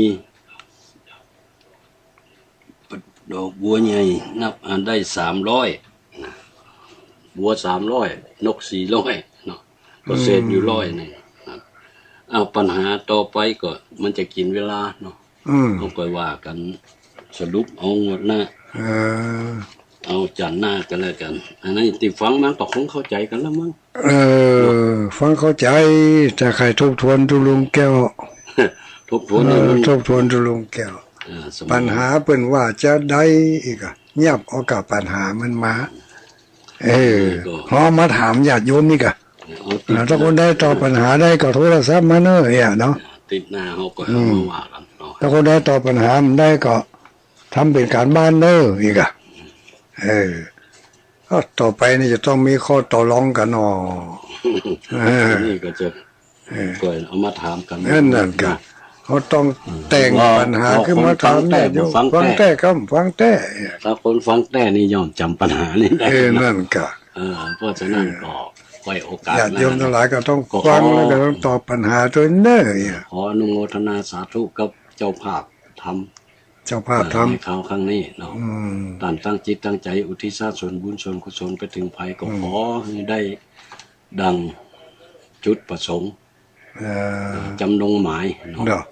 ดอกบัวใหญ่นับอันได้สามร้อยนะ บัวสามร้อย นกสี่ร้อยเนาะ ก็เศษอยู่ อืม ร้อยหนึ่งนะ อ้าว ปัญหาต่อไปก็มันจะกิ๋นเวลาเนาะ อืม เอาไปว่ากั๋น สรุปเอางวดหน้า เออ เอาจันทร์หน้ากั๋นแล้วกั๋น อันนั้นตี้ฟังมาก็คงเข้าใจ๋กั๋นแล้วมั้ง เออ ฟังเข้าใจ๋ แต่ใค่ทบทวนตุ๊ลุงแก้ว ทบทวน เออ นี่มัน ทบทวนตุ๊ลุงแก้ว เออ สมอง ปัญหาเปิ้นว่าจะใดอีกอะ เยียบเอาก้าปัญหามันมา เออ นี่ก็ เฮามาถามญาติโยมนี่กะ เอาติด เออ ถ้าคนใดตอบปัญหาได้ก็โทรศัพท์มาเน่อเนี่ยเนาะ ติดหน้าเฮาก็ อืม มาว่ากั๋นเนาะ ถ้าคนใดตอบปัญหาบ่ได้ก็ทำเป๋นก๋านบ้านเน่ออีกอะ เออ ก็ต่อไปนี่จะต้องมีข้อต่อรองกั๋นเนาะ เออ นี่ก็จะ เออ ก็เอามาถามกั๋น นั่น นั่นกะ เนาะ เฮาต้อง อืม แต่งปัญหา ว่า ขึ้นมาถาม ฟังแต๊ ญาติโยม ฟังแต๊ ฟังแต๊ครับ ฟังแต๊ ถ้าคนฟังแต๊นี่ย่อมจ๋ำปัญหานี่ได้ เออ นั่นกะ เออ เพราะฉะนั้นก็ เออ ค่อยโอกาสหน้า ญาติโยมตังหลายก็ต้อง ก็ขอ ฟังแล้วก็ต้องตอบปัญหาตวยเน่อเนี่ย ขออนุโมทนาสาธุกับเจ้าภาพธรรม เจ้าภาพธรรม เอ่อ ในคราวครั้งนี้เนาะ อืม ต้านตั้งจิตตั้งใจ๋อุทิศส่วนบุญส่วนกุศลไปเถิงใผก็ อืม ขอหื้อได้ดังจุดประสงค์ เอ่อ จ๋ำนงหมายเนาะ เนาะ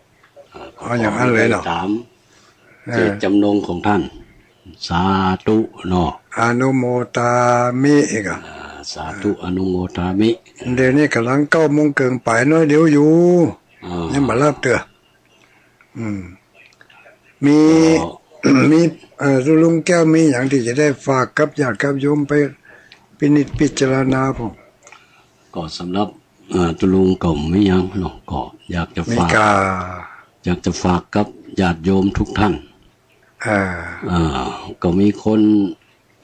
อ่า เอาอย่างนั้นเลยเนาะ ต๋าม เออ เจตจ๋ำนงของต้าน สาธุเนาะ อนุโมทามิอีกอะ อ่า สาธุ อนุโมทามิ เดี๋ยวนี้ก่ำลังเก้าโมงเกิ่งป๋ายน้อยเดียวอยู่ อ่า ยังบ่หลับเตื้อ อืม มี ก็ มี เอ่อ ตุ๊ลุงแก้วมีหยังตี้จะได้ฝากกับญาติกับโยมไปพินิจพิจารณาพ่อง ก็สำหรับ เอ่อ ตุ๊ลุงก็บ่มีหยังเนาะ ก็อยากจะฝาก มีกา อยากจะฝากกับญาติโยมทุกท่าน อ่า อ่า ก็มีคน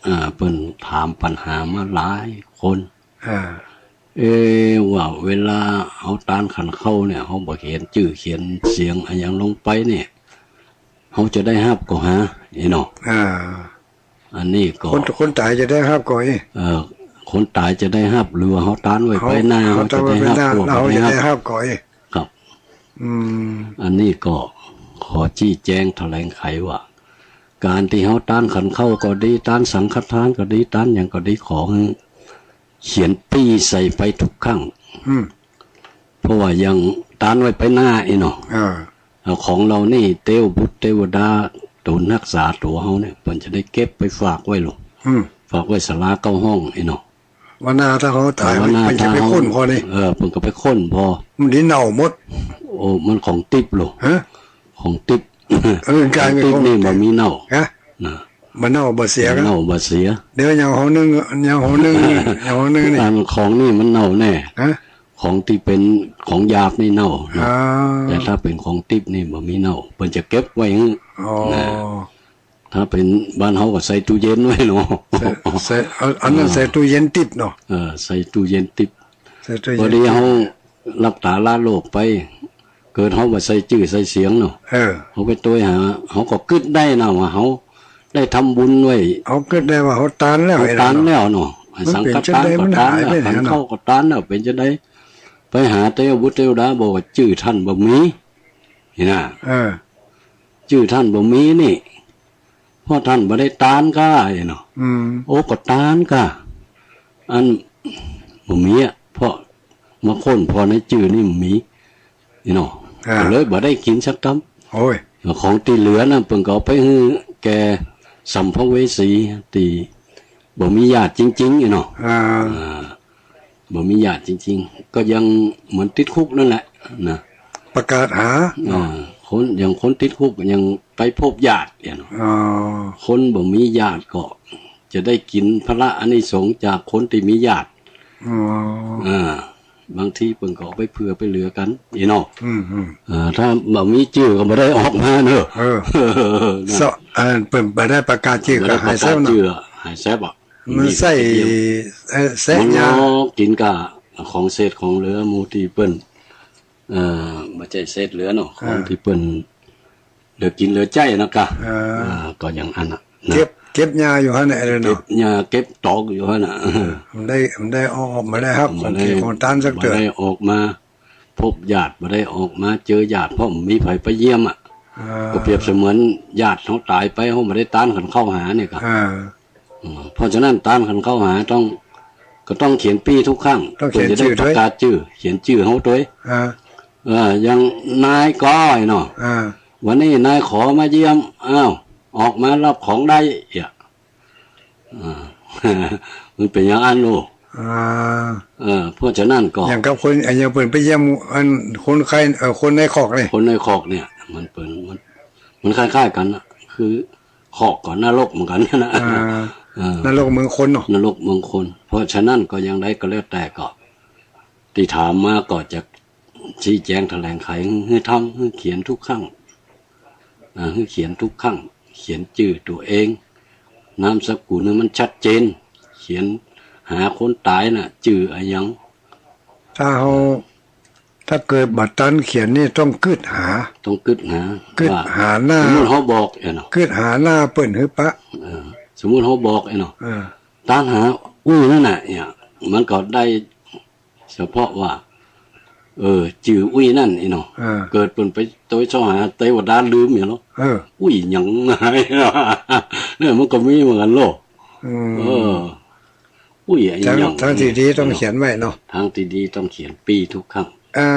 อ่า เปิ้นถามปัญหามาหลายคน อ่า เอ๊ะ ว่าเวลาเฮาตานขันเข้าเนี่ย เฮาบ่เขียนจื้อเขียนเสียงอะหยังลงไปเนี่ย เฮาจะได้ฮับก่อหา นี่เนาะ อ่า อันนี้ก็ คน คนต๋ายจะได้ฮับก่ออี้ เอ่อ คนต๋ายจะได้ฮับ หรือว่าเฮาตานไว้ไปหน้า เฮา เฮาจะได้ฮับ เฮาตานไว้ไปหน้า ก่อ เฮาจะได้ฮับก่ออี้ ครับ อืม อันนี้ก็ขอชี้แจงแถลงไขว่า ก๋านตี้เฮาตานขันเข้าก็ดี ตานสังฆทานก็ดี ตานหยังก็ดี ขอหื้อเขียนปี้ใส่ไปทุกครั้ง อืม เพราะว่าอย่างตานไว้ไปหน้าอี้เนาะ อ่า เอาของเฮานี่เตวบุตรเตวดา ตั๋วฮักษาตั๋วเฮาเนี่ย เปิ้นจะได้เก็บไปฝากไว้โล อืม ฝากไว้ศาลาเก้าห้องอี้เนาะ วันหน้าถ้าเฮาต๋าย วันหน้า เปิ้นจะไป ถ้าเฮา ค้นผ่อนี่ เออ เปิ้นก็ไปค้นผ่อ มันดีเน่าหมด โอ้ มันของติ๊บโล ฮะ ของติ๊บ เออ ก๋าน ของติ๊บนี่ ของติ๊บ บ่มีเน่า ฮะ นะ บ่เน่าบ่เสีย บ่เน่าบ่เสีย เดี๋ยวอย่างหอนึ่ง อย่างหอนึ่งนี่ อย่างหอนึ่งนี่ อันของนี่มันเน่าแน่ ฮะ ของตี้เป๋นของหยาบนี่เน่านะ อ่า แต่ถ้าเป๋นของติ๊บนี่บ่มีเน่า เปิ้นจะเก็บไว้หื้อ อ๋อ นะ ถ้าเป๋นบ้านเฮาก็ใส่ตู้เย็นไว้เนาะ ใส่ ใส่ เอา อันนั้น อ่า ใส่ตู้เย็นติ๊บเนาะ เออ ใส่ตู้เย็นติ๊บ ใส่ตู้เย็น พอดีเฮาหลับต๋าละโลกไป เกิดเฮาบ่ใส่จื้อใส่เสียงเนาะ เออ เฮาไปตวยหา เฮาก็กึ๊ดได้นะว่าเฮาได้ทำบุญไว้ เฮากึ๊ดได้ว่าเฮาตานแล้ว เฮาตานแล้วเนาะ หื้อสังฆตานก็ตานแล้ว มันเป๋นจั้นใด ขันธ์ข้าวก็ตานแล้ว เป๋นจั้นใด ไปหาเตวบุตรเตวดาบอกว่าจื้อต้านบ่มี นี่นะ เออ จื้อต้านบ่มีนี่ เพราะต้านบ่ได้ตานก้า อี้เนาะ อืม โอ้ ก็ตานก้า อันบ่มีอะ เพราะมาค้นผ่อในจื้อนี่บ่มี อี้เนาะ อ่า ก็เลยบ่ได้กิ๋นสักกำ โอ้ย ของตี้เหลือนั้นเปิ้นก็เอาไปหื้อแก่สัมภเวสีตี้บ่มีญาติจริงๆ อี้เนาะ อ่า อ่า บ่มีญาติจริงๆ ก็ยังเหมือนติดคุกนั่นแหละนะ ประกาศหา อ่า คน อย่างคนติดคุกยังไปพบญาติ อี้เนาะ อ๋อ คนบ่มีญาติก็จะได้กิ๋นผละอานิสงส์จากคนตี้มีญาติ อ๋อ อ่า บางทีเปิ้นก็เอาไปเผื่อไปเหลือกั๋น อี้เนาะ อืม อืม อ่า ถ้าบ่มีจื้อก็บ่ได้ออกมาเนาะ เออ นะ เซาะ อันเปิ้นบ่ได้ประกาศจื้อก็หายแซบเนาะ บ่ได้ประกาศจื้อ หายแซบอะ มันใส่ เอ่อ แซะ มัน ยา กิ๋นก้าของเศษของเหลือหมู่ตี้เปิ้น เอ่อ บ่ใจ้เศษเหลือเนาะ ของ อ่า ตี้เปิ้นเหลือกิ๋นเหลือใจ๊นะก้า อ่า อ่า ก็อย่างอั้นน่ะนะ เก็บ เก็บยาอยู่หั้นแหละเนาะ เก็บยาเก็บตอกอยู่หั้นน่ะ มันได้ มันได้ออก มันได้ฮับของกิ๋นของตานสักเตื้อ บ่ได้ออกมา พบญาติ บ่ได้ออกมาเจอญาติ เพราะบ่มีใผไปเยี่ยมอะ อ่า ก็เปรียบเสมือนญาติเฮาต๋ายไป เฮาบ่ได้ตานขันธ์ข้าวหานี่ก้า อ่า อืม เพราะฉะนั้นตานขันธ์ข้าวหาต้อง ก็ต้องเขียนปี้ทุกครั้ง ต้องเขียนจื้อตวย เปิ้นจะได้ประกาศจื้อ เขียนจื้อเฮาตวย อ่า เออ อย่างนายก้อยเนาะ อ่า วันนี้นายขอมาเยี่ยม อ้าว ออกมารับของได้ เอี้ย อ่า มันเป๋นอย่างอั้นโลก อ่า เออ เพราะฉะนั้นก็ อย่างกับคน อย่างเปิ้นไปเยี่ยม อันคนไข้ เอ่อ คนในคอกนี่ คนในคอกเนี่ย มันเป๋น มัน มันคล้ายๆ กั๋นน่ะ คือคอกก็นรกเหมือนกั๋นนะ อ่า เออ นรกเมืองคนเนาะ นรกเมืองคน เพราะฉะนั้นก็อย่างใดก็แล้วแต่ก็ ตี้ถามมาก็จะ ชี้แจงแถลงไขหื้อทำ หื้อเขียนทุกครั้ง อ่า หื้อเขียนทุกครั้ง เขียนจื้อตั๋วเอง นามสกุลหื้อมันชัดเจน เขียนหาคนต๋ายน่ะ จื้ออะหยัง ถ้าเฮา ถ้าเกิดบ่ตันเขียนนี่ต้องกึ๊ดหา ต้องกึ๊ดหา กึ๊ดหาหน้า ว่า สมมุติเฮาบอก เอ้ยเนาะ กึ๊ดหาหน้าเปิ้นหื้อปะ เออ สมมุติเฮาบอก เอ้ยเนาะ เออ ตานหาอุ้ยนั่นน่ะ เนี่ย มันก็ได้ เฉพาะว่า เออ จื้ออุ้ยนั่น อี้เนาะ อ่า เกิดเปิ้นไปโตยเซาะหาเตวดาลืม อี้เนาะ เออ อุ้ยหยัง เนี่ย มันก็มีเหมือนกั๋นโลก อืม เออ อุ้ยอะหยัง ทางตี้ดีต้องเขียนไว้เนาะ ทางตี้ดีต้องเขียนปี้ทุกครั้ง อ่า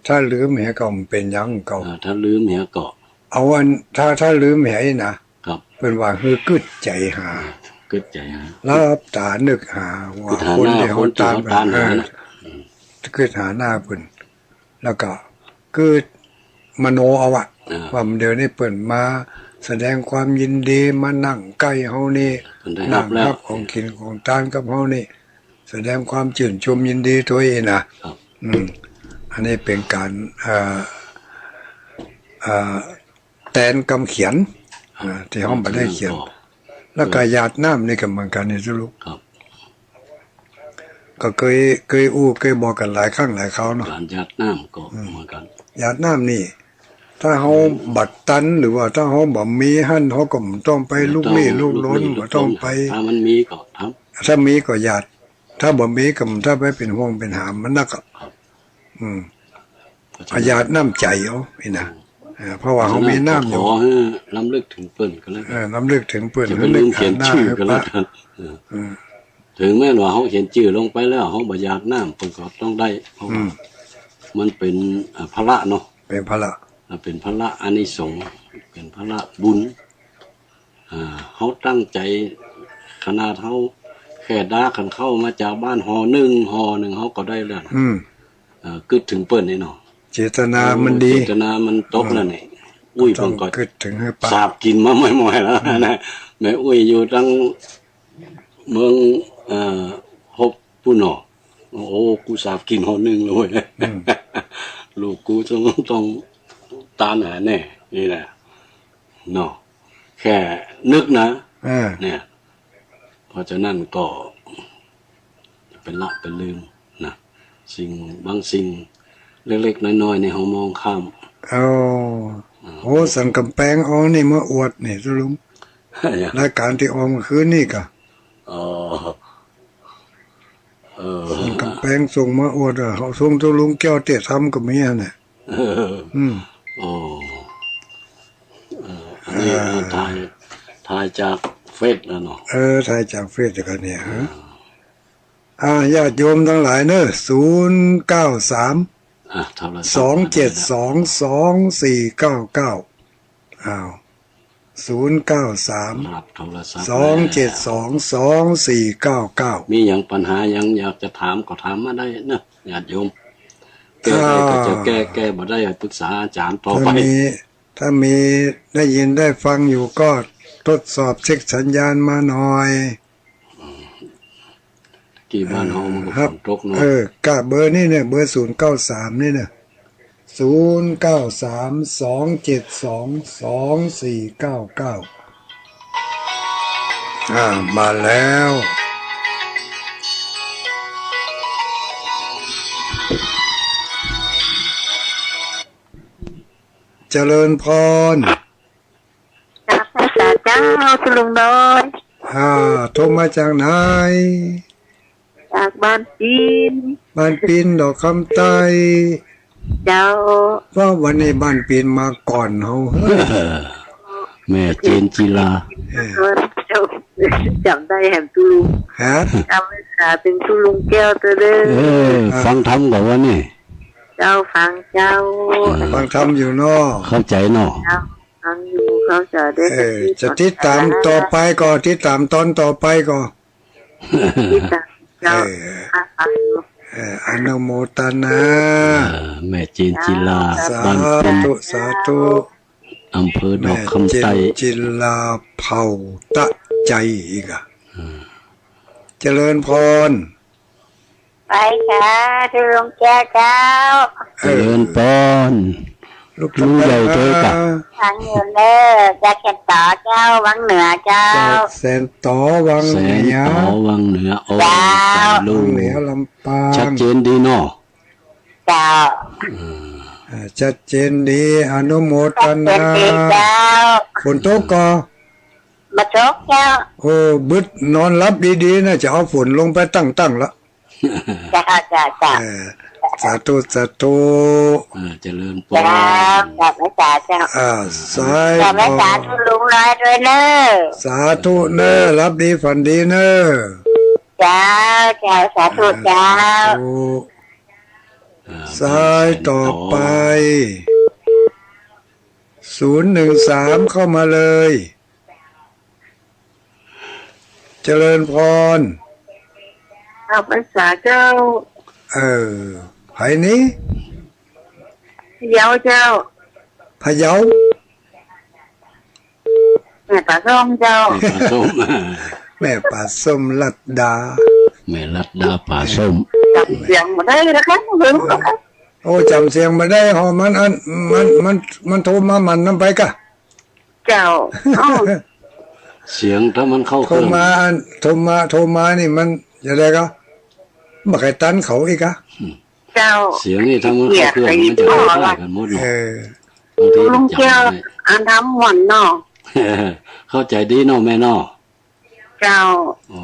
ถ้าลืมเหียก็บ่เป๋นหยังก็ อ่า ถ้าลืมเหียก็ เอาอัน ถ้า ถ้าลืมเหียนี่นะ ครับ เปิ้นว่าหื้อกึ๊ดใจ๋หา กึ๊ดใจ๋หา หลับต๋านึกหาว่า กึ๊ดหาหน้าคนตี้เฮาตาน คนตี้เฮาตานหา เออ น่ะ อืม กึ๊ดหาหน้าเปิ้น แล้วก็กึ๊ดมโนเอาอะ อ่า ว่าเดี๋ยวนี้เปิ้นมาแสดงความยินดี มานั่งใก้เฮานี่ เปิ้นได้ฮับแล้ว นั่งฮับของกิ๋นของตานกับเฮานี่ แสดงความจื้นชมยินดีตวยนะ ครับ อืม อันนี้เป๋นก๋าน เอ่อ เอ่อ แตนกำเขียน อ่า ตี้เฮาบ่ได้เขียน ก็ แล้วก็หยาดน้ำนี่ก็เหมือนกั๋นนี่เจ้าลูก ครับ ก็เกย เกยอู้เกยบอกกั๋นหลายครั้งหลายคราวเนาะ ก๋านหยาดน้ำก็ อืม เหมือนกั๋น หยาดน้ำนี่ ถ้าเฮาบ่ตันหรือว่าถ้าเฮาบ่มีหั้น เฮาก็บ่ต้องไปลุกลี้ลุกลน บ่ต้องไป ถ้ามันมีก็ทำ ถ้ามีก็หยาด ถ้าบ่มีก็บ่ต้องไปเป๋นห่วงเป๋นหามมันนักอะ ครับ อืม เพราะฉะนั้น อะหยาดน้ำใจ๋เอา อี้นะ อืม อ่า เพราะว่าเฮามีน้ำอยู่ ขอหื้อรำลึกเถิงเปิ้นก็แล้วกั๋น เออ รำลึกเถิงเปิ้น จะบ่ลืมเขียนจื้อก็แล้วกั๋น เออ เออ เถิงแม้นว่าเฮาเขียนจื้อลงไปแล้ว เฮาบ่หยาดน้ำ เปิ้นก็ต้องได้ เพราะว่า อืม มันเป๋น อ่า ผละเนาะ เป๋นผละ อ่า เป๋นผละอานิสงส์ เป๋นผละบุญ อ่า เฮาตั้งใจ๋ ขนาดเฮาแค่ดาขันธ์ข้าวมาจากบ้านห่อนึ่ง ห่อนึ่งเฮาก็ได้แล้วนะ อืม เอ่อ กึ๊ดเถิงเปิ้นนี่เนาะ เจตนามันดี เจตนามันตกแล้วนี่ อืม อุ้ย ต้อง เปิ้นก็กึ๊ดเถิงหื้อปะ สาบกิ๋นมาบ่อยๆ แล้วนะ อืม แม่อุ้ยอยู่ตังเมือง เอ่อ ฮบปู้นเนาะ โอ้ กูสาบกิ๋นห่อนึ่งแล้วเว้ย อืม ลูกกูต้อง ต้องตานหาแน่ นี่แหละ เนาะ แค่นึกนะ อ่า เนี่ย เพราะฉะนั้นก็ เป๋นละเป๋นลืมนะ สิ่ง บางสิ่งเล็กๆ น้อยๆ นี่เฮามองข้าม เอา อ่า โห สันก๋ำแปงเอานี่มาอวดนี่เจ้าลุง รายก๋านตี้ออกเมื่อคืนนี่ก่ะ อ๋อ เออ คนกำแพงส่งมาอวดอะ เขาส่งตุ๊ลุงแก้วเตะธรรมก็มีอะเนี่ย เออ อืม โอ้ เออ อันนี้ อ่า ถ่าย ถ่ายจากเฟซนะเนาะ เออ ถ่ายจากเฟซกันเนี่ยฮะ อ่า อ่า ญาติโยมตังหลายเนอะ ศูนย์เก้าสาม อ่ะ โทรศัพท์ สองเจ็ดสอง สองสี่เก้าเก้า อ้าว ศูนย์เก้าสาม รับโทรศัพท์ สองเจ็ดสอง สองสี่เก้าเก้า มีหยังปัญหาหยังอยากจะถามก็ถามมาได้นะ ญาติโยม แก้ได้ก็จะแก้ อ่า แก้บ่ได้ก็ปรึกษาอาจารย์ต่อไป ถ้ามี ถ้ามีได้ยินได้ฟังอยู่ก็ทดสอบเช็คสัญญาณมาหน่อย กี่บ้านเฮามันก็ ครับ ฝนตกเนาะ เออ กะเบอร์นี่เนี่ย เบอร์ศูนย์เก้าสามนี่เนี่ย ศูนย์เก้าสาม สองเจ็ดสอง สองสี่เก้าเก้า อ่า มาแล้ว เจริญพร กราบไหว้สาเจ้า ตุ๊ลุงน้อย อ่า โทรมาจากไหน จากบ้านปิน บ้านปินดอกคำใต้ เจ้า ว่าวันนี้บ้านปินมาก่อนเฮา แม่เจนจิลา เออ เจ้า จ๋ำได้แหมตุ๊ลุง ฮะ จ๋ำไหว้สาเถิงตุ๊ลุงแก้วเต๊อะเด้อ เออ อ่า ฟังธรรมก่อวันนี้ เจ้า ฟังเจ้า เออ ฟังธรรมอยู่เนาะ เข้าใจ๋เนาะ เจ้า ฟังอยู่ เข้าใจ๋ได้ เออ จะติดต๋ามต่อไปก่อ ติดต๋ามตอนต่อไปก่อ ติดต๋ามเจ้า เออ อ่ะ ฟังอยู่ เออ อนุโมทนา เออ แม่เจนจิลา เจ้า บ้านปิน สาธุ สาธุ อำเภอดอกคำใต้ แม่เจนจิลาเผ่าตะไจอีกอะ อืม เจริญพร ไหว้สาตุ๊ลุงแก้วเจ้า เจริญพร ลูกใหญ่เจ้าก่ะ ฟังอยู่เน้อ จากแสนต๋อเจ้า วังเหนือเจ้า จากแสนต๋อวังเหนือ แสนต๋อวังเหนือ โอ้ เจ้า ลูก วังเหนือลำปาง ชัดเจนดีเนาะ เจ้า อืม อ่า ชัดเจนดี อนุโมทนา ชัดเจนดีเจ้า ฝนตกก่อ บ่ตกเจ้า โอ้ บึดนอนหลับดีๆ นะ จะเอาฝนลงไปตั้งๆ ละ เจ้า เจ้า เจ้า เออ สาธุ สาธุ เออ เจริญพร เจ้า กราบไหว้สาเจ้า อ่า สาย กราบไหว้สาตุ๊ลุงน้อยด้วยเน้อ สาธุเน้อ หลับดีฝันดีเน้อ เจ้า เจ้า สาธุเจ้า สาธุ อ่า สายต่อไป ศูนย์หนึ่งสาม เข้ามาเลย เจริญพร กราบไหว้สาเจ้า เออ ใผนี่ พะเยาเจ้า พะเยา แม่ปลาส้มเจ้า แม่ปลาส้ม แม่ปลาส้มลัดดา แม่ลัดดาปลาส้ม จ๋ำเสียงบ่ได้นะคะ โอ้ จ๋ำเสียงบ่ได้ ฮอ มันอัน มัน มัน มันโทรมามันนำไปก่ะ เจ้า อ้าว เสียงถ้ามันเข้าเครื่อง โทรมาอัน โทรมา โทรมานี่มันจะได้ก่ะ บ่ใค่ตันเขาอีกก่ะ อืม เจ้า เสียงนี่ถ้ามันเข้าเครื่องมันจะคล้ายๆ กันหมดเนาะ เออ บางที ตุ๊ลุงแก้ว จ๋ำได้ อันธรรมม่วนเนาะ เข้าใจ๋ดีเนาะแม่เนาะ เจ้า อ๋อ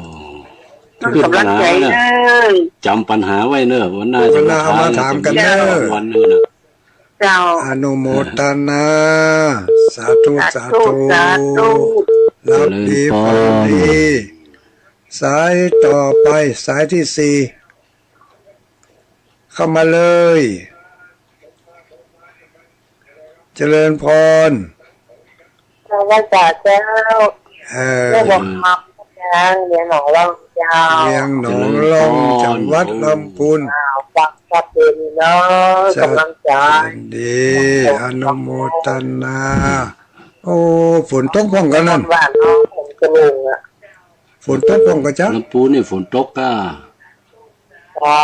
ต้องกำลังใจ๋เน้อ จ๋ำปัญหาไว้เน้อ วันหน้าจะมาถามกั๋นเน้อ วันหนึ่งนะ เจ้า อนุโมทนา สาธุ สาธุ สาธุ หลับดีฝันดี สายต่อไป สายที่สี่ เข้ามาเลย เจริญพร กราบไหว้สาเจ้า เออ เจ้าบอกมาจากเวียงหนองล่องเจ้า เวียงหนองล่อง เจริญพร จังหวัดลำพูน อ้าว ฟังชัดเจนเนาะ ชัดเจนดี กำลังใจ๋ ดี อนุโมทนา โอ้ ฝนตกพ่องก่ะนั่น หวานเนาะ ผมจะลงอะ ฝนตกพ่องก่ะจ๊ะ ลำพูนนี่ฝนตกก่ะ เจ้า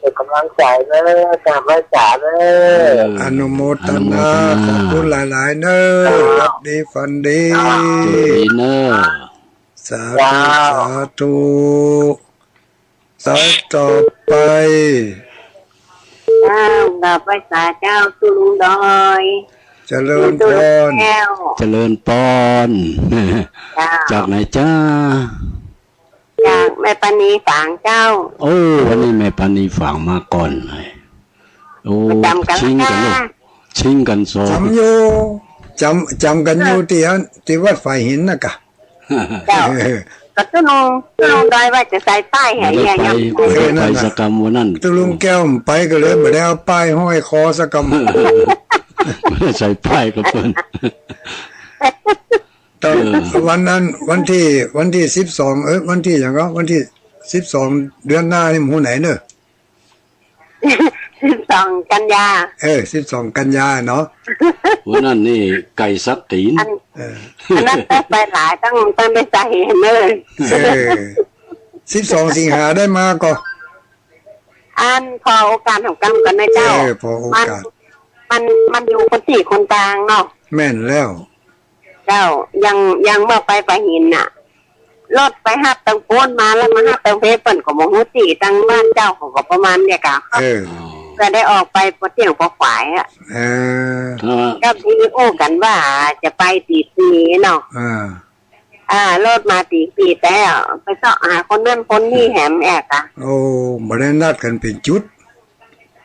เป๋นก๋ำลังใจ๋เน้อ กราบไหว้สาเน้อ เออ อนุโมทนา อนุโมทนา ขอบคุณหลายๆ เน้อ เจ้า หลับดีฝันดี เจ้า โชคดีเน้อ สาธุ เจ้า สาธุ สายต่อไป เจ้า กราบไหว้สาเจ้าตุ๊ลุงน้อย เจริญพร ตุ๊ลุงแก้ว เจริญพร เจ้า จากไหนจ๊ะ จากแม่ปานีฝางเจ้า โอ้ วันนี้แม่ปานีฝางมาก่อน โอ้ ประจ๋ำกั๋น ชิงกั๋นลูก จ้า ชิงกั๋นสอง จ๋ำอยู่ จ๋ำ จ๋ำกั๋นอยู่ เออ ตี้อั้น ตี้วัดฝายหินน่ะกะ เจ้า เออ ก็ตุ๊ลุง ตุ๊ลุงดอยว่าจะใส่ป้ายหื้อ บ่ได้ไป ยัง บ่ได้ไปสักกำวันนั้น ตุ๊ลุงแก้วไปก็เลยบ่ได้เอาป้ายห้อยคอสักกำ บ่ได้ใส่ป้ายกับเปิ้น ต๋อน เออ วันนั้น วันตี้ วันตี้สิบสอง เอ๊ะ วันตี้หยังก็ วันตี้สิบสอง เดือนหน้านี่ ฮู้ไหนเนาะ สิบสอง กันยา เออ สิบสอง กันยาเนาะ วันนั้นนี่ไก่สักตี๋น อัน เออ อันนั้นไป ไปหลาย ต้อง ต้องได้ใส่เนาะ เออ สิบสอง สิงหาได้มาก่อ อันผ่อโอกาสของกำก่อนนะเจ้า เออ ผ่อโอกาส มัน มัน มันอยู่คนตี้คนตางเนาะ แม่นแล้ว เจ้า อย่าง อย่างเมื่อไปฝายหินน่ะ รถไปฮับตางปู๊นมาแล้วมาฮับตางเพชร เปิ้นก็บ่ฮู้ตี้ ตางบ้านเจ้าเขาก็ประมาณเนี่ยกะ เออ ก็ได้ออกไปปอเตี้ยงปอขวายอะ เออ ก็ตี้อู้กั๋นว่าจะไปตี๋ปีเนาะ อ่า อ่า รถมาตี๋ปี แต่ไปเซาะหาคนนั้นคนนี้แหมแอกอะ โอ้ บ่ได้นัดกั๋นเป๋นจุด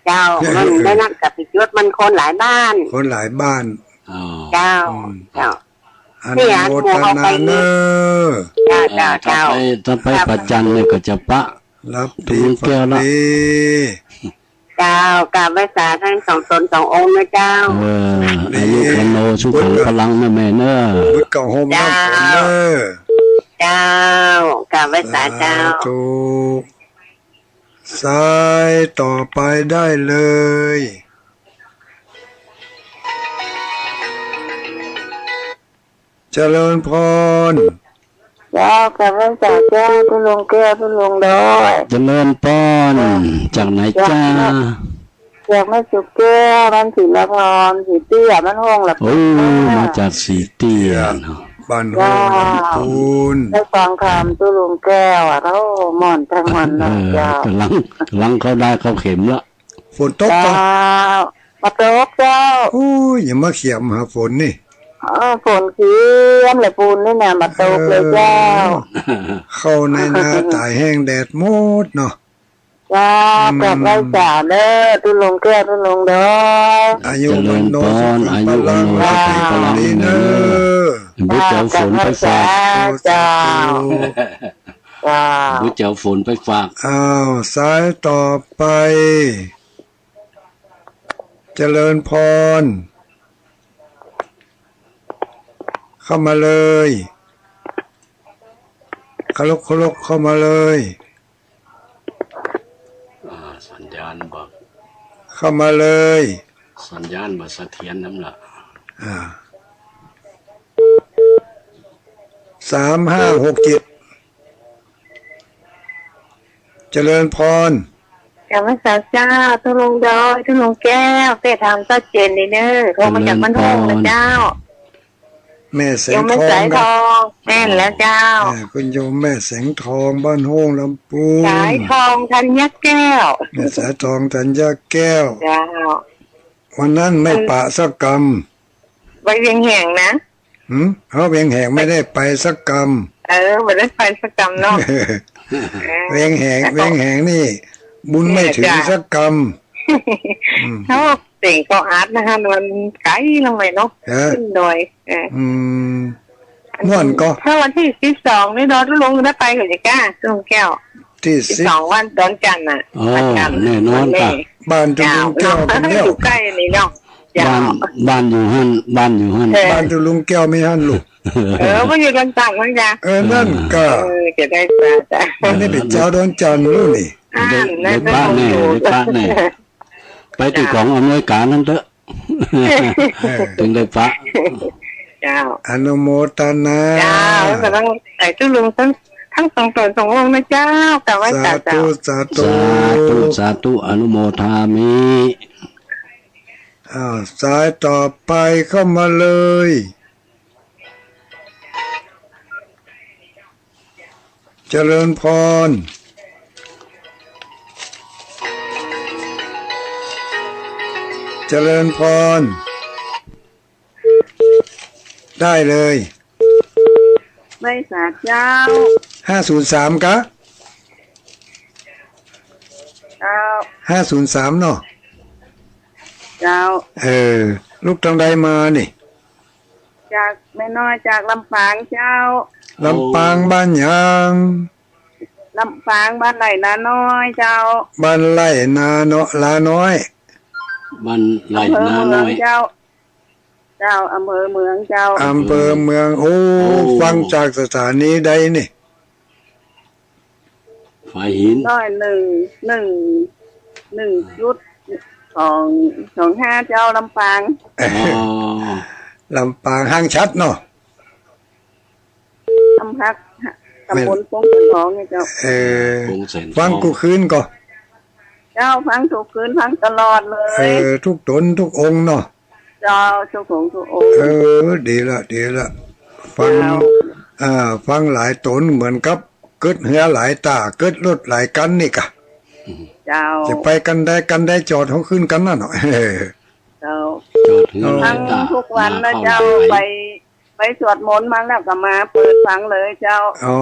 เจ้า มันได้นัดกั๋นเป๋นจุด มันคนหลายบ้าน คนหลายบ้าน อ๋อ เจ้า อืม เจ้า อนุโมทนาเนาะ เจ้า เจ้า เจ้า ถ้าไป ถ้าไปประจันเนี่ยก็จะปะ รับดี ตุ๊ลุงแก้วละ ฝันดี เจ้า กราบไหว้สาทั้งสองต๋นสององค์นะเจ้า เออ อายุวัณโณ สุขัง พลังนะแม่เนาะ บุญเก่าโฮมน้ำฝนเนาะ เจ้า กราบไหว้สาเจ้า สาธุ สายต่อไปได้เลย เจริญพร เจ้า กราบไหว้สาเจ้า ตุ๊ลุงแก้ว ตุ๊ลุงดอย เจริญพร จากไหนจ้า จากแม่สุแก้ว บ้านศรีละพร สีเตี้ย บ้านห้องละปูน โอ้ มาจากสีเตี้ยเนาะ บ้านห้องละปูน ได้ฟังธรรมตุ๊ลุงแก้วอะ โอ้ ม่วนทั้งวันเลยเจ้า เออ ก๋ำลัง ก๋ำลังเข้าด้ายเข้าเข็มละ ฝนตกก่อ เจ้า บ่ตกเจ้า โอ้ย อย่ามาเขียมหาฝนนี่ เออ ฝนเขียมแหละปูนนี่นะ บ่ตกเลยเจ้า เออ เข้าในนาต๋ายแห้งแดดหมดเนาะ เจ้า อืม กราบไหว้สาเนาะ ตุ๊ลุงแก้ว ตุ๊ลุงดอย อายุวัณโณ สุขัง พลัง เจริญพร อายุวัณโณ สุขัง พลัง ดีเนาะ เจ้า บ่จะเอาฝนไปฝาก เจ้า เจ้า บ่จะเอาฝนไปฝาก อ้าว สายต่อไป เจริญพร เข้ามาเลย เคารพ เคารพ เข้ามาเลย อ่า สัญญาณบ่ เข้ามาเลย สัญญาณบ่เสถียรนำละ อ่า สามห้าหกเจ็ด เจริญพร กราบไหว้สาเจ้า ตุ๊ลุงดอย ตุ๊ลุงแก้ว เต้ถามชัดเจนดีเนาะ โทรมาจากบ้านห้องนะเจ้า แม่แสงทอง โยมแม่แสงทอง แม่นแล้วเจ้า อ่า คุณโยมแม่แสงทอง บ้านห้องลำพูน สายทองธัญญาแก้ว แม่สายทองธัญญาแก้ว เจ้า วันนั้นไม่ปะสักกำ ไปเวียงแหงนะ หืม เฮาเวียงแหงไม่ได้ไปสักกำ เออ ไม่ได้ไปสักกำเนาะ เออ เวียงแหง เวียงแหงนี่ บุญไม่ถึงสักกำ อืม เขาเสียงก็อัดนะคะ มันไก๋ลงไปเนาะ ฮะ ขึ้นดอย เออ อืม ม่วนก่อ ถ้าวันตี้สิบสองนี่เนาะ ตุ๊ลุงได้ไปก่อจะกล้า ตุ๊ลุงแก้ว ตี้สิบ สิบสองวันดอนจันทน์น่ะ อ๋อ วันจันทน์ แน่นอน วันแม่ ค่ะ บ้านตุ๊ลุงแก้ว เจ้า คนเดียว อยู่ใก้นี่เนาะ เจ้า บ้าน บ้านอยู่หั้น บ้านอยู่หั้น เออ บ้านตุ๊ลุงแก้วมีหั้นลูก เออ มันอยู่ดอนจันทน์เหมือนกั๋น เออ นั่นก่อ เออ จะได้ปะ อันนี้เป๋นจาวดอนจันทน์ลูกนี่ อ่า ได้ ได้ปะแน่ ได้ปะแน่ ไปตี้ก๋องอำนวยก๋านนั้นเต๊อะ เออ เถิงได้ปะ เจ้า อนุโมทนา เจ้า แล้วก็ต้องใส่ตุ๊ลุงทั้ง ทั้งสองต๋นสององค์นะเจ้า กราบไหว้สาเจ้า สาธุ สาธุ สาธุ สาธุ อนุโมทามิ อ้าว สายต่อไปเข้ามาเลย เจริญพร เจริญพร ได้เลย ไหว้สาเจ้า ห้าศูนย์สาม กะ เจ้า ห้าศูนย์สาม เนาะ เจ้า เออ ลูกตางใดมานี่ จากแม่น้อย จากลำปางเจ้า ลำปางบ้านหยัง ลำปางบ้านไร่นาน้อยเจ้า บ้านไร่นาเนาะ ลาน้อย บ้านไร่นาน้อย อำเภอเมืองเจ้า เจ้า อำเภอเมืองเจ้า อำเภอเมือง โอ้ โอ้ ฟังจากสถานีใดนี่ ฝายหิน ร้อยหนึ่ง หนึ่ง หนึ่งจุดสอง สองห้า เจ้า ลำปาง อ๋อ ลำปาง ห่างชัดเนาะ อำเภอ ตำบลปงแสนทองเนี่ยเจ้า เออ ปงแสนทอง ฟังกู้คืนก่อ เจ้า ฟังทุกคืน ฟังตลอดเลย เออ ทุกต๋นทุกองค์เนาะ เจ้า ทุกองค์ทุกองค์ เออ ดีละ ดีละ ฟัง เจ้า อ่า ฟังหลายต๋นเหมือนกับ เกิดเฮือหลายต้า เกิดรถหลายกั๋นนี่กะ เจ้า จะไปกั๋นใดกั๋นใด จอดห้องคืนกั๋นนั่นเนาะ เจ้า จอดเฮือหลายต้า ฟังทุกวันนะเจ้า ไป ไปสวดมนต์มาแล้วก็มาเปิดฟังเลยเจ้า อ๋อ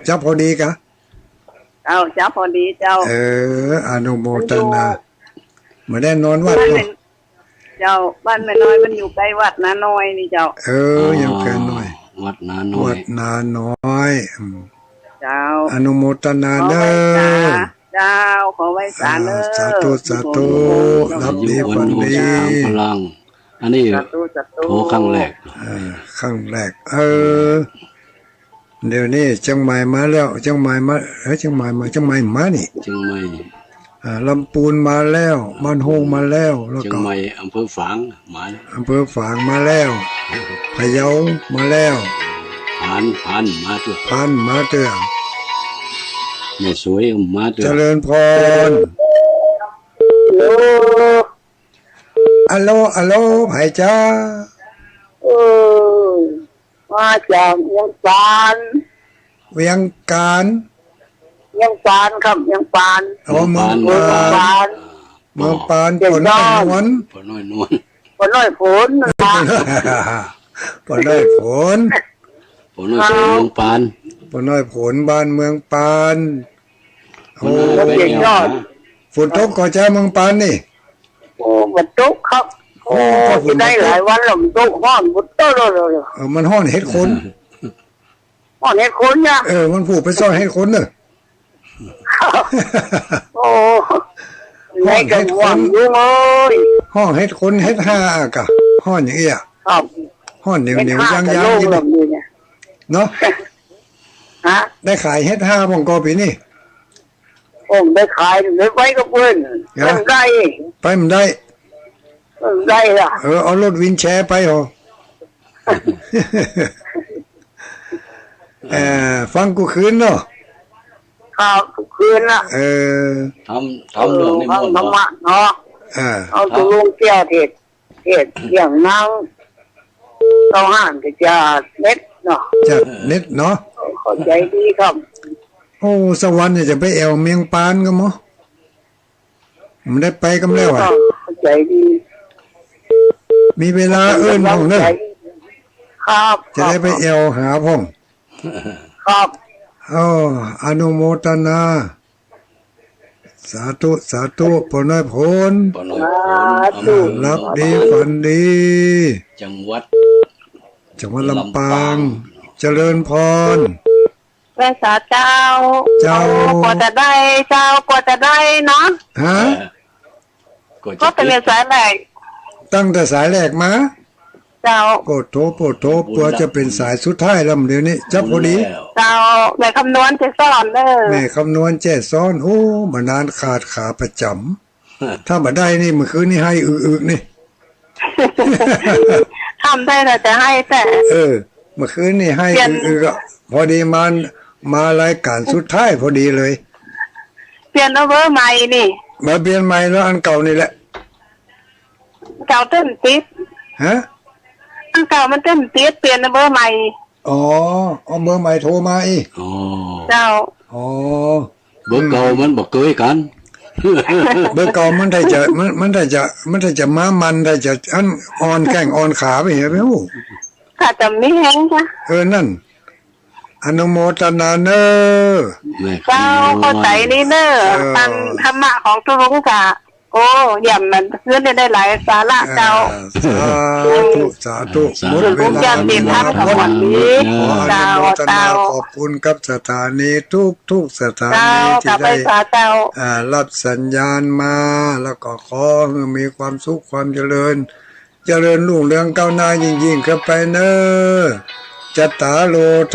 จั๊บพอดีกะ เจ้า จั๊บพอดีเจ้า เออ อนุโมทนา มันอยู่ บ่ได้นอนวัดเนาะ บ้านแม่ เจ้า บ้านแม่น้อยมันอยู่ใก้วัดนาน้อยนี่เจ้า เออ ยังแค่น้อย วัดนาน้อย วัดนาน้อย อืม เจ้า อนุโมทนาเด้อ ขอไหว้สา เจ้า ขอไหว้สาเด้อ อ่า สาธุ สาธุ หลับดีฝันดี อายุวันโนสุขังพลัง อันนี้ สาธุ สาธุ โทรครั้งแรก เออ ครั้งแรก เออ เดี๋ยวนี้เจียงใหม่มาแล้ว เจียงใหม่มา เอ้ย เจียงใหม่มา เจียงใหม่มานี่ เจียงใหม่ อ่า ลำปูนมาแล้ว บ้านโฮงมาแล้ว แล้วก็ เจียงใหม่ อำเภอฝางมาแล้ว อำเภอฝางมาแล้ว พะเยามาแล้ว พาน พานมาเตื้อ พานมาเตื้อ แม่สวยมาเตื้อ เจริญพร ฮัลโหล ฮัลโหล ฮัลโหล ใผจ๊ะ เออ มาจากเวียงปาน เวียงการ เวียงปานครับ เวียงปาน อ๋อ เมืองปาน เมืองปาน เมืองปาน เวียงปาน ป้อน้อยนวล ป้อน้อยนวล ป้อน้อยฝนนะ ป้อน้อยฝน ป้อน้อยฝน เมืองปาน ป้อน้อยฝน บ้านเมืองปาน โอ้ เวียงยอด ฝนตกก่อจ๊ะเมืองปานนี่ โอ้ บ่ตกครับ โอ้ โอ้ ก็ฝนบ่ตก ได้หลายวันแล้ว มันตกฮ้อน บ่ตกเลย เออ มันฮ้อนเห็ดขน ฮ้อนเห็ดขนเนี่ย เออ มันผูกไปซ่อนเห็ดขนเนอะ โอ้ ฮ้อนเห็ดขน ไหนก็ฮ้อนอยู่เอ้ย ฮ้อนเห็ดขนเห็ดห่าอะกะ ฮ้อนอย่างเอี้ย ครับ ฮ้อนเหนียวๆ เห็ดห่า ย่างๆ กะโล่ง นี่ ลงนี่เนี่ย เนาะ ฮะ ได้ขายเห็ดห่าบ่ก่อปี๋นี่ โอ้ ได้ขาย ได้ไปกับเปิ้น ฮะ เปิ้นได้ ไปบ่ได้ เปิ้นได้ล่ะ เออ เอารถวินแชร์ไปเหรอ เออ ฟังกู้คืนเนาะ ครับ กู้คืนน่ะ เออ ทำ ทำเรื่องนี้ เออ ม่วน ฟังธรรมะเนาะ เนาะ เออ เอาตกลงแก้วเทศน์ เทศน์เรื่องนาง เต้าฮ้านก็จะเน็ตเนาะ จะเน็ตเนาะ เข้าใจ๋ดีครับ โอ้ สักวันเนี่ยจะไปแอ่วเมืองปานกำบ่ บ่ได้ไปกำแล้วอะ เข้าใจ๋ดี มีเวลาเอิ้นพ่องเนอะ ครับ จะได้ไปแอ่วหาพ่อง ครับ โอ้ อนุโมทนา สาธุ สาธุ ป้อน้อยฝน ป้อน้อยฝน สาธุ หลับดีฝันดี จังหวัด จังหวัดลำปาง ลำปาง เจริญพร ไหว้สาเจ้า เจ้า โอ้ กว่าจะได้เจ้า กว่าจะได้เนาะ ฮะ เออ ก็จะ ก็เป็นสายแรก ตั้งแต่สายแรกมา เจ้า โปดโธ โปดโธ บุญละ กว่าจะเป๋นสายสุดท้ายแล้วเดี๋ยวนี้ จั๊บพอดี บุญแล้ว เจ้า แม่คำนวณแจ้ซ้อนเด้อ แม่คำนวณแจ้ซ้อน โอ้ บ่นานขาดขาประจ๋ำ ถ้าบ่ได้นี่ เมื่อคืนนี่ไห้อึกๆ นี่ ทำได้แต่จะไห้แต่ เออ เมื่อคืนนี่ไห้ เปลี่ยน อึกๆ อะ พอดีมา มารายก๋านสุดท้ายพอดีเลย เปลี่ยนเอาเบอร์ใหม่นี่ มาเปลี่ยนใหม่แล้วอันเก่านี่แหละ เก่าเต้นติด ฮะ อันเก่ามันเต้นติด เปลี่ยนเอาเบอร์ใหม่ อ๋อ เอาเบอร์ใหม่โทรมาอีก อ๋อ เจ้า อ๋อ เบอร์เก่ามันบ่เกยกั๋น เบอร์เก่ามันถ้าจะ มัน มันถ้าจะ มันถ้าจะมามัน ถ้าจะอันอ่อนแข้งอ่อนขาไปเหีย ไปฮู้ ถ้าจะมีแฮงจ้ะ เออ นั่น อนุโมทนาเน่อ เจ้า เข้าใจ๋นี้เน่อ เออ ฟังธรรมะของตุ๊ลุงกะ โอ้ เยี่ยม มันคืนนี้ได้หลายสาระเจ้า อ่า สาธุ สาธุ สาธุ หมดเวลา เจ้า ขออนุโมทนา เจ้า ขอบคุณกับสถานีทุกๆ สถานี เจ้า ที่ได้ กราบไหว้สาเจ้า อ่า รับสัญญาณมา แล้วก็ขอหื้อมีความสุขความเจริญ เจริญรุ่งเรืองก้าวหน้ายิ่งๆ ขึ้นไปเน่อ จัตตาโร